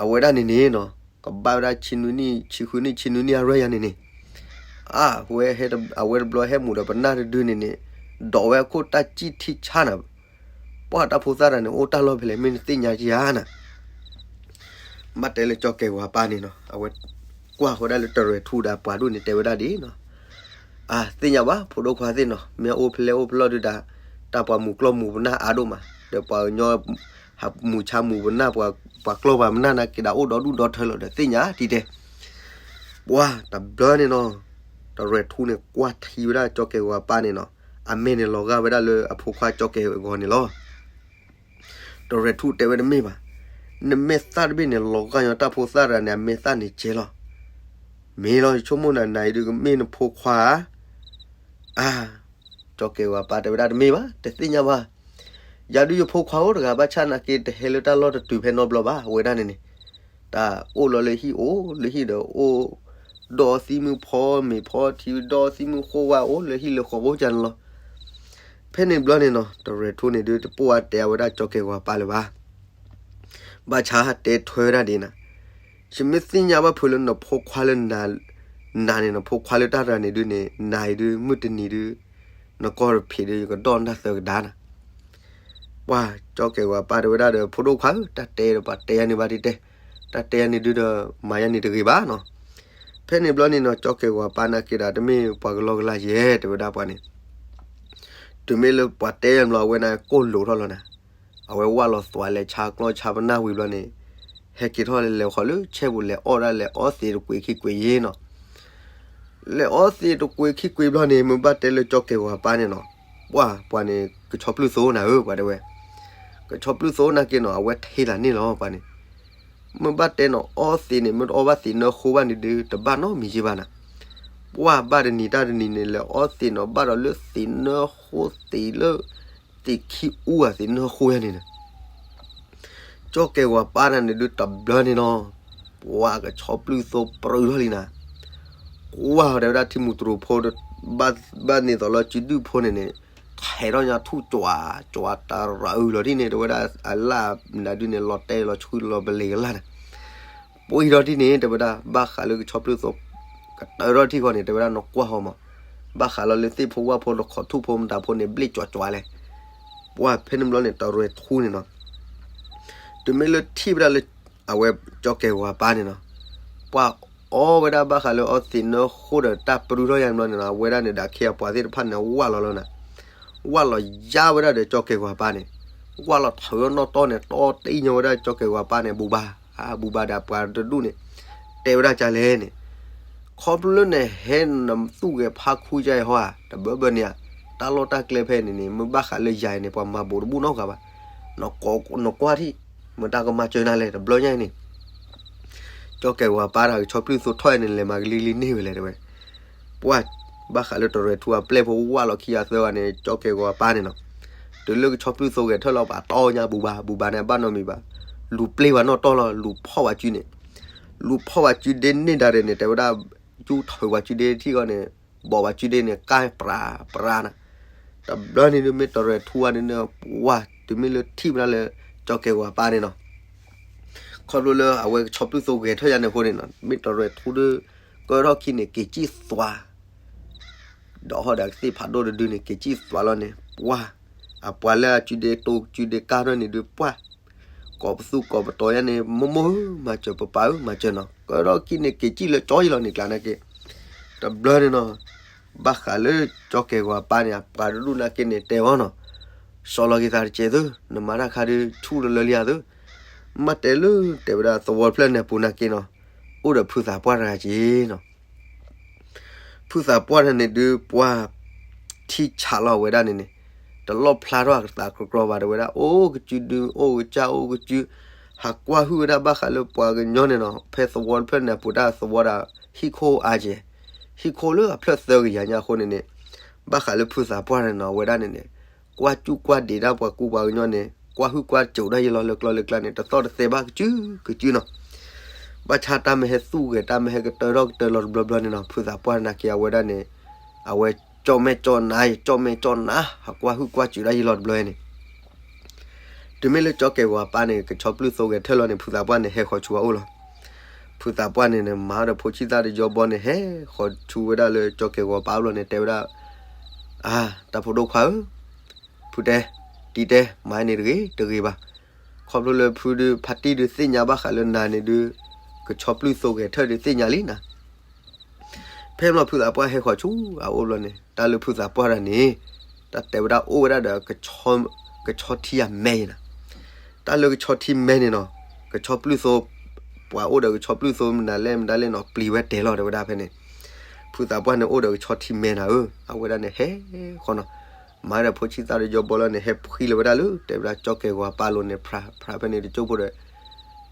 အဝဲဒၣ်န့ၣ်န့ၣ်နီၤ ကဘၣ်ဝဲဒၣ်ဆံနွံနံၣ် ဆံဃုနံၣ် ဆံနွံနံၣ်အရွဲၢ်ယၤန့ၣ်န့ၣ်, အဝဲ အဝဲတဘျီဟဲမူးဒီးပနၢ်တဒုန့ၣ်န့ၣ်, ဒိးဝဲအခိၣ်တၢ်စံၣ်ထံဆါနၤ, ပှၢ်တၢ်ဖိသၣ်တဂၤန့ၣ် အိၣ်တၢ်လီၢ်ဖဲလဲၣ် မ့ၢ်နသ့ၣ်ညါကယၤနၤ ဘၣ်တဲလၢကၠီကဲၤဝၤပၢ်န့ၣ်နီၤ အဝဲကွၢ်ဃီဒၣ်လၢတရဲၣ်ထူဒီးပှၤဒိၣ်န့ၣ်တဲဝဲဒၣ်ဒ်နီၤ, အသ့ၣ်ညါဘၣ် ဖိဒိၣ်ခွါသ့ၣ်နီၤ မ့ၢ်အိၣ်ဖဲလဲၣ်အိၣ်ဖဲလဲၣ်ဒုးဒီး, တၢ်ပှၤမူးကျီၢ်မူးပနၢ်အါဒိၣ်မး ဒီးပှၤကညီ မူးဆါမူးပနၢ် ပှၤကျီၢ်ပှၤပနၢ်နာ်က့ဒီးအိၣ်ဒီဒူၣ်ဒီထၢလီၤဒီးသ့ၣ်ညါတံၢ်တဲ, ပှၢ်တဘျီန့ၣ်နီၤ, တရဲၣ်ထူန့ၣ် ကွၢ်ထံဝဲဒၣ်ကၠီကဲၤဝၤပၢ်န့ၣ်နီၤ, အမဲာ်န့ၣ်လီၤဂာ်ဝဲဒၣ်လၢအဖိခွါကၠီကဲၤဝၤအဂီၢ်န့ၣ်လီၤ. တရဲၣ်ထူတဲဝဲတမ့ၢ်ဘၣ်, နမဲာ်သၣ်တဘ့ၣ်န့ၣ် လီၤဂာ်ညီတၢ်ဖိသၣ်တဂၤန့ၣ် အမဲာ်သၣ်န့ၣ်ကဲလီၤ. မ့ၢ်လီၤ ယဆိကမိၣ်နၤနၤအံၤဒုးကမ့ၢ်နဖိခွါဧါ. အါ, ကၠီကဲၤဝၤပၢ်တဲဝဲဒၣ်တမ့ၢ်ဘၣ် တသ့ၣ်ညါဘၣ်. ယၤဒုးယဖိခွါအိၣ်တဂၤ ဘၣ်ဆၣ်နာ်က့တဟဲလၢတၢ်လီၢ်တတုၤဖဲနီတဘျီဘၣ် အဝဲဒၣ်န့ၣ်န့ၣ်, တၢ်အိၣ်လီၤလၢဟံၣ်အိၣ်လၢဟံၣ်ဒီးအိၣ်, ဒီးသံမုၢ်ဖီမ့ၤဖီထံ ဒီးသံမုၢ်ဃိဝဲအိၣ်လၢဟံၣ်လၢဃီၤအိၣ်ကန့ၣ်လီၤ. ဖဲန့ၣ်ဘျီန့ၣ်နီၤ တရဲၣ်ထူန့ၣ်ဒုးတပိၢ်အတဲအဝဲဒၣ်ကၠီကဲၤဝၤပၢ်လၢၤဘၣ်. ဘၣ်ဆၣ်တဲထွဲဝဲဒၣ်ဒ်နၤ, ယမ့ၢ်သ့ၣ်ညါဘၣ်ဖုးလၢနဖိခွါလၢ နၤန့ၣ် နဖိခွါလၢတၢ်တဂၤန့ၣ်ဒုးန့ၣ် နၤအံၤဒုး မုၢ်တနံၤဒုး နကီၢ်တဖံးဒုး ယကဒီၣ်နတၢ်သၢကဒါနၤ. ပှၢ်ကၠီကဲၤဝၤပၢ်တဲဝဲဒၣ်ဒီး ဖိဒိၣ်ခွါဧၢ တၢ်တဲဒီးပှၤတဲယၤန့ၣ်ဘၣ်တတဲ, တၢ်တဲယၤန့ၣ်ဒုးဒီး မၤယၤန့ၣ်တဂ့ၤဘၣ်နီၤ. ဖဲန့ၣ်ဘျီန့ၣ်နီၤ ကၠီကဲၤဝၤပၢ်နာ်က့ဒီး တမ့ၢ်ပှၤကလီကလီယဲ တဲဝဲဒၣ်ပှၤန့ၣ် တုၤမ့ၢ်လၢပှၤတဲယၤဘျီ အဝဲန့ၣ်ကိၢ်လိာ်ထီၣ်လီၤနၤ, အဝဲဝၢ်လီၤသွးလဲၤဆါကျီၢ်ဆါပနၢ်ဝံၤဘျီန့ၣ်, ဟဲက့ၤထီၣ်လဲၤလဲၤဃီၤလၢ ဆဲပူၤလဲၤအီၣ်ဒၣ်လဲၤအီသံးတကွံာ်ခံကွံာ်ယဲနီၤ. လဲၤအီသံးတကွံာ်ခံကွံာ်ဘျီန့ၣ် မ့ၢ်ဘၣ်တဲလၢကၠီကဲၤဝၤပၢ်န့ၣ်နီၤ, ပှၢ်ပှၤန့ၣ် ကဆီပျုၢ်သိနၤဧၢ ပှၤတဲဝဲ, ကဆီပျုၢ်သိနာ်က့နီၤ အဝဲထဲသးန့ၣ်လီၤ ပှၤန့ၣ် မ့ၢ်ဘၣ်တဲနီၤ အီသံးန့ၣ် မ့ၢ်တအီဘၣ်သံးနၢဃိဘၣ်န့ၣ်ဒုး တဘၣ်နီတမံၤယဲဘၣ်နၤ. ပှၢ်ဘၣ်တနံၤတၢ်တနံၤန့ၣ် လဲၤအီသံးနီၤ ဘၣ်ဒီးလၢသံးနၢဃိသံးလၢ သံးခံအူဧါ သံးနၢဃိယဲန့ၣ်, ကၠီကဲၤဝၤပၢ်န့ၣ်ဒုးတဘျီန့ၣ်နီၤ, ပှၢ်ကဆီပျုၢ်သိပြူထီၣ်လံနၤ. ကွၢ်တဲဝဲဒၣ်ထံမူတရူးဖိ ဘၣ်န့ၣ်သိးလီၤစုဒုၣ်ဖိန့ၣ်န့ၣ်, ထဲးထီၣ်ညါထူၣ်ကွၢ်ကွၢ်တရၢအုလီၤဒ်န့ၣ် တဲဝဲဒၣ်အလၢ်နၤဒုးန့ၣ် လီၤတဲာ်လီၤဆှုလီၤပလ့ၤကလၢ်န့ၣ်, ပှ့ၤထီၣ်ဒ်န့ၣ် တဲဝဲဒၣ် ဘၣ်ဃးလၢကဆီပျုၢ်သိ ကတၢၢ်ထီၣ်ထံၣ်ဃီန့ၣ် တဲဝဲဒၣ်နကွၢ်ဃီမး, ဘၣ်ဃးလီၤလၢသ့ၣ်ဖိဝၣ်ဖိဒီးခိးထူၣ်ဖိမတၤဖိန့ၣ် ဘျ့ၣ်ကွၢ်ကွၢ်လဲၣ်. ပှၢ်ဖဲန့ၣ်ဘျီန့ၣ် တရဲၣ်ထူန့ၣ်နီၤ တုၤမ့ၢ်လၢထံၣ်ဝဲဒၣ်လၢ အဝဲကၠီကဲၤဝၤပၢ်န့ၣ်နီၤ, ပှၢ်အီဝဲဒၣ်ဘၣ်ဃးလၢအီသံးနၢဃိဒီးတၢ်ပြူထီၣ်ယါန့ၣ်ဘျီန့ၣ်နီၤ အဝဲဒၣ်န့ၣ်ဒီးအခ့အပှၤသ့ၣ်တဖၣ်န့ၣ် ဝၢ်လီၤလီၤနၤ, ဝၢ်လီၤယါဝဲဒၣ်ဒီးကၠီကဲၤဝၤပၢ်န့ၣ်, ဝၢ်လီၤထုးနီၣ်တီၢ်န့ၣ် တီၢ်တ့ၢ်ညီဝဲဒၣ်ကၠီကဲၤဝၤပၢ်န့ၣ် ဘူၣ်ဘါ, ဘူၣ်ဘါဒီးပှၤတဒူၣ်န့ၣ်, တဲဝဲဒၣ်ကလဲၣ်န့ၣ် ခီဖျိလၢနဟဲနသူၣ်ဂဲၤဖးခူယါအံၤဟီဧါ တဘၢဘၢန့ၣ်ဧါ, တၢ်လီၢ်တၢ်ကျဲဖဲန့ၣ်န့ၣ် မ့ၢ်ဘၣ်ဃးလၢယၤအံၤန့ၣ် ပှၤမၤဘူးတဘူၣ်နီတဂၤဘၣ်, နကွၢ်ထံၣ် မတၤကမၤစၢၤနၤလဲၣ် တဘျီညါအံၤန့ၣ်, ကၠီကဲၤဝၤပၢ်တၢ်ကဆီပျုၢ်သိထီၣ်အံၤန့ၣ် လဲၤမၤကလံၤကလံၤန့ၢ်ဝဲလဲၣ်တဲဝဲ, ပှၢ်ဘၣ်ဃးလၢတရဲၣ်ထူအပျဲၢ်ဖိဝၢ်လီၤခံဂၤသၢဂၤန့ၣ် ကၠီကဲၤဝၤပၢ်န့ၣ်နီၤ, တုၤလၢကဆီပျုၢ်သိဂဲၤထၢၣ်လီၤပာ်တီၢ်ညါ ဘူၣ်ဘါ, ဘူၣ်ဘါန့ၣ် အဘၣ်နီတမံၤဘၣ်, လူၤပျ့ၤဝဲနီၣ်တီၢ်လီၤ လူၤဖီၣ်ဝဲစုန့ၣ်, လူၤဖီၣ်ဝဲစုဒ့န့ၢ်ဒၣ်ရဲၣ်န့ၣ် တဲဝဲဒၣ်, ယူထုးဝဲစုဒ့ထံၣ်ဃီန့ၣ်, ဘိးဝဲစုဒ့န့ၣ် ကါပြးပြးနၤ, တဘျီန့ၣ်ဒုးမ့ၢ်တရဲၣ်ထူဝဲန့ၣ် ပှၢ်တုၤမ့ၢ်လၢထံၣ်ဝဲဒၣ်လၢ ကၠီကဲၤဝၤပၢ်န့ၣ်နီၤ ခီဖျိလၢအဝဲကဆီပျုၢ်သိဂဲၤထၢၣ်ယါန့ၣ်အဃိန့ၣ်နီၤ မ့ၢ်တရဲၣ်ထူဒုး ကၢထီၣ်ခံန့ၣ် က့ၤစံၣ်သွါ, ဒီးဟီၣ်ဒီးကသ့ၣ်ဖးဒိၣ်တဒုန့ၣ် က့ၤစံၣ်သွါလီၤန့ၣ် ပှၢ်, အပှၤလၢအစုဒ့တိစုဒ့ကါထီၣ်န့ၣ်ဒုးပှၢ်, ကိးပသူကိးပတီၤယါန့ၣ် မိၢ်မိၢ်ဧၢ မၤစၢၤပပၢ်ဧၢ မၤစၢၤနီၤ ကၢထီၣ်ခံန့ၣ် က့ၤစံၣ်လၢကၠီယံလီၤန့ၣ်ကျါနာ်က့, တဘျီန့ၣ်နီၤ ဘၣ်ဃးလၢကၠီကဲၤဝၤပၢ်န့ၣ် အပှၤတဒူၣ်နာ်က့န့ၣ် တဲအီၤနီၤ, စီၤလီၤက့ၤသးတကဲးသု, နမၤတၢ်ခါဒုးဆူၣ်လၢလၢလံဧါသု, မ့ၢ်တဲလၢ တဲဝဲဒၣ်သဝီတဖျၢၣ်န့ၣ်အပူၤနာ်က့နီၤ, အိၣ်ဒီးဖုသးပှၢ်တဂၤက့ၤနီၤ ဖုသးပှၢ်န့ၣ်ဒုးပှၢ် ထံဆးလီၤဝဲဒၣ်န့ၣ်န့ၣ်, တလီၣ်ဖျါထီၣ်အသးကြီကြီဘၣ် တဲဝဲဒၣ် အိၣ်ကစုဒု အိၣ်ကစၢ်အိၣ်ကစု, ဟးကွၢ်ဟုၣ်ဝဲဒၣ်ဘၣ်ဃးလၢပှၤကညီန့ၣ်နီၤ ဖဲသဝီတဖျၢၣ်န့ၣ်အပူၤတၢ်သဝီဒီး ဟံၣ်ခိၣ်အါကဲ, ဟံၣ်ခိၣ်လၢအဖျၢၣ်သၢကယၤညါအဃိန့ၣ်န့ၣ်, ဘၣ်ဃးလၢဖုသးပှၢ်န့ၣ်နီၤ အဝဲဒၣ်န့ၣ်န့ၣ်, ကွၢ်စူၣ်ကွၢ်ဒံးတၢ်ပှၤကူပှၤကညီန့ၣ် ကွၢ်ဟုၣ်ကွၢ်စူၣ်ဒၣ်ယလီၤလၢကျီလၢကျါန့ၣ် တသီၣ်တသဲဘၣ်ကစုကစုနီၤ ဘၣ်ဆၣ်တၢ်မ့ၢ်ဟဲသူၣ်ဂဲၤ တၢ်မ့ၢ်ဟဲကတၢၢ်ထီၣ်ကတၢၢ်လီၤတဘျီဘျီန့ၣ်နီၤ ဖုသးပှၢ်နာ်က့အဝဲဒၣ်န့ၣ်, အဝဲကၠီၣ်မဲာ်ကၠီၣ်နါ ကၠီၣ်မဲာ်ကၠီၣ်နါ ဟးကွၢ်ဟုၣ်ကွၢ်စူၣ်ဒၣ်ယလီၤတဘျီန့ၣ်, ဖ တုၤမ့ၢ်လၢကၠီကဲၣ်ဂီၤပၢ်န့ၣ် ကဆီပျုၢ်သိဂဲၤထၢၣ်လီၤန့ၣ် ဖုသးပှၢ်န့ၣ် ဟဲဃီၤဆူအအိၣ်လီၤ. ဖုသးပှၢ်န့ၣ်န့ၣ် မၤဒီးဖိဆံၣ်သၣ်တယီဘီန့ၣ် ဟဲဃီၤဆူဝဲဒၣ်လၢကၠီကဲၣ်ဂီၤပၢ်အအိၣ်လီၤန့ၣ် တဲဝဲဒၣ်, အါ, တၢ်ဖိဒိၣ်ခွါဧၢ, ဖုတဲ, တံၤတဲ, မၤန့ၣ်တဂ့ၤတဂ့ၤဘၣ်. ခီဖျိလၢဖုဒုး ဖါတံၢ်ဒုးသ့ၣ်ညါဘၣ်ဃးလၢနၤန့ၣ်ဒုး ကဆီပျုၢ်သိဂဲၤထၢၣ်ဒုးသ့ၣ်ညါလံနၤ. ဖဲမ့ၢ်ဖုသးပှၢ်ဟဲဃီၤဆူအအိၣ်ဘျီန့ၣ် တၢ်လၢဖုသးပှၢ်တၢ်န့ၣ် တၢ်တဲဝဲဒၣ်အိၣ်ဝဲဒၣ်ဒီး ကဆီထံအမဲအံၤနၤ. တၢ်လၢကဆီထံမဲန့ၣ်နီၤ, ကဆီပျုၢ်သိ, ပှၤအိၣ်ဒီးကဆီပျုၢ်သိမနုၤလဲၣ်မနုၤလဲၣ်နီၤ ပျံၤဝဲတဲာ်လီၤ တဲဝဲဒၣ်ဖဲန့ၣ်. ဖုသးပှၢ်န့ၣ်အိၣ်ဒီးကဆီထံမဲနၤဧၢ, အဝဲဒၣ်န့ၣ်ဟဲဃီၤနီၤ, မၤဒီးဖိဆံၣ်သၣ်ဒီးယီဘီလီၤန့ၣ် ဟဲဖှံလီၤဝဲဒၣ်လၢ တဲဝဲဒၣ်ကၠီကဲၣ်ဂီၤပၢ်လိၤန့ၣ် ဖြးဖြးဖဲန့ၣ်တကၠိဖိဒီး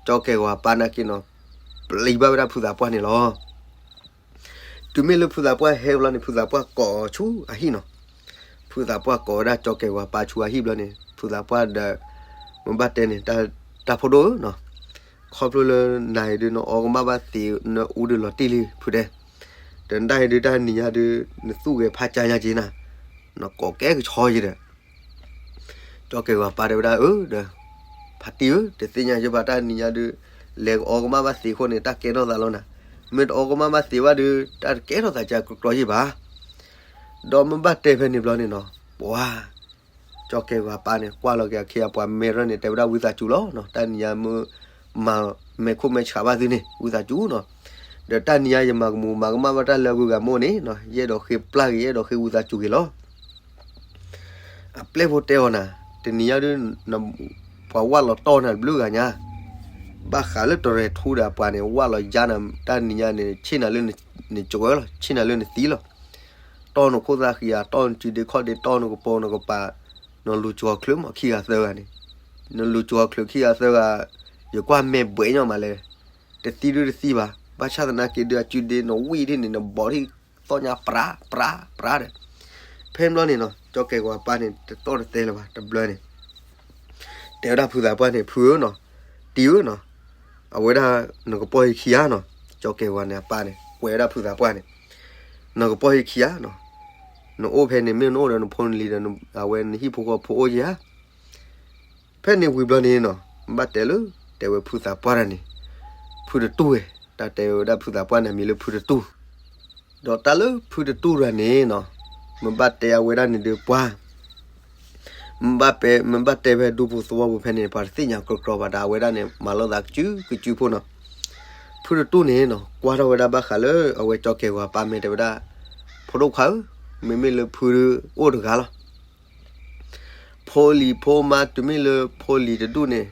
ကၠီကဲၣ်ဂီၤပၢ်နာ်က့နီၤ ပျံၤဘၣ်ဝဲဒၣ်ဖုသးပှၢ်န့ၣ်လီၤ. တုၤမ့ၢ်လၢဖုသးပှၢ်ဟဲဘျီန့ၣ် ဖုသးပှၢ်ကိးဆူအဟံၣ်နီၤ. ဖုသးပှၢ်ကိးဝဲဒၣ်ကၠီကဲၣ်ဂီၤပၢ်ဆူအဟံၣ်ဘျီန့ၣ် ဖုသးပှၢ်ဒီး မ့ၢ်ဘၣ်တဲန့ၣ် တၢ်ဖိဒိၣ်ဧၢနီၤ, ခီဖျိလၢနၤအံၤဒုး နအီကမၣ်ဘၣ်သ့ နအူဒုးလီၤတံၢ်လံ ဖုတဲ, ဒီးနတၢ်အံၤဒုး တၢ်နံၤညါဒုး နသူၣ်ဂဲၤဖးကၢညါက့ၤနၤ, နကိးကဲကဆီယံၤဒီး ကၠီကဲၣ်ဂီၤပၢ်တဲဝဲဒၣ်ဧၢဒီး ဖါတံၢ်ဧၢ, တသ့ၣ်ညါယဘၣ်တၢ်နံၤညါဒုး လဲၤကအီကမၣ်ဘၣ်သ့အဃိန့ၣ် တၢ်ကဲထီၣ်သးလီၤနၤ. မ့ၢ်တအီကမၣ်ဘၣ်သ့ဘၣ်ဒုး တၢ်တကဲထီၣ်သးကကကျီယံၤဘၣ်. ဒီးမ့ၢ်ဘၣ်တဲဖဲန့ၣ်ဘျီန့ၣ်နီၤ ပှၤ ကၠီကဲၣ်ဂီၤပၢ်န့ၣ် ကွၢ်လီၤက့ၤအခ့အပှၤမဲရၢ်န့ၣ် တဲဝဲဒၣ်ဝံသးစူၤလီၤနီၤ, တၢ်နံၤညါမ့ၢ်မၤမဲာ်ခိၣ်မဲာ်ဆှးဘၣ်သုန့ၣ် ဝံသးစူၤနီၤ. ဒီးတၢ်နံၤညါယမၤကမူးမၤကမၣ်ဘၣ်တၢ်လၢအဂုၤအဂၤမိၢ်န့ၣ်နီၤ ယအဲၣ်ဒိးဃ့ပျၢ်က့ၤ ယအဲၣ်ဒိးဃ့ဝံသးစူၤက့ၤလီၤ. အပျဲၢ်ဖိတဲအီၤနၤ, တနံၤညါဒုး ပှၤဝၣ်လီၤတီၢ်နၤတဘျုးဂၤညါ, ဘၣ်ဃးလၢတရဲၣ်ထူဒီးအပှၤန့ၣ် ဝၣ်လီၤယါနၤ တၢ်နံၤညါန့ၣ် ဆ့ၣ်နၤလၢနကဝဲလီၤ, ဆ့ၣ်နၤလၢနသံလီၤ. တီၢ်နခိၣ်သၣ်ဃံဧါ, တီၢ်နစုဒ့ခီၣ်ဒ့, တီၢ်နကပိာ်နကပၤ, နလူၤကၠီၤချၢမးခံဂၤသၢဂၤန့ၣ်, နလူၤကၠီၤချၢခံဂၤသၢဂၤ, ယကွၢ်မဲာ်ဘှဲးညီမးလဲၣ်, တသံဒုတသံဘၣ်, ဘၣ်ဆၣ်သနာ်က့ဒုးအစုဒ့နဝံၣ်ထံၣ်န့ၣ် နဘီထံၣ်သီၣ်ညါပြး ပြး ပြးဒီး ဖဲဘျီန့ၣ်နီၤ ကၠီကဲၣ်ဂီၤပၢ်န့ၣ် တတီၢ်တတဲလၢၤဘၣ် တဘျီန့ၣ် တဲဝဲဒၣ်ဖုသးပှၢ်န့ၣ် ဖုဧၢနီၤ, တံၤဧၢနီၤ, အဝဲဒၣ်နကပီၢ်ဟံၣ်ခံဂၤနီၤ, ကၠီကဲၣ်ဂီၤန့ၣ်အပၢ်န့ၣ် ကွဲးဝဲဒၣ်ဖုသးပှၢ်န့ၣ်, နကပီၢ်ဟံၣ်ခံဂၤနီၤ, နအိၣ်ဖဲန့ၣ် မ့ၢ်နအိၣ်ဒီးနဖိနလံၤဒီး အဝဲနဟံၣ်ဖိဃီဖိအိၣ်ဧါ ဖဲန့ၣ်ဝံၤဘျီန့ၣ်နီၤ ဘၣ်တဲလၢ တဲဝဲဖုသးပှၢ်တၢ်န့ၣ်, ဖုတတူၢ်ဝဲ, တၢ်တဲဝဲဒၣ်ဖုသးပှၢ်န့ၣ် မံၤလၢဖုတတူၢ်, ဒီးတၢ်လၢဖုတတူၢ်တၢ်န့ၣ်နီၤ, မ့ၢ်ဘၣ်တဲအဝဲဒၣ်န့ၣ်ဒီးပှၤ မ့ၢ်ဘၣ်တဲ မ့ၢ်ဘၣ်တဲဖဲဒူပူၤသဝီပူၤဖဲန့ၣ် ပှၤတသ့ၣ်ညါကြီကြီဘၣ်ဒီး အဝဲဒၣ်န့ၣ် မၤလိာ်သးကစုကစုဖိနီၤ, ဖုတတူၢ်န့ၣ်နီၤ ကွၢ်ထီၣ်ဝဲဒၣ်ဘၣ်ဃးလၢ အဝဲကၠီကဲၣ်ဂီၤပၢ်မ့ၢ်တဲဝဲဒၣ်, ဖိဒိၣ်ခွါဧၢ, မ့မ့ၢ်လၢဖုအိၣ်တဂၤလီၤ ဖိလံၤဖိမါ တုၤမ့ၢ်လၢဖိလံၤတဒူၣ်န့ၣ်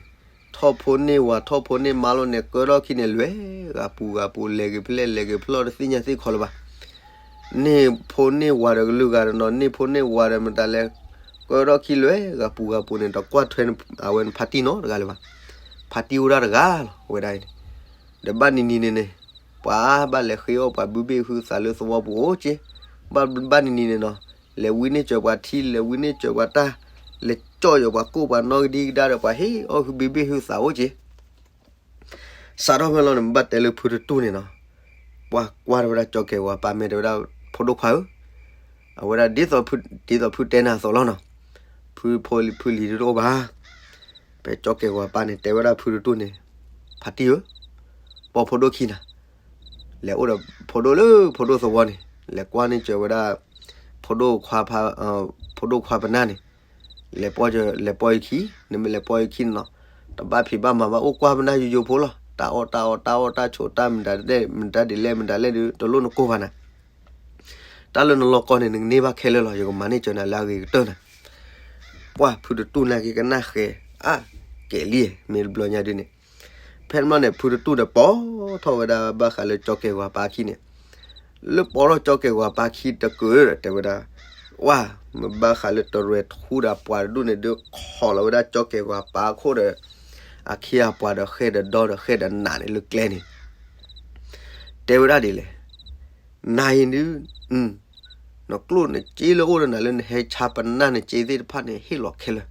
ထီၣ်ဖိန့ၢ်ဝၤ ထီၣ်ဖိန့ၢ်မါလီၤန့ၣ် ကၢထီၣ်ခံန့ၣ် လဲၤဂၤပူၤဂၤပူၤ လဲၤဂ့ၤဖဲလဲၣ် လဲၤဂ့ၤဖဲလဲၣ် တသ့ၣ်ညါသ့ၣ်ခီလၢၤဘၣ်. န့ၢ်ဖိန့ၢ်ဝၤဒီးကလုာ်ဂၤဒီးနီၤ န့ၢ်ဖိန့ၢ်ဝၤဒီးမတၤလဲၣ် ကၢထီၣ်ခံလဲၤဂၤပူၤဂၤပူၤန့ၣ် တကွၢ်ထွဲအဝဲနဖါတံၢ်နီတဂၤလၢၤဘၣ်. ဖါတံၢ်အိၣ်ဒၣ်တဂၤလီၤ အဝဲဒၣ်အံၤန့ၣ် ဒီးဘၣ်နံၤနံၤန့ၣ်န့ၣ် ပှၤဘၣ်လဲၤဃ့အီၣ်ပှၤဘုဘ့ၣ်ဟုသးလၢသဝီပူၤအိၣ်က့, ဘၣ်ဘၣ်နံၤနံၤန့ၣ်နီၤ လဲၤဝံန့ၢ်စၢၤပှၤထံ လဲၤဝံန့ၢ်စၢၤပှၤတၢ်, လဲၤကၠီၣ်ယီၤပှၤကိၣ်ပှၤနီၣ်ကဒံကဒါဒီး ပှၤဟ့ၣ်အီၣ်ဟုဘုဘ့ၣ်ဟုသးအိၣ်က့ စးထီၣ်ဖဲလီၤန့ၣ် ဘၣ်တဲလၢဖုတတူၢ်န့ၣ်နီၤ, ပှၤကွၢ်ထီၣ်ဝဲဒၣ်ကၠီကဲၣ်ဝၤပၢ်မ့ၢ်တဲဝဲဒၣ် ဖိဒိၣ်ခွါဧၢ, အဝဲဒၣ်ဒ်သိးဖု ဒ်သိးဖုတဲနၤအသိးလီၤနီၤ, ဖုဖိလံၤ ဖုလံၤတအိၣ်ဘၣ်. ဖဲကၠီကဲၣ်ဝၤပၢ်န့ၣ် တဲဝဲဒၣ်ဖုတတူၢ်န့ၣ်, ဖါတံၢ်ဧၢ, ပိာ်ဖိဒိၣ်ခံနၤ, လဲၤအိၣ်ဒီးဖိဒိၣ်လၢဖိဒိၣ်သဝီန့ၣ် လဲၤကွၢ်န့ၢ်စၢၤဝဲဒၣ် ဖိဒိၣ်ခွါ ဖိဒိၣ်ခွါပနၢ်န့ၣ် လဲၤပိာ် လဲၤပိာ်ယခံ, နမ့ၢ်လဲၤပိာ်ယခံန့ၣ်နီၤ, တဘၣ်ဖံးဘၣ်မၤဘၣ် အိၣ်ကွၢ်ပနၢ်ယိယိဖိလီၤ. တၢ်အီၣ်တၢ်အီ တၢ်အီၣ်တၢ်ဆိး တၢ်မတၤဒဲး မတၤဒ်လဲၣ်မတၤလဲၣ်ဒီး တလိၣ်နကိၢ်ဘၣ်နၤ. တၢ်လၢနလီၢ်ကီၢ်န့ၣ် နကန့ၢ်ဘၣ်ခဲလၢာ်လီၤ. ယကမၤန့ၢ်စၢၤနၤလၢအဂ့ၤကတၢၢ်နၤ. ပှၢ်ဖုတတူၢ်နာ်က့ကနၣ်ဃဲၤ အါ ကဲၤလံ မ့ၢ်တဘျီညါဒ်န့ၣ် ဖဲန့ၣ်ဘျီန့ၣ် ဖုတတူၢ်ဒီးပိာ်ထီၣ်ဝဲဒၣ်ဘၣ်ဃးလၢကၠီကဲၣ်ဝၤပၢ်ခံန့ၣ်, လၢပိာ်ထီၣ်ကၠီကဲၣ်ဝၤပၢ်ခံတကုာ်ဒီး တဲဝဲဒၣ်, ဝါ, မ့ၢ်ဘၣ်ဃးလၢတရဲၣ်ထူဒီးပှၤတဒူၣ်န့ၣ် ဒုးခိးလီၤဝဲဒၣ်ကၠီကဲၣ်ဝၤပၢ်အခိၣ်ဒီး အခ့အပှၤဒီးဃဲၢ်ဒီးဒီဒီးဃဲၢ်ဒီးနးန့ၣ်လၢကျဲန့ၣ် တဲဝဲဒၣ်ဒ်လဲၣ်. နၤအံၤဒုး နကျိၣ်နစ့လၢအိၣ်ဒီးနၤလၢနဟဲဆါပနၢ်နစ့သ့ၣ်တဖၣ်န့ၣ် ဟ့ၣ်လီၤခဲလၢာ်,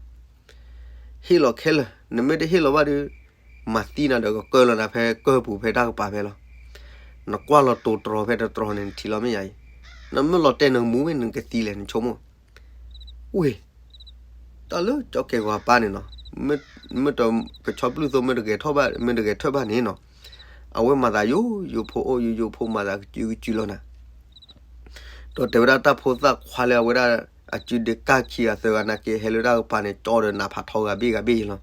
ဟ့ၣ်လီၤခဲလၢာ်. နမ့ၢ်တဟ့ၣ်လီၤဘၣ်ဒီး မၤသံနၤဒီးကကၢလီၤနၤဖဲကၢၢ်ပူၤဖဲတၢ်ကပၤဖဲလီၤ. နကွၢ်လီၤတိၤတြီၤဖဲတတြီၤန့ၣ် နထံၣ်လီၤမ့ၢ်ယၤအံၤ, နမ့ၢ်လီၤတဲာ်နမူမ့ၢ်နကသံလဲၣ် နဆိကမိၣ်, ဝ့ၢ် တၢ်လၢကၠီကဲၢ်ဂီၤပၢ်န့ၣ်နီၤ, မ့ၢ်တကဆီပျုၢ်သိ မ့ၢ်တဂဲၤထီၣ်ဘၣ် မ့ၢ်တဂဲၤထၢၣ်ဘၣ်န့ၣ်နီၤ, အဝဲမၤသးယိယိဖိ အိၣ်ယိယိဖိ မၤသးကစုကစုလီၤနၤ. ဒီးတဲဝဲဒၣ်တၢ်ဖိသၣ်ခွါလၢအဝဲဒၣ် အစုဒ့ကၢ်ခံဂၤသၢဂၤနာ်က့ ဟဲလၢတၢ်ကပၤန့ၣ် ကၠီဒီးနးဖးထီဂၤဘ့ၣ်ဂၤဘ့ၣ်ယလီၤ.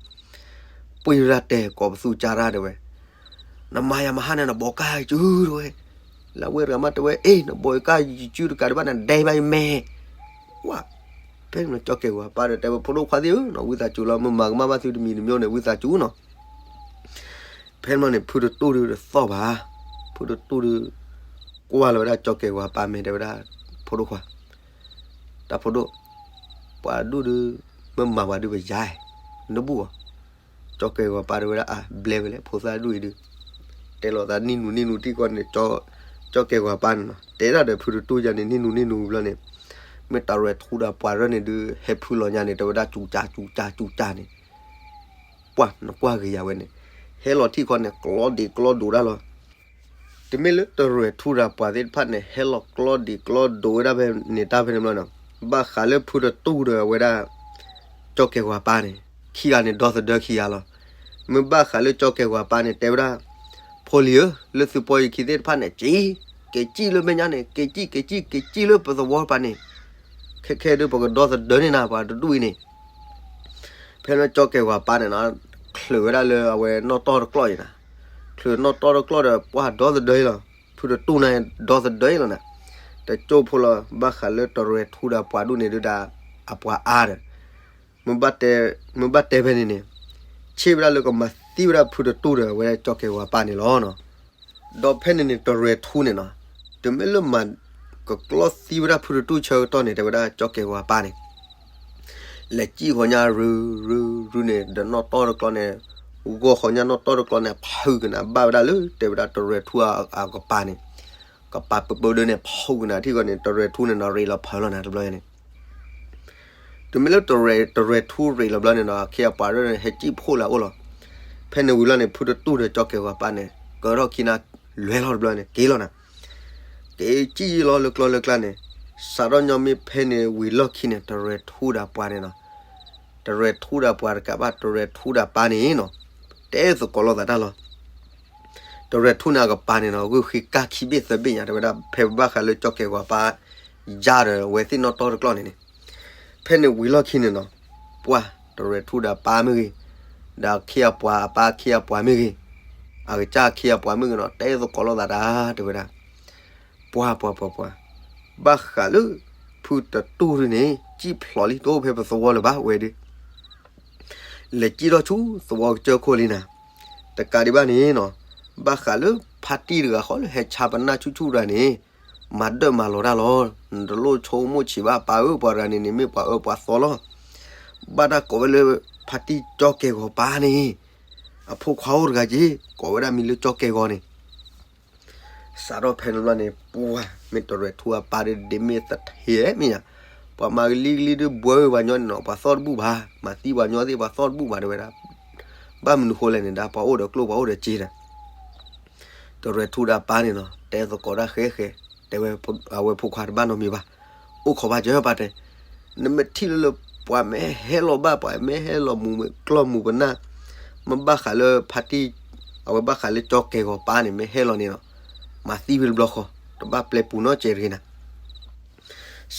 ပှ့ၤရၢတဲာ်ကိးပသူကၢ်ရၢ်တဲဝဲ, နမၤယၤမဟါန့ၣ် နဘီးကၢ်ယစုတဲဝဲ, လၢအဝဲတဂၤမးတဲဝဲ အ့ၣ် နဘီးယကၢ်ယစုတကးဒံးဘၣ်န့ၣ် ဒဲဘၣ်ယမဲာ်, ဝါ, ဖဲန့ၣ်ကၠီကဲၢ်ဂီၤပၢ်ဒီးတဲဝဲ ဖိဒိၣ်ခွါသ့ၣ်ဧၢ နဝံသးစူၤလီၤ မ့ၢ်မၤကမၣ်ဘၣ်သုတမံၤတမံၤန့ၣ် ဝံသးစူၤနီၤ. ဖဲန့ၣ်န့ၣ် ဖုတတူၢ်ဒုးတသီၣ်ဘၣ်, ဖုတတူၢ်ဒုး ကွၢ်လီၤဝဲဒၣ်ကၠီကဲၢ်ဂီၤပၢ်မဲာ်တဲဝဲဒၣ်, ဖိဒိၣ်ခွါ, တၢ်ဖိဒိၣ်, ပှၤဒူၣ်ဒုး မ့ၢ်မၤပှၤဒုးပယါ, နဘူၣ်အီၤ, ကၠီကဲၢ်ဂီၤပၢ်တဲဝဲဒၣ် အါ ဘျဲဝဲလဲၣ် ဖိသၣ်ဒူၣ်အံၤဒုး, တဲလီၤသးနံၣ်နူနံၣ်နူထံၣ်ကီၢ်န့ၣ် ကၠီကဲၢ်ဂီၤပၢ်န့ၣ်နီၤ တဲဒၣ်ဒီးဖုတတူၢ်ယၤန့ၣ် နံၣ်နူနံၣ်နူဘျီန့ၣ်, မ့ၢ်တရဲၣ်ထူဒီးပှၤရၢၢ်န့ၣ်ဒုး ဟဲဖုလီၤညါန့ၣ် တဲဝဲဒၣ်ကၠူကၠူကၠူကၠူန့ၣ် ပှၢ်နကွၢ်ဂ့ၤယၤဝဲန့ၣ်, ဟဲလီၤထံၣ်ခီန့ၣ် ကျီဒံးကျီဒိးဒၣ်လီၤ. တမ့ၢ်လၢတရဲၣ်ထူဒီးပှၤသ့ၣ်တဖၣ်န့ၣ် ဟဲလီၤကျီဒံးကျီဒိးဝဲဒၣ်ဖဲန့ၣ်တၢ်ဖဲန့ၣ်ဘျီန့ၣ်, ဘၣ်ဃးလၢဖုတတူၢ်ဒီးဝဲဒၣ် ကၠီကဲၢ်ဂီၤပၢ်န့ၣ် ခံဂၤန့ၣ်ဒီသဒၢခံဂၤလီၤ. မ့ၢ်ဘၣ်ဃးလၢကၠီကဲၢ်ဂီၤပၢ်န့ၣ် တဲဝဲဒၣ်, ဖိလံၤဧၢ, လၢသုပီယခံသ့ၣ်တဖၣ်န့ၣ် က့ၤ, က့ၤစံၣ်လၢမဲာ်ညါန့ၣ် က့ၤစံၣ် က့ၤစံၣ် က့ၤစံၣ်လၢပသဝီတပၤန့ၣ်, ခဲခဲဒုး ပကဒီသဒၢန့ၢ်နၤ ပှၤတဒူၣ်အံၤန့ၣ် ဖဲန့ၣ်ကၠီကဲၢ်ဂီၤပၢ်န့ၣ်နီၤ, ချုးဝဲဒၣ်လၢအဝဲနီၣ်တီၢ်တကျီၢ်အံၤနၤ, ချုးနီၣ်တီၢ်တကျီၢ်ဒီး ပှၢ်ဒီသဒၢအံၤလီၤ. ဖုတတူၢ်န့ၣ် ဒီသဒၢအံၤလီၤနၤ. တကၠိဖိလီၤ ဘၣ်ဃးလၢတရဲၣ်ထူဒီးပှၤဒူၣ်န့ၣ်ဒုးဒၣ် အပှၤအါဒီး မ့ၢ်ဘၣ်တဲဖဲန့ၣ်န့ၣ်, ဆ့ၣ်ဝဲဒၣ်လၢကမၤသံဝဲဒၣ်ဖုတတူၢ်ဒီးဝဲဒၣ်ကၠီကဲၢ်ဂီၤပၢ်န့ၣ်လီၤ. ဒီးဖဲန့ၣ်န့ၣ် တရဲၣ်ထူန့ၣ်နီၤ, တမ့ၢ်လၢမၤကကျီသံဝဲဒၣ်ဖုတတူၢ်ဆၢကတီၢ်န့ၣ် တဲဝဲဒၣ်ကၠီကဲၢ်ဂီၤပၢ်န့ၣ် လဲၤစံၣ်ဃီၤညါရုရုရုန့ၣ် ဒီးနီၣ်တီၢ်တကျီၢ်န့ၣ်, ဂီၢ်ဃီၤညါနီၣ်တီၢ်တကျီၢ်န့ၣ် ဖုကနၣ်ဘၣ်ဝဲဒၣ်လၢ တဲဝဲဒၣ်တရဲၣ်ထူအကပၤန့ၣ်, ကပၤပၢပၢဒၢန့ၣ် ဖုကနၣ်ထံၣ်ဃီၤန့ၣ် တရဲၣ်ထူန့ၣ်နီၤ ရ့းလီၤဖၢလီၤနၤတဘျီန့ၣ် တုၤမ့ၢ်လၢတရဲၣ်ထူရ့းလီၤဘျီန့ၣ်နီၤ အခ့အပှၤရၢၢ်န့ၣ် ဟဲစံၣ်ဖှိၣ်လၢအအိၣ်လီၤ. ဖဲန့ၣ်ဝံၤလီၤန့ၣ် ဖုတတူၢ်ဒီးကၠီကဲၢ်ဂီၤပၢ်န့ၣ် ကၢထီၣ်ခံနၤ လွဲလီၤတဘျီန့ၣ် က့ၤလီၤနၤ. က့ၤစံၣ်လီၤလၢကျီလၢကျါန့ၣ်, စးထီၣ်ညီမ့ၢ်ဖဲန့ၣ်ဝံၤလီၢ်ခံန့ၣ် တရဲၣ်ထူဒီးပှၤန့ၣ်နီၤ, တရဲၣ်ထူဒီးပှၤတကးဘၣ် တရဲၣ်ထူဒီးပၢ်န့ၣ်နီၤ, တဲသကိးလိာ်သးတၢ်လီၤ. တရဲၣ်ထူန့ၣ်အကပၤန့ၣ်နီၤ ဂုာ်ဃ့ကၢ်ခံဘ့ၣ်သၢဘ့ၣ်ညါ တဲဝဲဒၣ် ဖဲဘၣ်ဃးလၢကၠီကဲၢ်ဂီၤပၢ် ယါဒီးဝဲသ့ၣ်နီၣ်တီၢ်တကျီၢ်န့ၣ်န့ၣ်, ဖဲန့ၣ်ဝံၤလီၢ်ခံန့ၣ်နီၤ, ပှၢ်တရဲၣ်ထူဒီးပၢ်မ့ၢ်ဂ့ၤ, ဒီးအခ့အပှၤအပၢ်အခ့အပှၤမ့ၢ်ဂ့ၤ, အကစၢ်အခ့အပှၤမ့ၢ်ဂ့ၤနီၤ တဲသကိးလိာ်သးတၢ် တဲဝဲဒၣ် ပှၤပှၤပှၤပှၤ, ဘၣ်ဃးလၢ ဖုတတူၢ်ဒုန့ၣ် စံၣ်ဖျိးလံတအိၣ်ဖဲပသဝီလၢၤဘၣ်ဝဲဒုး လဲၤစံၣ်ထီၣ်ဆူသဝီကစၢၢ်ခိၣ်လံနၤ. တကးဒံးဘၣ်န့ၣ်နီၤ, ဘၣ်ဃးလၢဖါတံၢ်တဂၤဃီလၢဟဲဆါပနၢ်ဆူၣ်ဆူၣ်တဂၤန့ၣ်, မၤဒၢၣ်မၤလီၤတၢ်လီၤ. နတလိၣ်ဆိကမိၣ်ဆံးဘၣ်ပၢ်ဧၢ, ပှၤတဂၤန့ၣ်န့ၣ်မ့ၢ်ပှၤအၢပှၤသီလီၤ. ဘၣ်တၢ်ကိးဝဲလၢ ဖါတံၢ်ကၠီကဲၢ်ဂီၤပၢ်န့ၣ်, အဖိခွါအိၣ်တဂၤက့ၤ ကိးဝဲဒၣ်မံၤလၢကၠီကဲၢ်ဂီၤန့ၣ် စးထီၣ်ဖဲန့ၣ်ဘျီန့ၣ် ပှၤမ့ၢ်တရဲၣ်ထူအပၢ်ဒ်ဒ်မ့ၢ်သထ့မ့ၢ်ညါ, ပှၤမၤကလံကလံဒုးဘှီဝဲပှၤညီန့ၣ်နီၤ, ပှၤသီၣ်တဘူၣ်ဘၣ်, မၤသံပှၤညီသ့ၣ်ပှၤသီၣ်တဘူၣ်ဘၣ် တဲဝဲဒၣ်, ဘၣ်မနုၤဃိလဲၣ်န့ၣ် ဒၣ်ပှၤအိၣ်ဒီးကျိၣ်ပှၤအိၣ်ဒီးစ့ဒီး တရဲၣ်ထူဒီးပၢ်န့ၣ်နီၤ တဲသကိးတၢ်ဃဲဃဲ, တဲဝဲအဝဲဖိခွါတဘၣ်နီတမံၤဘၣ်, အိၣ်ခိးဘၣ်စၢၤပၢ်တဲ, နမ့ၢ်ထံၣ်လၢလၢပှၤမ့ၢ်ဟဲလီၤဘၣ် ပှၤမ့ၢ်ဟဲလီၤမူၤကျီၢ်မူၤပနၢ်, မ့ၢ်ဘၣ်ဃးလၢဖါတံၢ်, အဝဲဘၣ်ဃးလၢကၠီကဲၢ်ဂီၤပၢ်န့ၣ် မ့ၢ်ဟဲလီၤန့ၣ်နီၤ, မၤသံဖဲတဘျီဃီ, တဘၣ်ပျဲပူၤနီတစဲးတဂ့ၤနၤ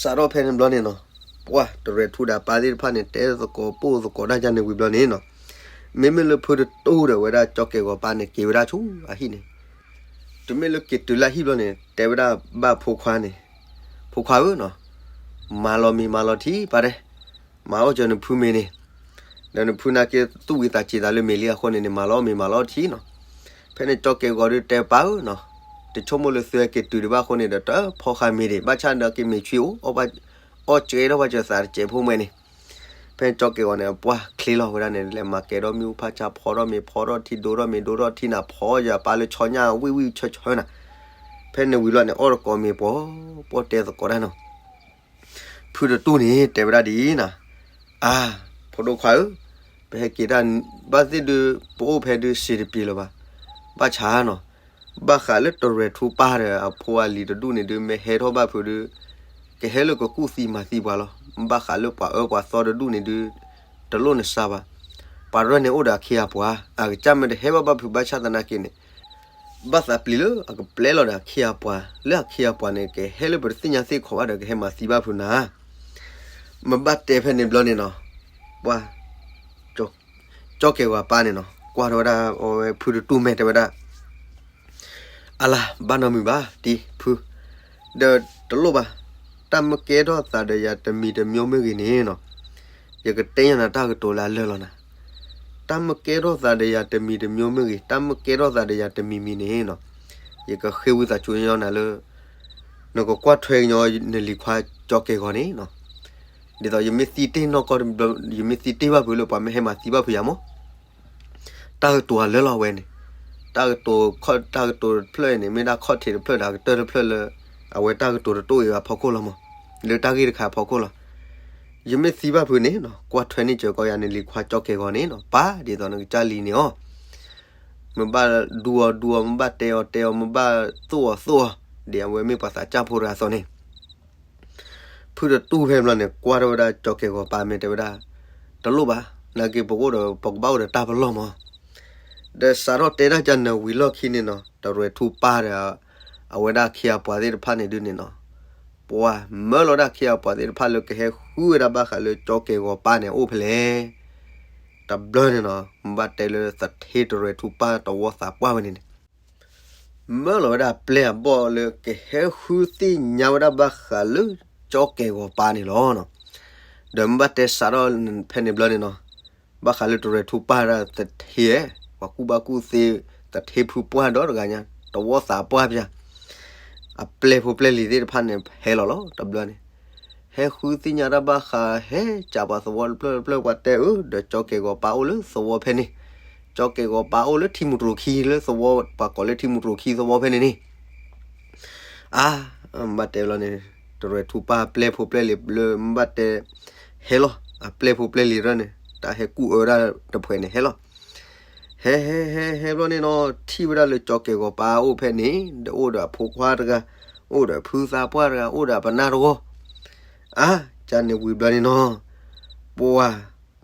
စးထီၣ်ဖဲန့ၣ်ဘျီန့ၣ်နီၤ, ပှၢ်တရဲၣ်ထူဒီးပၢ်သ့ၣ်တဖၣ်န့ၣ် တဲသကိးပိၢ်သကိးတၢ်ယါန့ၣ်ဝံၤဘျီန့ၣ်နီၤ, မ့မ့ၢ်လၢဖုတတူၢ်ဒီးဝဲဒၣ်ကၠီကဲၢ်ဂီၤပၢ်န့ၣ် က့ၤဝဲဒၣ်ဆူအဟံၣ်န့ၣ်, တုၤမ့ၢ်လၢက့ၤတုၤလၢအဟံၣ်ဘျီန့ၣ် တဲဝဲဒၣ်ဘၣ်ဖိခွါန့ၣ်, ဖိခွါဧၢနီၤ, မၤလီၤမ့ၤမၤလီၤထံပၢ်တဲ, မၤအီၣ်စၢၤနဖုမ့ၤန့ၣ်, ဒီးနဖုနာ်က့သူၣ်ဝံသးစူၤသးလၢမ့ၤလံအဃိန့ၣ်န့ၣ် မၤလီၤမ့ၤမၤလီၤထံနီၤ ဖဲန့ၣ်ကၠီကဲၢ်ဂီၤဒုးတဲပၢ်ဧၢနီၤ, တဆိကမိၣ်လၢသုဟဲက့ၤတုၤဒံးဘၣ်အဃိန့ၣ်ဒီး တဖီဃာ်မ့ၤဒံး ဘၣ်ဆၣ်ဒီးက့ၤမ့ၤဆှံအိၣ်, အီၣ်စဲးထီၣ်ဘၣ်စၢၤသးတစဲးဖိမဲာ်န့ၣ်, ဖဲန့ၣ်ကၠီကဲၢ်ဂီၤန့ၣ် ပှၢ်ချ့လီၤဝဲဒၣ်န့ၣ် လဲၤမၤကဲၤဒီးမ့ၣ်အူဖးဆါ ဖီထီၣ်မ့ၤဖီထီၣ်ထံ ဒိထီၣ်မ့ၤဒိထီၣ်ထံနၤ ဖီယၤပၢ်လၢဆီညၣ်ဝံၣ်ဝံၣ်ဆၢဆၢနၤ, ဖဲန့ၣ်ဝံၤလီၤန့ၣ် အီၣ်တကိးမ့ၤပှီၤပှီၤတဲသကိးတၢ်နီၤ ဖုတတူၢ်န့ၣ် တဲဝဲဒၣ်ဒ်အံၤနၤ, အါ, ဖိဒိၣ်ခွါဧၢ, ပဟဲက့ၤတၢ်ဘၣ်သ့ၣ်ဒုး ပအိၣ်ဖဲဒုးစံးတပျံၤလၢၤဘၣ်, ဘၣ်ဆၣ်နီၤ, ဘၣ်ဃးလၢတရဲၣ်ထူပၢ်ဒီးအဖိအလံၤတဒူၣ်န့ၣ်ဒုး မ့ၢ်ဟဲထီၣ်ဘၣ်ဖုးဒုး, ကဟဲလၢကကူၣ်သံမၤသံပှၤလီၤ, ဘၣ်ဃးလၢပှၤအၢပှၤသီတဒူၣ်န့ၣ်ဒုး တလိၣ်နစါဘၣ်. ပှၤရၢန့ၣ်အိၣ်ဒီးအခ့အပှၤ, အကစၢ်မ့ၢ်တဟဲဘၣ်ဘၣ်ဖုးဘၣ်ဆၣ်သနာ်က့န့ၣ် ဘၣ်သးပျံၤလၢအကပျဲလီၤဒီးအခ့အပှၤ, လၢအခ့အပှၤန့ၣ် ကဟဲလၢပတသ့ၣ်ညါသ့ၣ်ခီဘၣ်ဒီး ကဟဲမၤသံဘၣ်ဖုးနၤ. မ့ၢ်ဘၣ်တဲဖဲန့ၣ်ဘျီန့ၣ်နီၤ, ပှၤ ကၠီကဲၣ်ဂီၤပၢ်န့ၣ်နီၤ ကွၢ်ထီၣ်ဝဲဒၣ် အဝဲဖုတတူၢ်မဲာ်တဲဝဲဒၣ် အလၤ ဘၣ်နီတမံၤဘၣ် တံၤဖု, ဒီးတလိၣ်ဘၣ်, တၢ်မ့ၢ်ကဲထီၣ်သးဒီးယၤတမံၤတမံၤမ့ၢ်ဂ့ၤန့ၣ်နီၤ, ယကတဲညီနၤတၢ်ကတိၤလၢအလၢာ်လီၤနၤ. တၢ်မ့ၢ်ကဲထီၣ်သးဒီးယၤတမံၤတမံၤမ့ၢ်ဂ့ၤ, တၢ်မ့ၢ်ကဲထီၣ်သးဒီးယၤတမံၤမံၤန့ၣ်နီၤ, ယကဃ့ဝံသးစူၤညီနၤလၢ နကကွၢ်ထွဲကညီနလံၤခွါကၠီကဲၣ်ဂီၤန့ၣ်နီၤ. ဒ်သိးယမ့ၢ်သံတ့ၢ်နီၢ်ကီၢ်, ယမ့ၢ်သံတ့ၢ်ဘၣ်ဖုးလၢပှၤမ့ၢ်ဟဲမၤသံဘၣ်ဖုးယၤမး တၢ်ကတိၤအလၢာ်လီၤဝဲန့ၣ်, တၢ်ကတိၤ, တၢ်ကတိၤတဖျၢၣ်န့ၣ် မ့ၢ်ဒၣ်ခီၣ်ထံးတဖျၢၣ်ဒီးအကတၢၢ်တဖျၢၣ်လၢ အဝဲတၢ်ကတိၤတတိၢ်အံၤအဖီခိၣ်လီၤမး, လၢတၢ်ဂ့ၢ်တခါအဖီခိၣ်လီၤ. ယမ့ၢ်သံဘၣ်ဖုးန့ၣ်နီၤ ကွၢ်ထွဲန့ၢ်စၢၤကီးယၤနလံၤခွါကၠီကဲၣ်ဂီၤန့ၣ်နီၤ, ပၢ်ဒ်သိးနကစၢ်လံၤန့ၣ်အီၤ မ့ၢ်ဘၣ်ဒူအီၤဒူအီၤ, မ့ၢ်ဘၣ်တဲအီၤတဲအီၤ, မ့ၢ်ဘၣ်သိၣ်အီၤသိၣ်အီၤ, ဒ်အဝဲမ့ၢ်ပှၤသးစၢ်ဖိတဂၤအသိးန့ၣ် ဖုတတူၢ်ဖဲဘျီန့ၣ် ကွၢ်ထီၣ်ဝဲဒၣ်ကၠီကဲၣ်ဂီၤပၢ်မဲာ်တဲဝဲဒၣ်, တလိၣ်ဘၣ်, နာ်က့ပအိၣ်ဒီး ပကဘၣ်အိၣ်ဒီးတၢ်ပလီၢ်မး, ဒီးစးထီၣ်တဲဒၣ်ကၢ်နဝံၤလီၢ်ခံန့ၣ်နီၤ တရဲၣ်ထူပၢ်ဒီး အဝဲဒၣ်အခ့အပှၤသ့ၣ်တဖၣ်န့ၣ်ဒုးန့ၣ်နီၤ, ပှၤမၢလီၤဝဲဒၣ်အခ့အပှၤသ့ၣ်တဖၣ်လၢကဟဲဃုဝဲဒၣ်ဘၣ်ဃးလၢကၠီကဲၣ်ဂီၤပၢ်န့ၣ်အအိၣ်ဖဲလဲၣ်. တဘျီန့ၣ်နီၤ မ့ၢ်ဘၣ်တဲလၢသထ့တရဲၣ်ထူပၢ်တဝီသးပှၢ်ဝဲန့ၣ်န့ၣ် မၢလီၤဝဲဒၣ်ပျဲၢ်အဘီၣ်လၢကဟဲဃုသ့ၣ်ညါဝဲဒၣ်ဘၣ်ဃးလၢကၠီကဲၣ်ဂီၤပၢ်န့ၣ်လီၤ. ဒီးမ့ၢ်ဘၣ်တဲစးထီၣ်ဖဲန့ၣ်ဘျီန့ၣ်နီၤ, ဘၣ်ဃးလၢတရဲၣ်ထူပၢ်ဒၣ်သထ့, ပှၤကူၣ်ဘၣ်ကူၣ်သ့ သထ့ဖုပှၢ်ဒီတဂၤညါ တဝီသးပှၢ်ပျၢ်, အပျဲၢ်ဖိပျဲၢ်လံၤသ့ၣ်တဖၣ်န့ၣ် ဟဲလီၤလီၤ တဘျီန့ၣ် ဟဲဃုသ့ၣ်ညါတၢ်ဘၣ်ဃး ဟဲကးပှၤသဝီတဖျၢၣ်တဖျၢၣ် ပှၤတဲအၢ ဒီးကၠီကဲၣ်ဂီၤပၢ်အိၣ်လၢသဝီဖဲန့ၣ်, ကၠီကဲၣ်ဂီၤပၢ်အိၣ်လၢထံမူတြိၤခံလၢသဝီ ပှၤကိးလၢထံမူတြိၤခံသဝီဖဲန့ၣ်န့ၣ် အါ, မ့ၢ်ဘၣ်တဲဘျီန့ၣ် တရဲၣ်ထူပၢ်အပျဲၢ်ဖိပျဲၢ်လံၤလၢမ့ၢ်ဘၣ်တဲ ဟဲလီၤ အပျဲၢ်ဖိပျဲၢ်လံၤရၢန့ၣ် တၢ်ဟဲကူၣ်အၢဒၣ်တဖှဲးန့ၣ်ဟဲလီၤ. ဟဲဟဲဟဲဟဲဘျီန့ၣ်နီၤ ထံၣ်ဝဲဒၣ်လၢကၠီကဲၣ်ဂီၤပၢ်အိၣ်ဖဲန့ၣ် ဒီးအိၣ်ဒီးအဖိခွါတဂၤ, အိၣ်ဒီးဖုသးပှၢ်တဂၤ, အိၣ်ဒီးအပနၢ်တဂီၢ်. အါ, ကၢ်န့ၣ်ဝံၤဘျီန့ၣ်နီၤ, ပှၤ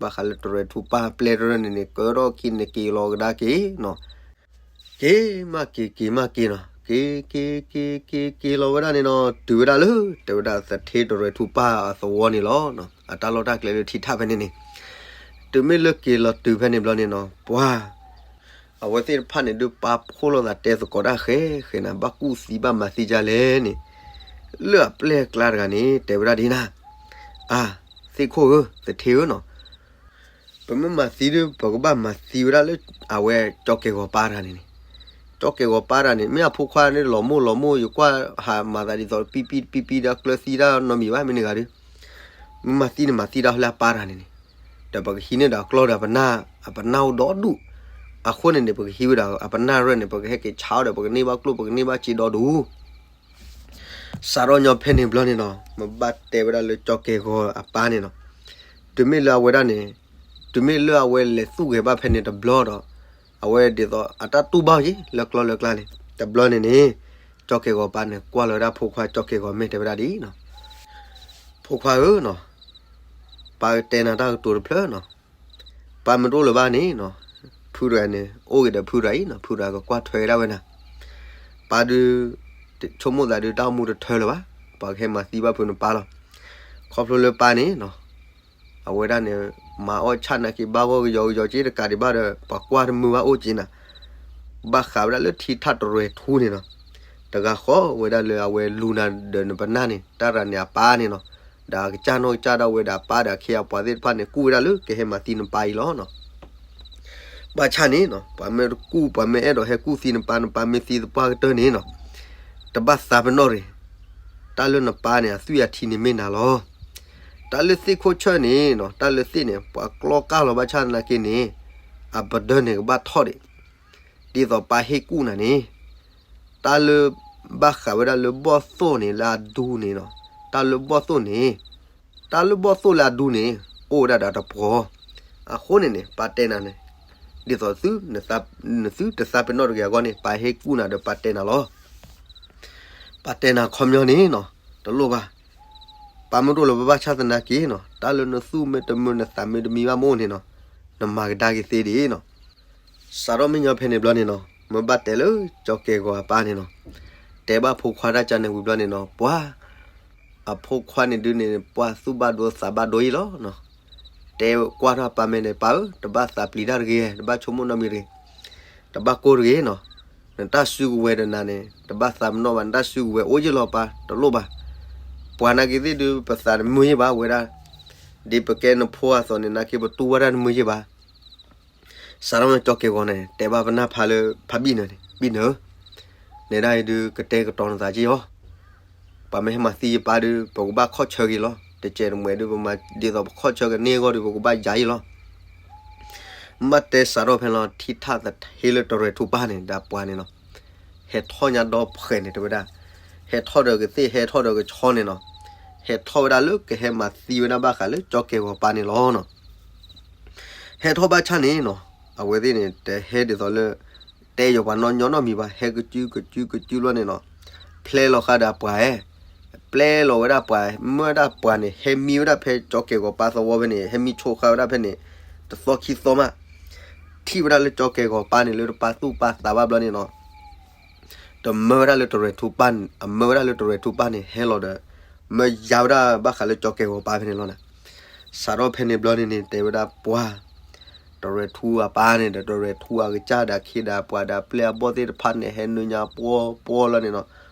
ဘၣ်ဃးလၢတရဲၣ်ထူပၢ်ပျဲၢ်တရၢန့ၣ်န့ၣ် ကၢထီၣ်ခံန့ၣ်က့ၤလီၤကဒါက့ၤနီၤ, က့ၤမးက့ၤ က့ၤမးက့ၤနီၤ, က့ၤက့ၤက့ၤက့ၤလီၤဝဲဒၣ်န့ၣ်နီၤ တုၤဝဲဒၣ်လၢ တဲဝဲဒၣ်သထ့တရဲၣ်ထူပၢ်အသဝီန့ၣ်လီၤ. အတၢ်လီၢ်တၢ်ကျဲလၢထံထၣ်ဖဲန့ၣ်န့ၣ်, တုၤမ့ၢ်လၢက့ၤလီၤတုၤဖဲန့ၣ်ဘျီန့ၣ်နီၤ ပှၤ အဝဲသ့ၣ်တဖၣ်န့ၣ် ဒုးပာ်ဖှိၣ်လိာ်သးတဲသကိးတၢ်ဃဲဃဲနၤ ဘၣ်ကူၣ်သံဘၣ်မၤသံဒ်လဲၣ်န့ၣ်, လၢအပျဲၢ်အကျါတဂၤန့ၣ် တဲဝဲဒၣ်ဒ်နၤ, အါ, သ့ၣ်ခိၣ်ဧၢ, သထ့ဧၢနီၤ, ပမ့ၢ်မၤသံဒီး ပကဘၣ်မၤသံဝဲဒၣ်လၢ အဝဲကၠီကဲၣ်ဂီၤပၢ်တဂၤန့ၣ်န့ၣ်, ကၠီကဲၣ်ဂီၤပၢ်တဂၤန့ၣ် မ့ၢ်အဖိခွါန့ၣ်လီၤမိၢ်လီၤမိၢ် ယကွၢ်ဟးမၤသးဒ်သိးပံပံပံပံဒီးကျၢၤသံတၢ်နီတမံၤဘၣ် မ့ၢ်န့ၣ်ဂၤဒီး မ့ၢ်မၤသံန့ၣ် မၤသံတၢ်လၢအပၢ်တဂၤန့ၣ်န့ၣ်, ဒီးပကဟံးန့ၢ်ဒီးအကျီဒီးအပနၢ်, အပနၢ်အိၣ်ဒီဒူၣ်, အဃိန့ၣ်န့ၣ် ပကဟံးဝဲဒၣ်အပနၢ်ရၢၢ်န့ၣ် ပကဟဲက့ၤဆါအီၤဒီး ပကန့ၢ်ဘၣ်ကျိၣ် ပကန့ၢ်ဘၣ်စ့ဒီဒူၣ်. စးထီၣ်ညီဖဲန့ၣ်ဘျီန့ၣ်နီၤ မ့ၢ်ဘၣ်တဲဝဲဒၣ်လၢကၠီကဲၣ်ဂီၤအပၢ်န့ၣ်နီၤ, တုၤမ့ၢ်လၢအဝဲဒၣ်န့ၣ်, တုၤမ့ၢ်လၢအဝဲလဲၤသူၣ်ဂဲၤဘၣ်ဖဲန့ၣ်တဘျီဒီး, အဝဲဒ်သိးအတၢ်တူၢ်ဘၣ်ယံၤ လၢကျီလၢကျါန့ၣ်, တဘျီန့ၣ်န့ၣ်, ကၠီကဲၣ်ဂီၤပၢ်န့ၣ် ကွၢ်လီၤဝဲဒၣ်ဖိခွါကၠီကဲၣ်ဂီၤမဲာ်တဲဝဲဒၣ်ဒ်အံၤနီၤ, ဖိခွါဧၢနီၤ, ပၢ်ကတဲနၤတၢ်ကတိၤတဖျၢၣ်နီၤ, ပၢ်မ့ၢ်တအိၣ်လၢၤဘၣ်န့ၣ်နီၤ, ဖုတဂၤန့ၣ် အိၣ်က့ၤဒီးဖုတဂၤအံၤနီၤ, ဖုတဂၤကကွၢ်ထွဲဝဲဒၣ်ဝဲနၤ, ပၢ်ဒုး ဆိကမိၣ်သးဒုး တၢ်အိၣ်မူတထၢလၢၤဘၣ်, ပှၤကဟဲမၤသံဘၣ်ဖုးနပၢ်လီၤ. ခီဖျိလၢပၢ်န့ၣ်နီၤ, အဝဲဒၣ်န့ၣ် မၤအီၣ်ဆၣ်နာ်က့ၤ ဘၣ်ဂီၢ်ကယီကယီက့ၤတကးဒံးဘၣ်ဒီး ပှၤကွၢ်တမုာ်ဘၣ်အိၣ်က့ၤနၤ, ဘၣ်ဃးဝဲဒၣ်လၢထံထၣ်တရဲၣ်ထူန့ၣ်နီၤ, တဂၤဃီဝဲဒၣ်လၢအဝဲလူၤနၤဒီးနပနၢ်န့ၣ် တၢ်ရၤန့ၣ်အပၢ်န့ၣ်နီၤ, ဒီးအကစၢ်နီၢ်ကစၢ်ဒၣ်ဝဲဒီးအပၢ်ဒီးအခ့အပှၤသ့ၣ်တဖၣ်န့ၣ် ကူၣ်ဝဲဒၣ်လၢကဟဲမၤသံနပၢ်အံၤလီၤနီၤ. ဘၣ်ဆၣ်န့ၣ်နီၤ ပှၤမ့ၢ်တကူၣ် ပှၤမ့ၢ်အဲၣ်ဒိးဟဲကူၣ်သံနပၢ် နပၢ်မ့ၢ်သံသပှၢ်ကတၢၢ်န့ၣ်နီၤ, တဘၣ်သးပ့ၤနီၣ်ရ့ၣ်, တၢ်လၢနပၢ်န့ၣ် အသွံၣ်အထံန့ၣ်မ့ၢ်နၤလီၤ. တၢ်လၢသ့ၣ်ခိၣ်ဆၢၣ်န့ၣ်နီၤ တၢ်လၢသ့ၣ်န့ၣ် ပှၤကျီကၢ်လီၤဘၣ်ဆၣ်သနာ်က့န့ၣ် အပဒၢန့ၣ်ကဘၣ်ထီၣ်ဒံး, ဒ်သိးပၢ်ဟ့ၣ်ကူၣ်နၤန့ၣ် တၢ်လၢ ဘၣ်ဃးဝဲဒၣ်လၢဘီၣ်သိၣ်န့ၣ် လၢအဒူန့ၣ်နီၤ, တၢ်လၢဘီၣ်သိၣ်န့ၣ် တၢ်လၢဘီၣ်သိၣ်လၢအဒူန့ၣ် အိၣ်ဝဲဒၣ်ဒီးတပှီၤ, အဃိန့ၣ်န့ၣ် ပၢ်တဲနၤန့ၣ် ဒ်သိး နသုတသးပ့ၤနီၣ်တဂ့ၤအဂီၢ်န့ၣ် ပၢ်ဟ့ၣ်ကူၣ်နၤဒီးပၢ်တဲနၤလီၤ. ပၢ်တဲနၤခီပညီန့ၣ်နီၤ တလိၣ်ဘၣ်, ပာ်မ့ၢ်တအိၣ်လၢၤဘၣ်ဆၣ်သနာ်က့နီၤ, တၢ်လၢနသူၣ်မ့ၢ်တမုာ် နသးမ့ၢ်တမံဘၣ်မ့ၢ်အိၣ်န့ၣ်နီၤ, နမၤကဒါက့ၤသ့ဒ်အံၤနီၤ. စးထီၣ်မ့ၢ်ညီဖဲန့ၣ်ဘျီန့ၣ်နီၤ, မ့ၢ်ဘၣ်တဲလၢကၠီကဲၣ်ဂီၤအပၢ်န့ၣ်နီၤ, တဲဘၣ်ဖိခွါတၢ်ကန့ၣ်ဝံၤဘျီန့ၣ်နီၤ, ပှၤ အဖိခွါန့ၣ်ဒုးန့ၣ် ပှၤသူၣ်ဘၣ်ဒိသးဘၣ်ဒိအံၤလီၤနီၤ. တဲကွၢ်ထီၣ်ပၢ်မဲာ်န့ၣ်, ပၢ်ဧၢ, တဘၣ်သးပျံၤတၢ်တဂ့ၤ, တဘၣ်ဆိကမိၣ်နီတမံၤတဂ့ၤ, တဘၣ်ကိၢ်တဂ့ၤနီၤ. နတၢ်စုကဝဲၤဒီးနၤန့ၣ် တဘၣ်သးပ့ၤနီၣ်ဘၣ်, နတၢ်စုကဝဲၤအိၣ်ယ့ၢ်လီၤပၢ်, တလိၣ်ဘၣ်. ပှၤနာ်က့သ့ၣ်ဒုး ပသးတမုာ်ယ့ၢ်ဘၣ်ဝဲဒၣ်, ဒ်ပကဲနဖိအသိးန့ၣ် နာ်က့ပတူၢ်ဝဲဒၣ်တမုာ်ယ့ၢ်ဘၣ်. စးထီၣ်မ့ၢ်ကၠီကဲၣ်ဂီၤန့ၣ် တဲဘၣ်ပနၢ်ဖါလၢဖါဘံၣ်နၢၤန့ၣ်, ဘံၣ်နၢၤဧၢ, နဲဒၣ်အံၤဒုး ကတဲာ်ကတီၤနသးက့ၢ်အီၤ. ပှၤမ့ၢ်ဟဲမၤသံယပၢ်ဒုး ပကဘၣ်ခီၣ်ဆၢက့ၤလီၤ. တကဲးတမှဲးဒုး ပမၤဒ်သိးပခီၣ်ဆၢကန့ၢ်အဂီၢ်ဒီး ပကဘၣ်ယၤအံၤလီၤ. မ့ၢ်တဲစးထီၣ်ဖဲလီၤ ထံထၣ်သထ့လၢတရဲၣ်ထူပၢ်န့ၣ် ဒီးပှၤန့ၣ်နီၤ, ဟဲထီၣ်ညါဒီဖှဲးန့ၣ် တဲဝဲဒၣ်, ဟဲထီၣ်ဒီးကသ့ၣ် ဟဲထီၣ်ဒီးကဆီန့ၣ်နီၤ, ဟဲထီၣ်ဝဲဒၣ်လၢကဟဲမၤသံဝဲဒၣ်ဘၣ်ဃးလၢကၠီကဲၣ်ဂီၤပၢ်န့ၣ်လီၤနီၤ. ဟဲထီၣ်ဘၣ်ဆၣ်န့ၣ်နီၤ, အဝဲသ့ၣ်န့ၣ် တဟဲဒ်သိးလၢ တဲယီၤပှၤနီၢ်ညီနီတမံၤဘၣ်, ဟဲကစုကစုကစုလီၤန့ၣ်နီၤ, ဖျဲလီၤဃာ်ဒီးပှၤဧၢ, ပျဲလီၤဝဲဒၣ်ပှၤ, မ့ၢ်ဝဲဒၣ်ပှၤန့ၣ် ဟဲမံဝဲဒၣ်ဖဲကၠီကဲၣ်ဂီၤပၢ်သဝီဖဲန့ၣ်, ဟဲမံဆိးဃာ်ဝဲဒၣ်ဖဲန့ၣ် တသီခံသီမး, ထံၣ်ဝဲဒၣ်လၢကၠီကဲၣ်ဂီၤပၢ်န့ၣ် လၢတပာ်သူၣ်ပာ်သးဘၣ်ဘျီန့ၣ်နီၤ, တမၢဝဲဒၣ်လၢတရဲၣ်ထူပၢ်, အမၢဝဲဒၣ်လၢတရဲၣ်ထူပၢ်န့ၣ် ဟဲလီၤဒီး မၢယၤဝဲဒၣ်ဘၣ်ဃးလၢကၠီကဲၣ်ဂီၤပၢ်ဖဲန့ၣ်လီၤနီၤ. စးထီၣ်ဖဲန့ၣ်ဘျီန့ၣ်န့ၣ် တဲဝဲဒၣ်ပှၤ တရဲၣ်ထူအပၢ်န့ၣ်ဒီး တရဲၣ်ထူအကစၢ်ဒီး ခ့ဒီးပှၤဒီး ပျဲၢ်အဘီၣ်သ့ၣ်တဖၣ်န့ၣ် ဟဲနုာ်ညါပှီၤပှီၤလီၤန့ၣ်နီၤ,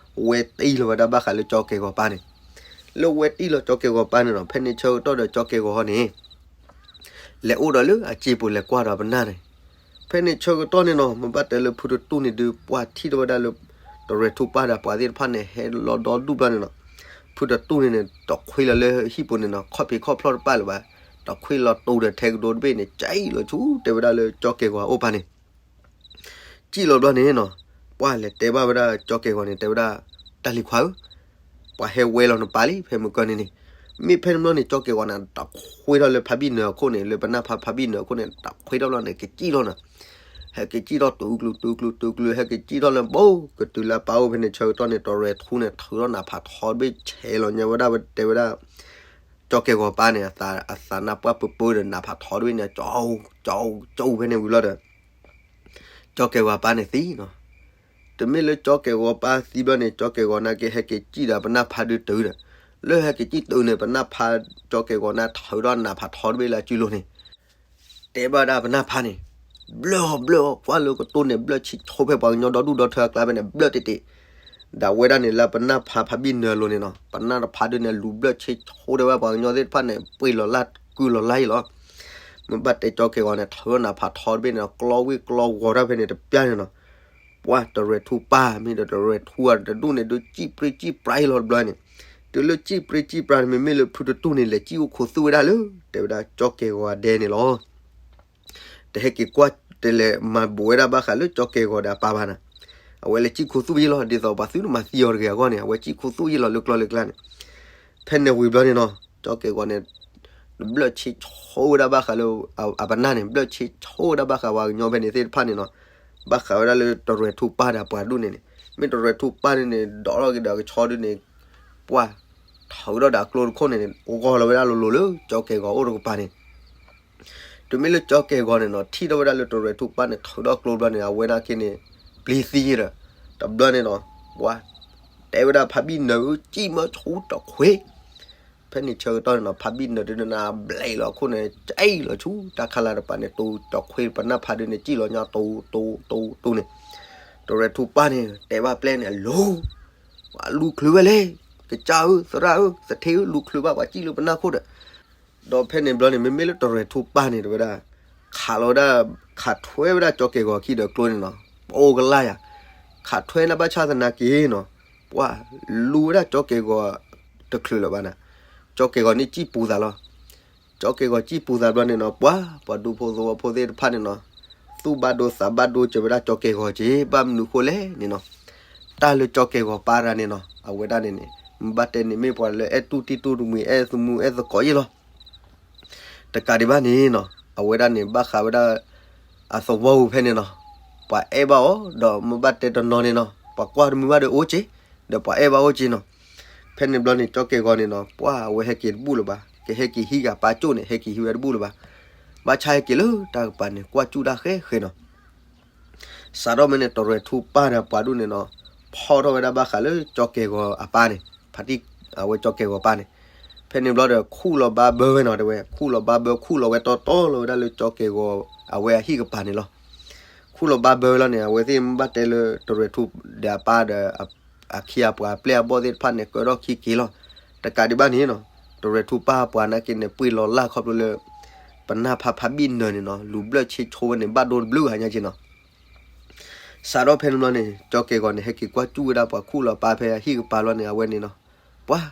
ဝဲတံၢ်လီၤဝဲဒၣ်ဘၣ်ဃးလၢကၠီကဲၣ်ဂီၤပၢ်န့ၣ်, လၢဝဲတံၢ်လီၤကၠီကဲၣ်ဂီၤပၢ်န့ၣ်နီၤ, ဖဲန့ၣ်ဆၢကတီၢ်ဒီးကၠီကဲၣ်ဂီၤန့ၣ် လဲၤအိၣ်ဒီးလၢအစ့ပူၤ လဲၤကွၢ်ဒီးပနၢ်န့ၣ်, ဖဲန့ၣ်ဆၢကတီၢ်န့ၣ်နီၤ, မ့ၢ်ဘၣ်တဲလၢဖုတတူၢ်န့ၣ်ဒုး ပှၤထံၣ်ထီၣ်ဝဲဒၣ်လၢ တရဲၣ်ထူပၢ်ဒီးပှၤသ့ၣ်တဖၣ်န့ၣ် ဟဲလီၤဒီဒူၣ်ဘျီန့ၣ်နီၤ, ဖုတတူၢ်န့ၣ်န့ၣ် တခွ့လီၤလၢဟံၣ်ပူၤန့ၣ်နီၤ, ခီၣ်ဖံးခီၣ်ဖျီၣ်တပၣ်လၢၤဘၣ်, တခွ့လီၤတိၤဒီးထဲကဒိတဘ့ၣ်န့ၣ် ကံၣ်လီၤဆူ တဲဝဲဒၣ်လၢကၠီကဲၣ်ဂီၤအအိၣ်ပၢ်န့ၣ် ကံၣ်လီၤဘျီန့ၣ်နီၤ, ပှၤလဲၤတဲဘၣ်ဝဲဒၣ်ကၠီကဲၣ်ဂီၤန့ၣ် တဲဝဲဒၣ်, တၢ်လံၤခွါဧၢ, ပှၤဟဲဝဲလီၤနပၢ်လံ ဖဲမုၢ်ကၢန့ၣ်န့ၣ်, မ့ၢ်ဖဲန့ၣ်ဘျီန့ၣ် ကၠီကဲၣ်ဂီၤန့ၣ် တခွ့ထီၣ်လၢဖါဘံၣ်နၢၤအခိၣ်န့ၣ်, လၢပနၢ်ဖါဖါဘံၣ်နၢၤအခိၣ်န့ၣ် တခွ့ထီၣ်ဘျီန့ၣ် ကံၣ်လီၤနီၤ, ဟဲကံၣ်ထီၣ်တုၤကျူၤတုၤကျူၤတုၤကျူၤ ဟဲကံၣ်ထီၣ်လၢဘိ ကတုၤလၢပၢ်အိၣ်ဖဲန့ၣ်ဆၢကတီၢ်န့ၣ် တရဲၣ်ထူန့ၣ် ထုးထီၣ်နးဖးထီတဘ့ၣ်ဆဲးလီၤညါဝဲဒၣ် တဲဝဲဒၣ် ကၠီကဲၣ်ဂီၤပၢ်န့ၣ် အသးနါပှၢ်ပၢပၢဒီးနးဖးထီတဘ့ၣ်န့ၣ် ကၠီကၠီကၠီဖဲန့ၣ်ဝံၤလီၤဒီး ကၠီကဲၣ်ဂီၤပၢ်န့ၣ်သံနီၤ, တမ့ၢ်လၢကၠီကဲၣ်ဂီၤပၢ်သံဘျီန့ၣ် ကၠီကဲၣ်ဂီၤနာ်က့ဟဲက့ၤကံၣ်ဒီးပနၢ်ဖါဒုးတုၤဒီး, လၢဟဲက့ၤကံၣ်တုၤန့ၣ် ပနၢ်ဖါကၠီကဲၣ်ဂီၤန့ၣ် ထုးထီၣ်နးဖးထီတဘ့ၣ်လၢအစုလိၤန့ၣ် တဲဘၣ်ဒၣ်ပနၢ်ဖါန့ၣ်, ဘျၢအီၤဘျၢအီၤ ကွၢ်လၢကတိၢ်န့ၣ် ဘျၢဆံးဆိဖဲပှၤကညီဒီဒူၣ်ဒီထၢအကျါဖဲန့ၣ် ဘျၢတ့ၢ်တ့ၢ်, ဒီးဝဲဒၣ်န့ၣ်လၢပနၢ်ဖါဖါဘံၣ်နၢၤအလိၤန့ၣ်နီၤ, ပနၢ်တဖါဒုးန့ၣ် လူၤဘျၢဆံးဆိဒဲးဝဲပှၤကညီသ့ၣ်တဖၣ်န့ၣ် ပှ့ၤလီၤလၢကုၢ်လီၤလၢအံၤလီၤ. မ့ၢ်ဘၣ်တဲကၠီကဲၣ်ဂီၤန့ၣ် ထုးထီၣ်နးဖးထီတဘ့ၣ်န့ၣ် ကျီဝံၣ်ကျီဂီၤတၢ်ဖဲန့ၣ်တပျၢ်န့ၣ်နီၤ, ပှၤတရဲၣ်ထူပၢ်မ့ၢ်ဒီးတရဲၣ်ထူအတဒူၣ်န့ၣ် ဒုးစံၣ်ပြ့စံၣ်ပြါအံၤလီၤတဘျီန့ၣ်, တုၤလၢစံၣ်ပြ့စံၣ်ပြါန့ၣ် မ့မ့ၢ်လၢဖုတတူၢ်န့ၣ် လဲၤစံၣ်အိၣ်ခိးသူၣ်ဝဲဒၣ်လၢ တဲဝဲဒၣ်ကၠီကဲၣ်ဂီၤအဒဲန့ၣ်လီၤ. တဟဲက့ၤကွၢ်တလဲၤမၤဘူးဝဲဒၣ်ဘၣ်ဃးလၢကၠီကဲၣ်ဂီၤဒီးအပၢ်ဘၣ်နီၤ, အဝဲလဲၤစံၣ်ခိးသူၣ်ယ့ၢ်လီၤ ဒ်သိးပှၤသုတမၤသံအီၤတဂ့ၤအဂီၢ်န့ၣ် အဝဲစံၣ်ခိးသူၣ်ယ့ၢ်လီၤလၢကျီလၢကျါန့ၣ်, ဖဲန့ၣ်ဝံၤဘျီန့ၣ်နီၤ ကၠီကဲၣ်ဂီၤန့ၣ် ဘျၢဆံးဆိဝဲဒၣ်ဘၣ်ဃးလၢ အပနၢ်န့ၣ် ဘျၢဆံးဆိဝဲဒၣ်ဘၣ်ဃးပှၤကညီဖဲန့ၣ်သ့ၣ်တဖၣ်န့ၣ်နီၤ, ဘၣ်ဃးဝဲဒၣ်လၢတရဲၣ်ထူပၢ်ဒီးပှၤဒူၣ်န့ၣ်န့ၣ်, မ့ၢ်တရဲၣ်ထူပၢ်န့ၣ်န့ၣ် ဒိးထီၣ်က့ၤဒီးကဆီဒုးန့ၣ်, ပှၤ ထုးထီၣ်ဒီးအကျိတခိၣ်န့ၣ် ဂီၤလီၤဝဲဒၣ်လိၤလိၤလၢကၠီကဲၣ်ဂီၤအိၣ်တကပၤန့ၣ် တုၤမ့ၢ်လၢကၠီကဲၣ်ဂီၤန့ၣ်နီၤ ထံၣ်ထီၣ်ဝဲဒၣ်လၢတရဲၣ်ထူပၢ်န့ၣ် ထုးထီၣ်ကျိဘျီန့ၣ် အဝဲဒၣ်က့န့ၣ် ပျံၤသံဒီး တဘျီန့ၣ်နီၤ ပှၤ တဲဝဲဒၣ်ဖါဘံၣ်နၢၤဧၢ စံၣ်မၢဆူတခွ့, ဖဲန့ၣ်ဆၢကတီၢ်န့ၣ်နီၤ ဖါဘံၣ်နၢၤဒုးနၤဘျဲးလီၤအခိၣ်န့ၣ် ကံၣ်လီၤဆူတၢ်ခါလၢတပၤန့ၣ် တူတခွ့ပနၢ်ဖါဒုးန့ၣ် စံၣ်လီၤညါတူတူတူန့ၣ်, တရဲၣ်ထူပၢ်န့ၣ် တဲဘၣ်ပျဲၢ်န့ၣ် အလူၤ ပှၤလူၤချုးဝဲလဲၣ်, ကစၢ်ဧၢ သရၣ်ဧၢ သထ့ဧၢ လူၤချုးဘၣ်ပှၤစံၣ်လၢပနၢ်ခိၣ်ဒီး ဒီးဖဲန့ၣ်ဘျီန့ၣ် မ့မ့ၢ်လၢတရဲၣ်ထူပၢ်န့ၣ် တဲဝဲဒၣ် ခးလီၤဝဲဒၣ် ခးထွဲဝဲဒၣ်ကၠီကဲၣ်ဂီၤခံဒီးကျိန့ၣ်နီၤ ပအိၣ်ကလၢ်ယၤ, ခးထွဲန့ၣ်ဘၣ်ဆၣ်သနာ်က့နီၤ ပှၤလူၤဝဲဒၣ်ကၠီကဲၣ်ဂီၤတချုးလၢၤဘၣ်နၤ, ကၠီကဲၣ်ဂီၤန့ၣ်စံၣ်ပူၤသးလီၤ. ကၠီကဲၣ်ဂီၤစံၣ်ပူၤသးဘျီန့ၣ်နီၤ ပှၤ ပှၤဒူဖိသဝီဖိသ့ၣ်တဖၣ်န့ၣ်နီၤ သူၣ်ဘၣ်ဒိသးဘၣ်ဒိစၢၤဝဲဒၣ်ကၠီကဲၣ်ဂီၤက့ၤ ဘၣ်မနုၤဃိလဲၣ်န့ၣ်နီၤ တၢ်လၢကၠီကဲၣ်ဂီၤပၢ်တဂၤန့ၣ်နီၤ အဝဲဒၣ်န့ၣ်န့ၣ် မ့ၢ်ဘၣ်တဲန့ၣ်မ့ၢ်ပှၤလၢအဲၣ်တူၢ်တံၢ်တူၢ်တမှံၤ အဲၣ်သမူအဲၣ်သကိးယ့ၢ်လီၤ. တကးဒံးဘၣ်န့ၣ်နီၤ အဝဲဒၣ်န့ၣ် ဘၣ်ဃးဝဲဒၣ် အသဝီပူၤဖဲန့ၣ်နီၤ ပှၤအဲၣ်ဘၣ်အီၤ ဒီးမ့ၢ်ဘၣ်တဲတနီၤန့ၣ်နီၤ ပှၤကွၢ်တမုာ်ဘၣ်ဒီးအိၣ်က့ၤ ဒီးပှၤအဲၣ်ဘၣ်အိၣ်က့ၤနီၤ. ဖဲန့ၣ်ဘျီန့ၣ် ကၠီကဲၤဂီၤန့ၣ်နီၤ ပှၢ်အဝဲဟဲက့ၤတဘူၣ်လၢၤဘၣ်, ကဟဲက့ၤဟံးက့ၤအပၢ်ကၠိၣ်န့ၣ် ဟဲက့ၤဟံးဝဲတဘူၣ်လၢၤဘၣ်. ဘၣ်ဆၣ်ဟဲက့ၤလၢတၢ်ကပၤန့ၣ် ကွၢ်ကၠူၣ်တၢ်ဃဲဃဲနီၤ. စးထီၣ်မ့ၢ်န့ၣ် တရဲၣ်ထူပၢ်ဒီးအပှၤဒူၣ်န့ၣ်နီၤ ဖီၣ်ထီၣ်ဝဲဒၣ်ဘၣ်ဃးလၢကၠီကဲၤဂီၤအပၢ်န့ၣ်, ဖါတံၢ်အဝဲကၠီကဲၤဂီၤပၢ်န့ၣ်. ဖဲန့ၣ်ဘျီဒီး ခူၣ်လီၤဘါဘၢဝဲနီၤ တဲဝဲ, ခူၣ်လီၤဘါဘၢ ခူၣ်လီၤဝဲတီတီလီၤဝဲဒၣ်လၢကၠီကဲၤဂီၤအဝဲအဟံၣ်ကပၤန့ၣ်လီၤ. ခူၣ်လီၤဘါဘၢဝဲလီၤန့ၣ် အဝဲသ့ၣ်မ့ၢ်ဘၣ်တဲလၢတရဲၣ်ထူဒီးအပၢ်ဒီး အခ့အပှၤအပျဲၢ်အဘီၣ်သ့ၣ်တဖၣ်န့ၣ် ကၢထီၣ်ခံက့ၤလီၤ. တကးဒံးဘၣ်န့ၣ်နီၤ တရဲၣ်ထူပၢ်ပှၤနာ်က့န့ၣ် ပှ့ၤလီၤလၢ်ခီဖျိလၢ ပနၢ်ဖးဖးဘံၣ်နၢၤန့ၣ်နီၤ လူၤဘျၢၣ်ဆ့ဆိဝဲန့ၣ် ဘၣ်ဒိတဘျုးဂၤညါက့နီၤ. စးထီၣ်ဖဲန့ၣ်ဘျီန့ၣ် ကၠီကဲၤဂီၤန့ၣ် ဟဲက့ၤကွၢ်ကၠူၣ်ဝဲဒၣ်ပှၤခူၣ်လီၤပၢ်ဖဲအဟံၣ်ကပၤလီၤန့ၣ် အဝဲန့ၣ်နီၤ ပှၢ်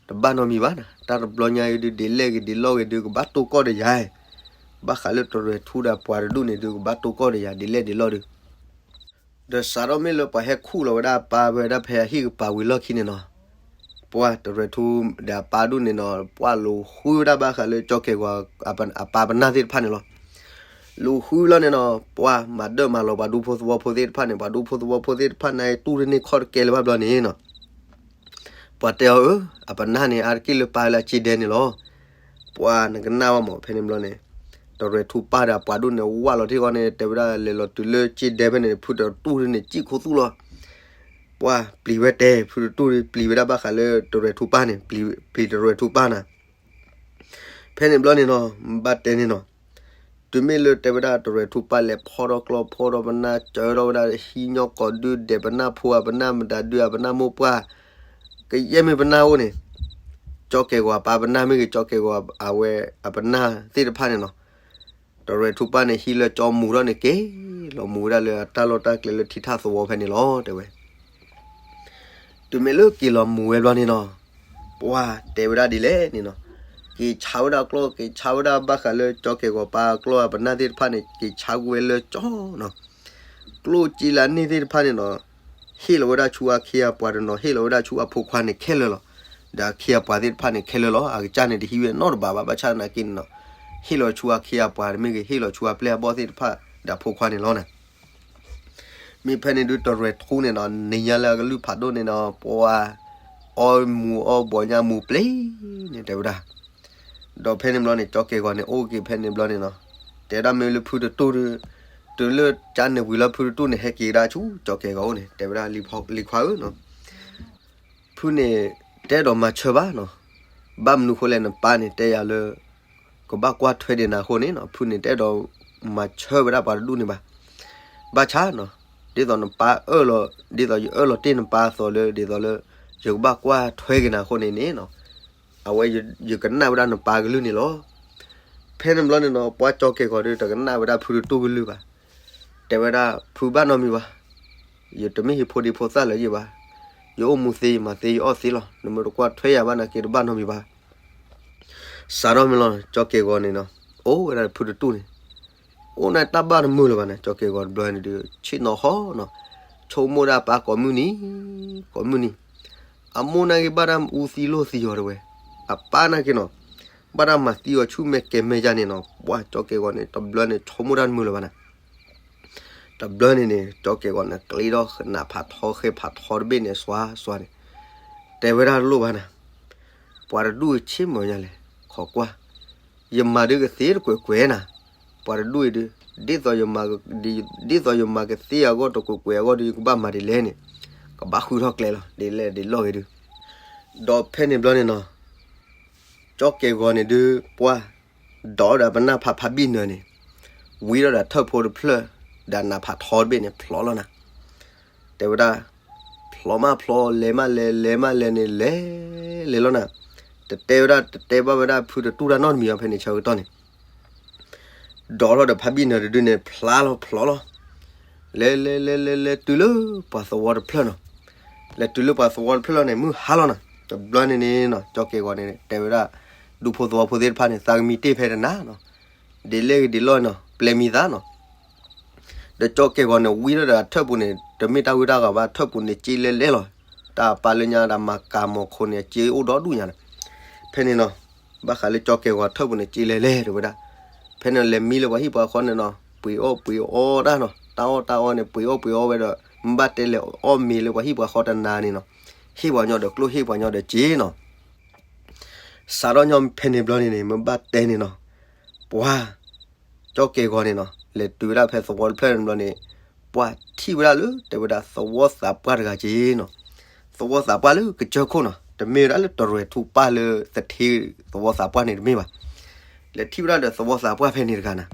တဘၣ်နီတမံၤဘၣ်နၤ, တၢ်တဘျီညါအံၤဒုး ဒ်လဲၣ်ဂ့ၤဒ်လဲၣ်ဂ့ၤဒုး ကဘၣ်တိၢ်ကီၢ်ဒီးယၤ, ဘၣ်ဃးလၢတရဲၣ်ထူဒီးပှၤတဒူၣ်န့ၣ်ဒုး ကဘၣ်တိၢ်ကီၢ်ဒီးယၤ ဒ်လဲၣ်ဒ်လဲၣ်ဒုး. ဒီးစးထီၣ်မ့ၢ်လၢပှၤဟဲခူၣ်လီၤဝဲဒၣ်ပၢ်ဝဲဒၣ်ဖဲအဟံၣ်ကပၤဝံၤလီၢ်ခံန့ၣ်နီၤ, ပှၢ်တရဲၣ်ထူဒီးအပၢ်ဒူၣ်န့ၣ်နီၤ ပှၢ်လူၤဃုဝဲဒၣ်ဘၣ်ဃးလၢကၠီကဲၤဂီၤအပၢ်ပနၢ်သ့ၣ်တဖၣ်န့ၣ်လီၤ. လူၤဃုလီၤန့ၣ်နီၤ ပှၢ်မၤဒၢၣ်မၤလီၤပှၤဒူဖိသဝီဖိသ့ၣ်တဖၣ်န့ၣ် ပှၤဒူဖိသဝီဖိသ့ၣ်တဖၣ်န့ၣ် တူၢ်တန့ၢ်ခီၣ်တကဲလၢၤဘၣ်ဘျီန့ၣ်နီၤ ပှၤတဲအီၤဧၢ, အပနၢ်န့ၣ် အါတက့ၢ်လၢပၢ်လၢအစ့ဒဲန့ၣ်လီၤ. ပှၢ်နကနၣ်ဝဲမး ဖဲန့ၣ်ဘျီန့ၣ် တရဲၣ်ထူပၢ်ဒီးအပှၤဒူၣ်န့ၣ် ဝၢ်လီၤထံၣ်ဃီန့ၣ် တဲဝဲဒၣ်လဲၤလီၤတုၤလၢစ့ဒဲဖဲန့ၣ် ဖုတတူၢ်န့ၣ်စံၣ်ခူသူၣ်လီၤ. ပှၢ်ပျံၤဝဲတဲ ဖုတတူၢ်ပျံၤဝဲဒၣ်ဘၣ်ဃးလၢတရဲၣ်ထူပၢ်န့ၣ် ပျံၤတရဲၣ်ထူပၢ်နၤ ဖဲန့ၣ်ဘျီန့ၣ်နီၤ ဘၣ်တဲန့ၣ်နီၤ တုၤမ့ၢ်လၢတဲဝဲဒၣ်တရဲၣ်ထူပၢ်လဲၤဖီၣ်ထီၣ်ကျီၢ် ဖီၣ်ထီၣ်ပနၢ် စၢထီၣ်ဝဲဒၣ်ဟံၣ်ညီၣ်ကိးဒု ဒဲးပနၢ်ဖိအပနၢ် မတၤဒုအပနၢ်မိၢ်ပှၢ် ကယဲၢ်မ့ၢ်ပနၢ်အိၣ်န့ၣ် ကၠီကဲၤဂီၤအပၢ်ပနၢ်မ့ၢ်ဂ့ၤ ကၠီကဲၤဂီၤအဝဲအပနၢ်သ့ၣ်တဖၣ်န့ၣ်နီၤ တရဲၣ်ထူပၢ်န့ၣ် ဟံးလၢကၠီမူၤထီၣ်န့ၣ် က့ၤလီၤမူၤဝဲဒၣ်လၢအတၢ်လီၢ်တၢ်ကျဲလၢထံထၣ်သဝီဖဲန့ၣ်လီၤ တဲဝဲ တုၤမ့ၢ်လၢက့ၤလီၤမူၤဝဲဘျီန့ၣ်နီၤ ပှၢ်တဲဝဲဒၣ်ဒ်လဲၣ်န့ၣ်နီၤ က့ၤဆါဝဲဒၣ်ကျီၢ် က့ၤဆါဝဲဒၣ်ဘၣ်ဃးလၢကၠီကဲၤဂီၤပၢ်ကျီၢ်အပနၢ်သ့ၣ်တဖၣ်န့ၣ် က့ၤဆါကွံာ်ဝဲလၢကၠီနီၤ ကျိၣ်စ့လၢန့ၣ်သ့ၣ်တဖၣ်န့ၣ်နီၤ ဟ့ၣ်လီၤဝဲဒၣ်ဆူအခ့အပှၤတနီၤ ဟ့ၣ်လီၤဝဲဒၣ်ဆူအဖိခွါန့ၣ်ခဲလၢာ်လီၤ. ဒီးအခ့အပှၤသ့ၣ်တဖၣ်န့ၣ်ခဲလၢာ်လီၤ. အကစၢ်န့ၣ်တဟံးဝဲနီတဘးဘၣ် ဘၣ်ဆၣ်သနာ်က့န့ၣ်နီၤ ဟ့ၣ်လီၤဆူအခ့အပှၤတမ့ၢ်ဂ့ၤ ဟ့ၣ်လီၤဆူအပျဲၢ်အဘီၣ်သ့ၣ်တဖၣ်ဒီးအဖိခွါန့ၣ်လီၤနၤ မ့ၢ်ဖဲန့ၣ်ဒုးတရဲၣ်ထူန့ၣ်နီၤ နံၤညါလၢအကလုၢ်ဖးဒိၣ်န့ၣ်နီၤ ပှၤ အီမူၤအီဘီညါမူၤပျ့ၤန့ၣ် တဲဝဲဒၣ် ဒီးဖဲန့ၣ်ဘျီန့ၣ် ကၠီကဲၤဂီၤန့ၣ် အိၣ်က့ၤဖဲန့ၣ်ဘျီန့ၣ်နီၤ တဲဒၣ်မ့ၢ်လၢဖုတတူၢ်ဒုး တုၤလၢကၠါန့ၣ်ဝံၤလီၤ ဖုတတူၢ်န့ၣ် ဟဲက့ၤဝဲဒၣ်ဆူကၠီကဲၤဂီၤအိၣ်န့ၣ် တဲဝဲဒၣ်လံၤခွါဧၢနီၤ ဖုန့ၣ် တအဲၣ်ဒိးမၤဆၢဘၣ်နီၤ ဘၣ်မနုၤဃိလဲၣ် နပၢ်န့ၣ် တဲယၤလၢ ကဘၣ်ကွၢ်ထွဲဒံးနၤအဃိန့ၣ်နီၤ ဖုန့ၣ် တအဲၣ်ဒိးမၤဆၢဝဲဒၣ်ပှၤတဒူၣ်န့ၣ်ဘၣ်. ဘၣ်ဆၣ်နီၤ ဒ်သိးနပၢ်အၢၣ်လီၤ ဒ်သိးယအၢၣ်လီၤတ့ၢ်နပၢ်အသိးလၢ ဒ်သိးလၢ ယကဘၣ်ကွၢ်ထွဲက့ၤနၤအဃိန့ၣ်န့ၣ်နီၤ အဝဲယကနၣ်ဝဲဒၣ်နပၢ်ကလုၢ်န့ၣ်လီၤ. ဖဲန့ၣ်ဘျီန့ၣ်နီၤ ပှၤကၠီကဲၤဂီၤဒီး တကနၣ်ဝဲဒၣ်ဖုတတူၢ်ကလုၢ်ဘၣ်. တဲဝဲဒၣ် ဖုဘၣ်နီတမံၤဘၣ်. ယတမ့ၢ်ဟံးဖိဒံဖိသၣ်လၢၤယဘၣ်. ယအိၣ်မူသ့ ယမၤသ့ ယအီၣ်သ့လီၤ. နမ့ၢ်တကွၢ်ထွဲယၤဘၣ်နာ်က့ တဘၣ်နီတမံၤဘၣ်. စးထီၣ်မ့ၢ်လီၤ ကၠီကဲၤဂီၤန့ၣ်နီၤ အိၣ်ဝဲဒၣ်ဖုတတူၢ်န့ၣ် အိၣ်န့ၣ်တၢ်ဘၣ်တမုာ်လၢၤဘၣ်န့ၣ် ကၠီကဲၤဂီၤတဘျီန့ၣ်ဒုး ဆ့ၣ်နီၤဟီနီၤ ဆိကမိၣ်ဒၣ်ပၢ်ကိးမုၢ်နံၤ ကိးမုၢ်နံၤ အမိၢ်နာ်က့ဘၣ်တၢ်အူသံလိာ်သံအီၤတဲဝဲ အပၢ်နာ်က့နီၤ ဘၣ်တၢ်မၤသံအီၤဆူမဲာ်ကဲၤမဲာ်ယါန့ၣ်နီၤ ပှၤကၠီကဲၤဂီၤန့ၣ် တဘျီန့ၣ် ဆိကမိၣ်တၢ်တမုာ်လၢၤဘၣ်န့ၣ် တဘျီန့ၣ်န့ၣ် ကၠီကဲၤဂီၤန့ၣ် ကျ့ထီၣ်နးဖးထီဃဲဖးထီတဘ့ၣ်န့ၣ် စွါစွါန့ၣ် တဲဝဲဒၣ်တလိၣ်ဘၣ်နၤ ပှၤတဒူၣ်ဆ့ၣ်မုာ်ညါလဲၣ် ခိးကွၢ် ယမၤဒုးကသ့တကွဲးကွဲးနၤ ပှၤတဒူၣ်အံၤဒုး ဒ်သိးယမၤကသ့အဂီၢ်တကွဲးကွဲးအဂီၢ်ဒီး ယကဘၣ်မၤဒ်လဲၣ်န့ၣ် ကဘၣ်ဃုထီၣ်ကျဲလီၤ ဒ်လဲၣ်ဒ်လဲၣ်ဂ့ၤဒုး ဒီးဖဲန့ၣ်ဘျီန့ၣ်နီၤ ကၠီကဲၤဂီၤန့ၣ်ဒုး ပှၢ် ဒီးဒီးပနၢ်ဖးဖးဘံၣ်နၢၤန့ၣ် ဝံထီၣ်ဒီးထၢၣ်ဖိတဖျၢၣ် ဒီးနးဖးထီတဘ့ၣ်န့ၣ် ဖျိးလီၤနၤ တဲဝဲဒၣ် ဖျိးမးဖျိး လဲၤမးလဲၤ လဲၤမးလဲၤန့ၣ် လဲၤလဲၤလီၤနၤ တတဲဝဲဒၣ် တတဲဘၣ်ဝဲဒၣ်ဖုတတူၢ်တၢ်နီတမံၤအီၤ ဖဲန့ၣ်ဆၢကတီၢ်န့ၣ် ဒီးထီၣ်ဒီးဖးဘံၣ်နၢၤတဒုန့ၣ် ဖျါလီၤဖျိးလီၤ လဲၤလဲၤလဲၤလဲၤလဲၤတုၤလၢပှၤသဝီတဖျၢၣ်နီၤ လဲၤတုၤလၢပှၤသဝီတဖျၢၣ်လီၤန့ၣ် မုၢ်ဟါလီၤနၤ တဘျီန့ၣ်န့ၣ်နီၤ ကၠီကဲၤဂီၤန့ၣ် တဲဝဲဒၣ် ဒူဖိသဝီဖိသ့ၣ်တဖၣ်န့ၣ် သးကမံတ့ၢ်ဖဲတနၤနီၤ ဒ်လဲၣ်ဂ့ၤဒ်လဲၣ်နီၤ ပျဲမံသးနီၤ ဒီးကၠီကဲၤဂီၤန့ၣ် ဝံထီၣ်ဒီးအထၢၣ်ပူၤန့ၣ် တမ့ၢ်တၢ်ဂ့ၢ်တၢ်ဂီၤဘၣ် အထၢၣ်ပူၤန့ၣ် စ့လဲၤလဲၤလီၤ တၢ်ပာ်လၢညါဒၣ်မၤကၤမီၤခိၣ်န့ၣ် အစ့အိၣ်ဒီဒူၣ်ညါန့ၣ် ဖဲန့ၣ်နီၤ ဘၣ်ဃးလၢကၠီကဲၤဂီၤထၢၣ်ပူၤန့ၣ် စ့လဲၤလဲၤတဲဝဲဒၣ် ဖဲန့ၣ်လဲၤမံလၢပှၤဟံၣ်ပှၤဃီန့ၣ်နီၤ ပှ့ၤအီၣ်ပှ့ၤအီတၢ်နီၤ တၢ်အီၣ်တၢ်အီန့ၣ် ပှ့ၤအီၣ်ပှ့ၤအီဝဲဒီး မ့ၢ်ဘၣ်တဲလဲၤအီၣ်မ့ၤလၢပှၤဟံၣ်ပှၤဃီတနၤန့ၣ်နီၤ ဟ့ၣ်ပှၤညီဒီးကျိၣ် ဟ့ၣ်ပှၤညီဒီးစ့နီၤ. စးထီၣ်ညီဖဲန့ၣ်ဘျီန့ၣ်န့ၣ် မ့ၢ်ဘၣ်တဲန့ၣ်နီၤ, ပှၤ ကၠီၣ်ကဲၤဂီၤန့ၣ်နီၤ လဲၤတုၤဝဲဒၣ်ဖဲသဝီတဖျၢၣ်န့ၣ်ဘျီန့ၣ်, ပှၤထံၣ်ဝဲဒၣ်လၢ တဲဝဲဒၣ်သဝီသးပှၢ်တဂၤက့နီၤ, သဝီသးပှၢ်လၢကစၢၢ်ခိၣ်နီၤ, တမ့ၢ်ဝဲဒၣ်လၢတရဲၣ်ထူပၢ်လၢသထ့သဝီသးပှၢ်န့ၣ်တမ့ၢ်ဘၣ်. လဲၤထံၣ်ဝဲဒၣ်ဒီးသဝီသးပှၢ်ဖဲန့ၣ်တဂၤနၤ,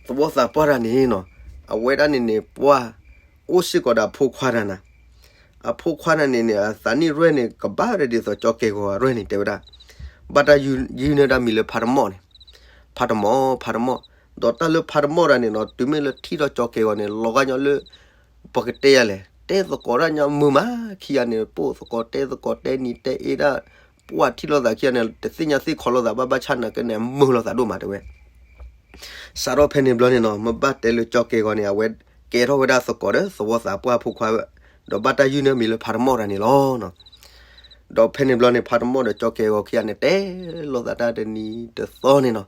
သဝီသးပှၢ်တဂၤန့ၣ်နီၤ, အဝဲဒၣ်န့ၣ်န့ၣ် ပှၤ အိၣ်စ့ၢ်ကီးဒီးအဖိခွါတဂၤနၤ, အဖိခွါန့ၣ်န့ၣ် အသးနံၣ်ရဲၣ်န့ၣ် ကဘၣ်ဒီးဒ်သိးကၠီၣ်ကဲၤဂီၤအရဲၣ်န့ၣ် တဲဝဲဒၣ်, ဘၣ်တၢ်ယုၢ်န့ၢ်တၢ်မံၤလၢဖးတမီၣ်န့ၣ်, ဖးတမီၣ် ဖးတမီၣ်, ဒီးတၢ်လၢဖးတမီၣ်တဂၤန့ၣ်နီၤ တုၤမ့ၢ်လၢထံၣ်ထီၣ်ကၠီၣ်ကဲၤဂီၤန့ၣ် လီၤဂာ်ညီလၢ ပကတဲယၤလဲၣ်, တဲသကိးတၢ်ညါမုာ်မးခံဂၤန့ၣ် ပိၢ်သကိးတဲသကိးတဲနံၤတဲအ့ဒၣ်, ပှၤထံၣ်လိာ်သးခံဂၤန့ၣ် တသ့ၣ်ညါသ့ၣ်ခီလိာ်သးဘၣ် ဘၣ်ဆၣ်နာ်က့န့ၣ် အမုာ်လိာ်သးဒိၣ်မးတဲဝဲ စးထီၣ်ဖဲန့ၣ်ဘျီန့ၣ်နီၤ မ့ၢ်ဘၣ်တဲလၢကၠီၣ်ကဲၤဂီၤန့ၣ် အဝဲကဲထီၣ်ဝဲဒၣ်သကိးဒီးသဝီသးပှၢ်ဖိခွါ, ဒီးဘၣ်တၢ်ယုၢ်န့ၢ်မံၤလၢဖးတမီၣ်တဂၤန့ၣ်လီၤ. ဒီးဖဲန့ၣ်ဘျီန့ၣ် ဖးတမီၣ်ဒီးကၠီၣ်ကဲၤဂီၤခံဂၤန့ၣ် တဲလိာ်သးတၢ်တနံၤတသီန့ၣ်နီၤ,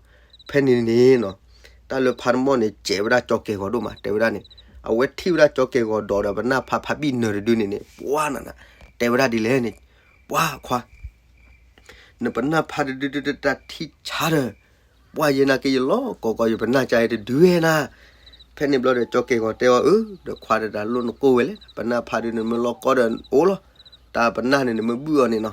ဖဲန့ၣ်န့ၣ်နီၤ, တၢ်လၢဖးတမီၣ်န့ၣ် စဲးဝဲဒၣ်ကၠီၣ်ကဲၤဂီၤဒိၣ်မး တဲဝဲဒၣ်န့ၣ်, အဝဲထံၣ်ဝဲဒၣ်ကၠီၣ်ကဲၤဂီၤဒီး ပနၢ်ဖးဖးဘံၣ်နၢၤတဒုန့ၣ်န့ၣ် ပှၤနၤနၤ, တဲဝဲဒၣ်ဒ်လဲၣ်န့ၣ်, ပှၤခွါ နပနၢ်ဖးတဒုဒုတၢ်ထံၣ်ဆါဒီး, ပှၤယဲနာ်က့ယလီၤကိးကိးယပနၢ်ကါအံၤတဒုဝဲနၤ. ဖဲန့ၣ်ဘျီဒီးကၠီၣ်ကဲၤဂီၤတဲအီၤအၢ, ဒီးခွါဒီးတၢ်လိၣ်နကိၢ်ဝဲလဲၣ်, ပနၢ်ဖးဒုန့ၣ်နမ့ၢ်လီၤကီဒီးအိၣ်လီၤ, တၢ်ပနၢ်န့ၣ်နမ့ၢ်ဘုၣ်အီၤန့ၣ်နီၤ,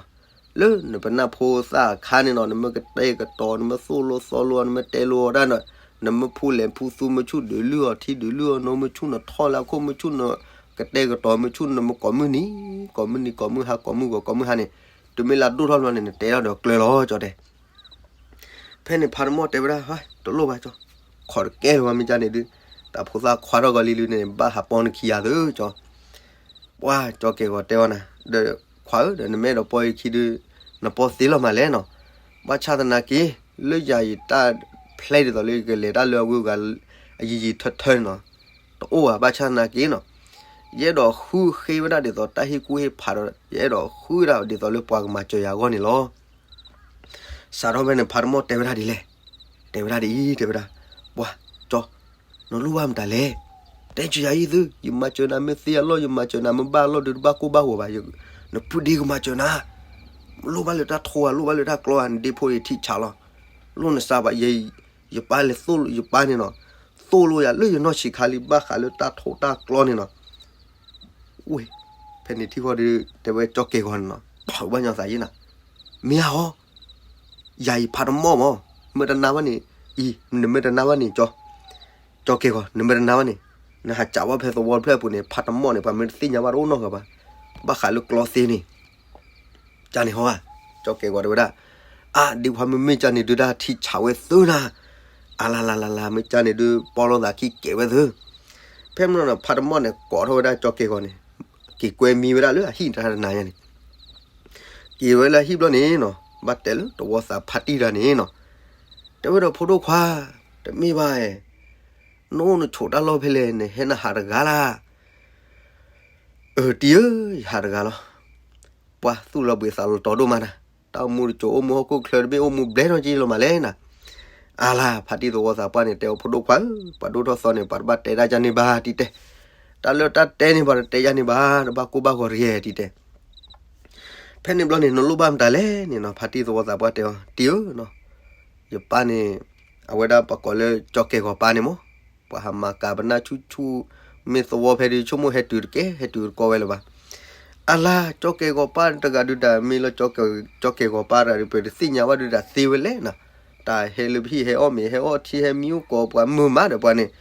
လၢနပနၢ်ဖိသၣ်အခါန့ၣ်နီၤ နမ့ၢ်ကတဲာ်ကတီၤ နမ့ၢ်သိၣ်လိသီလိအီၤ နမ့ၢ်တဲလိအီၤဒၣ်နီၤ, နမ့ၢ်ဖူလဲၤဖူသူ မ့ၢ်ဆူၣ်ဒုးလုၢ်အီၤထံဒုးလုၢ်အီၤနိ မ့ၢ်ဆူၣ်နထီၣ်လၢအခိၣ် မ့ၢ်ဆူၣ်နကတဲာ်ကတီၤ မ့ၢ်ဆူၣ်နမ့ၢ်ကိးမုၢ်နံၤ ကိးမုၢ်နံၤ ကိးမုၢ်ဟါ ကိးမုၢ်ဂီၤ ကိးမုၢ်ဟါန့ၣ်, တုၤမ့ၢ်လၢဒိၣ်ထီၣ်ဘျီန့ၣ် နတဲထီၣ်ဒီးကျၢၤလီၤ ကၠီၣ်တဲ ဖဲန့ၣ်ဖးတမီၣ်တဲဝဲဒၣ် တလိၣ်ဘၣ်ကၠီၣ်, ခိးတကဲလၢၤဘၣ် မ့ၢ်ကန့ၣ်ဒုး, တၢ်ဖိသၣ်ခွါထီၣ်ကီးလံလံန့ၣ် ဘၣ်ဟးပီနခံဂၤသုကၠီၣ်, ပှၤကၠီၣ်ကဲၤဂီၤတဲအီၤနၤ, ဒီးခွါဧၢ ဒီးနမ့ၢ်အဲၣ်ဒိးပီယခံဒုး, နပီသ့လီၤမးလဲၣ်နီၤ, ဘၣ်ဆၣ်သနာ်က့ လၢယၤယတၢ်ဖျဲဒ်သိးလၢယကလဲၤတၢ်လၢအဂုၤအဂၤ အယံာ်ယံာ်ထၢထၢန့ၣ်နီၤ, တအိၣ်ဘၣ် ဘၣ်ဆၣ်သနာ်က့နီၤ, ယအဲၣ်ဒိးဃုဃ့ဝဲဒၣ်ဒ်သိးတၢ်ဟ့ၣ်ကူၣ်ဟ့ၣ်ဖးဒီး ယအဲၣ်ဒိးဃုဒၣ်ဒ်သိးလၢပှၤကမၤစၢၤယၤအဂီၢ်န့ၣ်လီၤ. စးထီၣ်ဖဲန့ၣ် ဖးတမီၣ်တဲဝဲဒၣ်ဒ်လဲၣ်, တဲဝဲဒၣ်ဒ်အံၤ တဲဝဲဒၣ်, ပှၤကၠီၣ်, နလိၣ်ဘၣ်မတၤလဲၣ်, တဲဆၢယၤအံၤသု, ယမၤစၢၤနၤမ့ၢ်သ့အလီၢ် ယမၤစၢၤနၤမ့ၢ်ဘၣ်အလီၢ်ဒုး တဘၣ်ကိၢ်ဘၣ်ဂီၤဘၣ်, နဖုဒ့ကမၤစၢၤနၤ, လိၣ်ဘၣ်လၢတၢ်ထိဧါ လိၣ်ဘၣ်လၢတၢ်ကျီဧါ နဒ့ဖိအံၤထံၣ်ဆးလီၤ, လိၣ်နစးဘၣ် ယပၢ်လဲၤသိၣ် ယပၢ်န့ၣ်နီၤ, သိၣ်လိယၤလၢယနီၢ်ဆံးခါလံ ဘၣ်ဃးလၢတၢ်ထိတၢ်ကျီန့ၣ်နီၤ, ဝ့ၢ်, ဖဲန့ၣ်ထံၣ်ဃီဒီး တဲဝဲကၠီၣ်ကဲၤဂီၤန့ၣ်နီၤ, ပှၤဘၣ်ညီသးယံၤနၤ, မ့ၢ်ဧါဟီ, ယၤအံၤဖးတမီၣ်မး, မ့ၢ်တနာ်ဘၣ်န့ၣ်, အံၤ နမ့ၢ်တနာ်ဘၣ်န့ၣ် ကၠီၣ်, ကၠီၣ်ကဲၤဂီၤ နမ့ၢ်တနာ်ဘၣ်န့ၣ်, နဟးစးဘၣ်ဖဲသဝီတဖျၢၣ်အပူၤန့ၣ် ဖးတမီၣ်န့ၣ် ပှၤမ့ၢ်တသ့ၣ်ညါဘၣ်တအိၣ်နီတဂၤဘၣ်, ဘၣ်ဃးလၢကျီသ့န့ၣ် ကန့ၣ်ဟီဧါ, ကၠီၣ်ကဲၤဂီၤတဲဝဲဒၣ်, အါ ဒ်ခွါမ့မ့ၢ်ကန့ၣ်ဒုး တၢ်ထံၣ်ဆးဝဲသုနၤ, အလၤလၤလၤလၤ မ့ၢ်ကန့ၣ်ဒုး ပီလိာ်သးခံကဲၤဝဲသု, ဖဲမ့ၢ်နီၤ ဖးတမီၣ်န့ၣ် ကိးထီၣ်ဝဲဒၣ်ကၠီၣ်ကဲၤဂီၤန့ၣ်, က့ၤကွဲမံဝဲဒၣ်လၢအဟံၣ်တၢ်တနၤညါန့ၣ်, က့ၤဝဲလၢအဟံၣ်ဘျီန့ၣ်နီၤ ဘၣ်တဲလၢသဝီသးဖးတံၢ်တဂၤန့ၣ်နီၤ, တဲဝဲဒီးဖိဒိၣ်ခွါ, တမ့ၢ်ဘၣ်, နအိၣ်နဆိးတၢ်လီၢ်ဖဲလဲၣ် နဟဲနဟးတဂၤလၢ် အၢ တံၤဧၢ, ယဟးတဂၤလီၤ, ပှၤသူၣ်လီၤဘှံးသးလီၤတီၤဒိၣ်မးနၤ, တၢ်အိၣ်မူတစိၤအိၣ်မူဟီၣ်ခိၣ်ချၢတဘ့ၣ်အိၣ်မူဘျဲထီၣ်က့လီၤမးလဲၣ်နၤ, အါလါ ဖါတံၢ်သဝီသးပှၢ်န့ၣ် တဲအီၤဖိဒိၣ်ခွါဧၢ, ပှၤဒိၣ်ထီၣ်သီန့ၣ် ပှၤတဘၣ်တဲဒၣ်ယၤန့ၣ်ဘၣ်တံၤတဲ, တၢ်လၢတၢ်တဲန့ၣ် ပှၤတတဲယၤန့ၣ်ဘၣ် တဘၣ်ကိၢ်ဘၣ်ဂီၤတဂ့ၤတံၤတဲ ဖဲန့ၣ်ဘျီန့ၣ် နလိၣ်ဘၣ်မတၤလဲၣ်န့ၣ်နီၤ ဖါတံၢ်သဝီသးပှၢ်တဲအီၤ တံၤဧၢနီၤ, ယပၢ်န့ၣ် အဝဲဒၣ်ပှၤကိးလၢကၠီၣ်ကဲၤဂီၤပၢ်န့ၣ်မး, ပှၤဟးမၤကၤပနၢ်ဆူၣ်ဆူၣ်, မ့ၢ်သဝီဖဲဒုးဆိကမိၣ်ဟဲတုၤတကဲ ဟဲတုၤတကီဝဲလၢၤဘၣ်. အလါ ကၠီၣ်ကဲၤဂီၤပၢ်တဂၤဒုးတၢ် မ့ၢ်လၢကၠီၣ်ကဲၤဂီၤပၢ်တဂၤဒုး ပတသ့ၣ်ညါဘၣ်ဒုးတၢ်သ့ဝဲလဲၣ်နီၤ, တၢ်ဟဲလၢပဟံၣ်ဟဲအီၣ်မ့ၤ ဟဲအီၣ်ထံဟဲမံအိၣ်ကိးပှၤမုာ်မးဒီးပှၤန့ၣ်,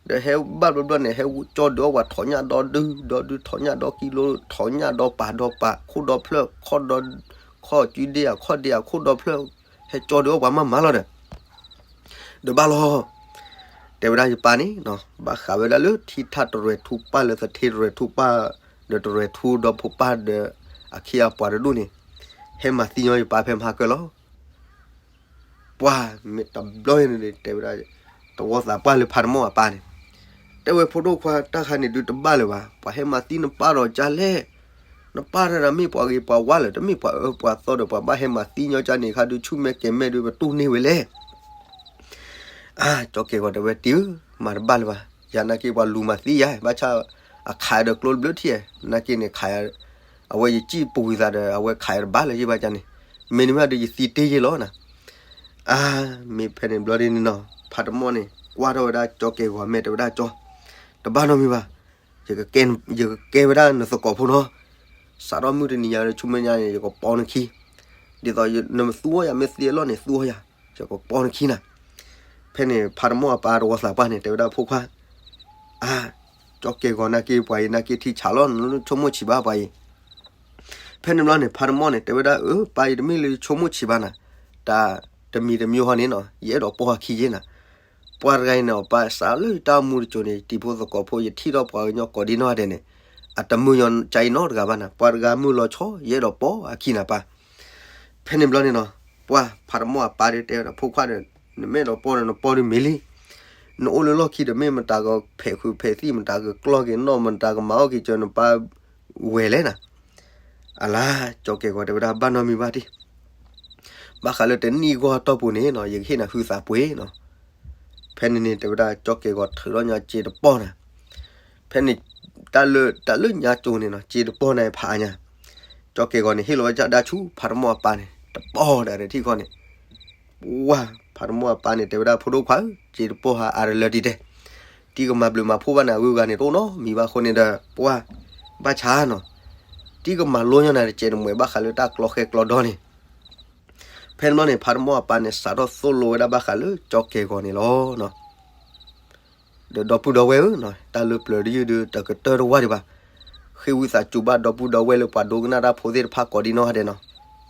ဒီးဟဲဘၣ်ဘျီဘျီန့ၣ် ဟဲကၠီဒုးအီၣ်ပှၤထိးညၣ်ဒီဒု ဒီဒုထိးညၣ်ဒီကံလိ ထိးညၣ်ဒီပာ်ဒီပာ် ခိၣ်ဒီဖျၢၣ် ခိၣ်ဒီ ခိၣ်ကုဒ့ဧါ ခိၣ်ဒ့ဧါ ခိၣ်ဒီဖျၢၣ် ဟဲကၠီဒုးအီၣ်ပှၤမးမးလီၤဒီး ဒီးဘၣ်လီၤ. တဲဝဲဒၣ်ယပၢ်န့ၣ်နီၤ ဘၣ်ဃးဝဲဒၣ်လၢထံထၣ်တရဲၣ်ထူပၢ်လၢသထ့တရဲၣ်ထူပၢ် ဒီးတရဲၣ်ထူဒီဖိပၢ်ဒီး အခ့အပှၤတဒူၣ်န့ၣ် ဟဲမၤသံညီယပၢ်ဖဲမဟါကၢၢ်လီၤ. ပှၤမ့ၢ်တဘျီန့ၣ်တဲဝဲဒၣ် သဝီသးပှၢ်လၢဖးတမီၢ်အပၢ်န့ၣ် တဲဝဲဖိဒိၣ်ခွါ တၢ်ခါန့ၣ်ဒုးတဘၣ်လၢၤဘၣ်. ပှၤဟဲမၤသံနပၢ်ဒီးကလဲၣ်. နပၢ်တဂၤမ့ၢ်ပှၤဂ့ၤပှၤဝါလၢၤ တမ့ၢ်ပှၤအၢပှၤသီဒီး ပှၤဘၣ်ဟဲမၤသံညီကန့ၣ်ခါဒုး ဆူၣ်မဲာ်ကဲၤမဲာ်ဒုး ပတူၢ်န့ၢ်ဝဲလဲၣ်. အၢ ကၠီၣ်ကဲၤဂီၤတဲဝဲ တံၤဧၢ မၤတဘၣ်လၢၤဘၣ်. ယၤနာ်က့ပှၤလူၤမၤသံယၤ ဘၣ်ဆၣ်အခးဒီးကျိတဘျုးထံၣ် နာ်က့န့ၣ်ခးယၤ အဝဲယစံၣ်ပူၤကွံာ်သးဒီး အဝဲခးယတဘၣ်လၢၤယဘၣ်ကန့ၣ်, မ့တမ့ၢ်ဒီးယသံတ့ၢ်ယ့ၢ်လီၤနၤ. အါ, မ့ၢ်ဖဲန့ၣ်ဘျီဒ်န့ၣ်နီၤ ဖးတမီၢ်န့ၣ် ကွၢ်ထီၣ်ဝဲဒၣ်ကၠီကဲၤဂီၤမဲာ်တဲဝဲဒၣ်ကၠီ, တဘၣ်နီတမံၤဘၣ်, ယကကဲဝဲဒၣ်နသကိးဖိနီၤ, စးထီၣ်မုၢ်တနံၤညါဒီး ဆူမဲာ်ညါန့ၣ် ယကပိာ်နခံ, ဒ်သိးနသူအီၣ်ယၤ မ့ၢ်သံအလီၢ်န့ၣ် သူအီၣ်ယၤ, ယကပိာ်နခံနၤ. ဖဲန့ၣ် ဖးတမီၢ်အပၢ်တဝီသးပှၢ်န့ၣ် တဲဝဲဒၣ်ဖိခွါ, အါ, ကၠီကဲၤဂီၤ နာ်က့ပှၤအံၤ နာ်က့ထံဆးလီၤ နဆိကမိၣ်ဆံးဘၣ်ပှၤအံၤ. ဖဲန့ၣ်ဘျီန့ၣ် ဖးတမီၢ်န့ၣ် တဲဝဲဒၣ် အၢ ပၢ်အံၤ တမ့ၢ်လၢယဆိကမိၣ်ဆံးဘၣ်နၤ, တၢ်တမံၤတမံၤဟီန့ၣ်နီၤ ယအဲၣ်ဒိးပိာ်အခံယ့ၢ်နၤ. ပှၤတဂၤအံၤန့ၣ် ပၢ်စးလၢယတၢ်အိၣ်မူတစိၤန့ၣ် တံၤဖိသကိးဖိ ယထံၣ်ထီၣ်ပှၤကညီကိးဒံနီၢ်ဂၤဒဲးန့ၣ် အတမုာ်ညီကၢအံၤနီတဂၤဘၣ်နၤ, ပှၤတဂၤမုာ်လီၤဆီ ယအဲၣ်ဒိးပိာ်အခံနၤပၢ်. ဖဲန့ၣ်ဘျီန့ၣ်နီၤ ပှၢ်ဖးတမီၢ်အပၢ်ဒီးတဲဝဲဒၣ်ဖိခွါဒီး နမ့ၢ်အဲၣ်ဒိးပိာ်ဒီးနပိာ်ဒုးမ့ၢ်လံ, နအိၣ်လၢလီၢ်ခံဒီးမ့ၢ်မတၤကဖဲးဃုာ်ဖဲးသံၣ် မတၤကကျီၢ်က့ၤနီၣ် မတၤကမၤအီၣ်က့ၤကၢနပၢ်ဝဲလဲၣ်နၤ. အလါ ကၠီကဲၤဂီၤတဲဝဲဒၣ် ဘၣ်နီတမံၤဘၣ်တံၢ်, ဘၣ်ဃးလၢတနံၣ်အဂီၢ်အတီၢ်ပူၤန့ၣ်နီၤ ယကဟ့ၣ်နၤဟုသးပှ့ၤနီၤ. ဖဲန့ၣ်န့ၣ် တဲဝဲဒၣ်ကၠီကဲၤဂီၤထုးထီၣ်ညီစ့တပီၢ်နၤ. ဖဲန့ၣ် တၢ်လၢ တၢ်လၢညါကၠိန့ၣ်နီၤ စ့တပီၢ်န့ၣ်ဖးအါညါ, ကၠီကဲၤဂီၤန့ၣ် ဟ့ၣ်လီၤဝဲဒၣ်ဆူဖးတမီၢ်အပၢ်န့ၣ် တပီၢ်ဒၣ်ဒီးထံၣ်ခီန့ၣ်, ပှၢ်ဖးတမီၢ်အပၢ်န့ၣ် တဲဝဲဒၣ်ဖိဒိၣ်ခွါဧၢ စ့တပီၢ်ဟါအါတလၢတံၢ်တဲ, တံၢ်ကမၤဘျုးမၤဖှိၣ်ဘၣ်နၤ အဂုၤအဂၤန့ၣ် တအိၣ်နီတမံၤဘၣ်အဃိန့ၣ်ဒီး ပှၢ်ဘၣ်ဆါနီၤ, တံၢ်ကမၤလိညီနၤတစဲးတမှဲးဘၣ်ဃးလၢတၢ်ကျီဃဲကျီဒီန့ၣ်. ဖဲန့ၣ်ဘျီန့ၣ် ဖးတမီၢ်အပၢ်န့ၣ် စးထီၣ်သိၣ်လိဝဲဒၣ်ဘၣ်ဃးလၢကၠီကဲၤဂီၤန့ၣ်လီၤ. ဒီးဒီပုၢ်ဒီဝဲၢ်ဧၢ, တၢ်လၢပျၢၤတယုၢ်ဒုး တကတၢၢ်တဝၢ်ဒံးဘၣ်. ဃ့ဝံသးစူၤဘၣ်ဒီပုၢ်ဒီဝဲၢ်လၢပှၤဒိကနၣ်တၢ်ဖိသ့ၣ်တဖၣ်ကိးဒံနီၢ်ဂၤဒဲးနီၤ,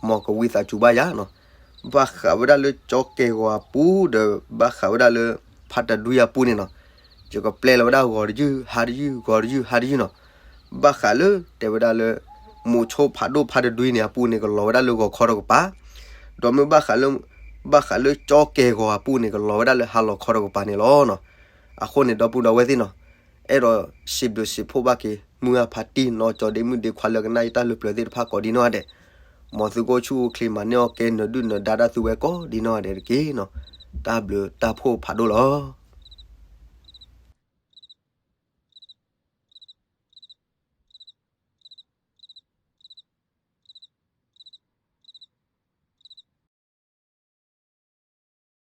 မ်ကဝံသးစူၤဘၣ်ယၤနီၤ. ဘၣ်ဃးဝဲဒၣ်လၢကၠီကဲၤဂီၤအပူၤဒီး ဘၣ်ဃးဝဲဒၣ်လၢ ဖးတဒွံအပူၤန့ၣ်နီၤ, ယကပျဲလီၤဝဲဒၣ်ဂီၤတယုၢ် ဟါတယုၢ် ဂီၤတယုၢ် ဟါတယုၢ်နီၤ. ဘၣ်ဃးလၢတဲဝဲဒၣ်လၢ မိၤဆိဖးဒိၣ်ဖးတဒွံန့ၣ်အပူၤန့ၣ် ကလီၤဝဲဒၣ်လၢဂီၤခီတကပၤ, ဒီးမ့ၢ်ဘၣ်ဃးလၢ ဘၣ်ဃးလၢကၠီကဲၤဂီၤအပူၤန့ၣ် ကလီၤဝဲဒၣ်လၢဟါလီၤခီတကပၤန့ၣ်လီၤ. အဃိန့ၣ် ဒီပုၢ်ဒီဝဲၢ်သ့ၣ်နီၤ, အဲၣ်ဒိးစံးဘျုးစံးဖှိၣ်ဘၣ်က့ၤ မုၢ်ဂၢ်ဖါတံၢ်နီၢ်ကၠီဒ့မုၣ်ဒ့ခွါလၢကနၣ်ယတၢ်လၢပျၢၤသ့ၣ်တဖၣ်ကိးဒံနီၢ်ဂၤဒဲး, မ်သုကအိၣ်ဆူၣ်အိၣ်ချ့မၤန့ၢ်အီၣ်ကဲနၢၤဒုၣ်နၢၤဒါတၢ်သုဝဲကိးဒံနီၢ်ဂၤဒဲးတက့ၢ်နီၤ. တၢ်ဘျုးတၢ်ဖှိၣ်ဖးဒိၣ်လီၤ.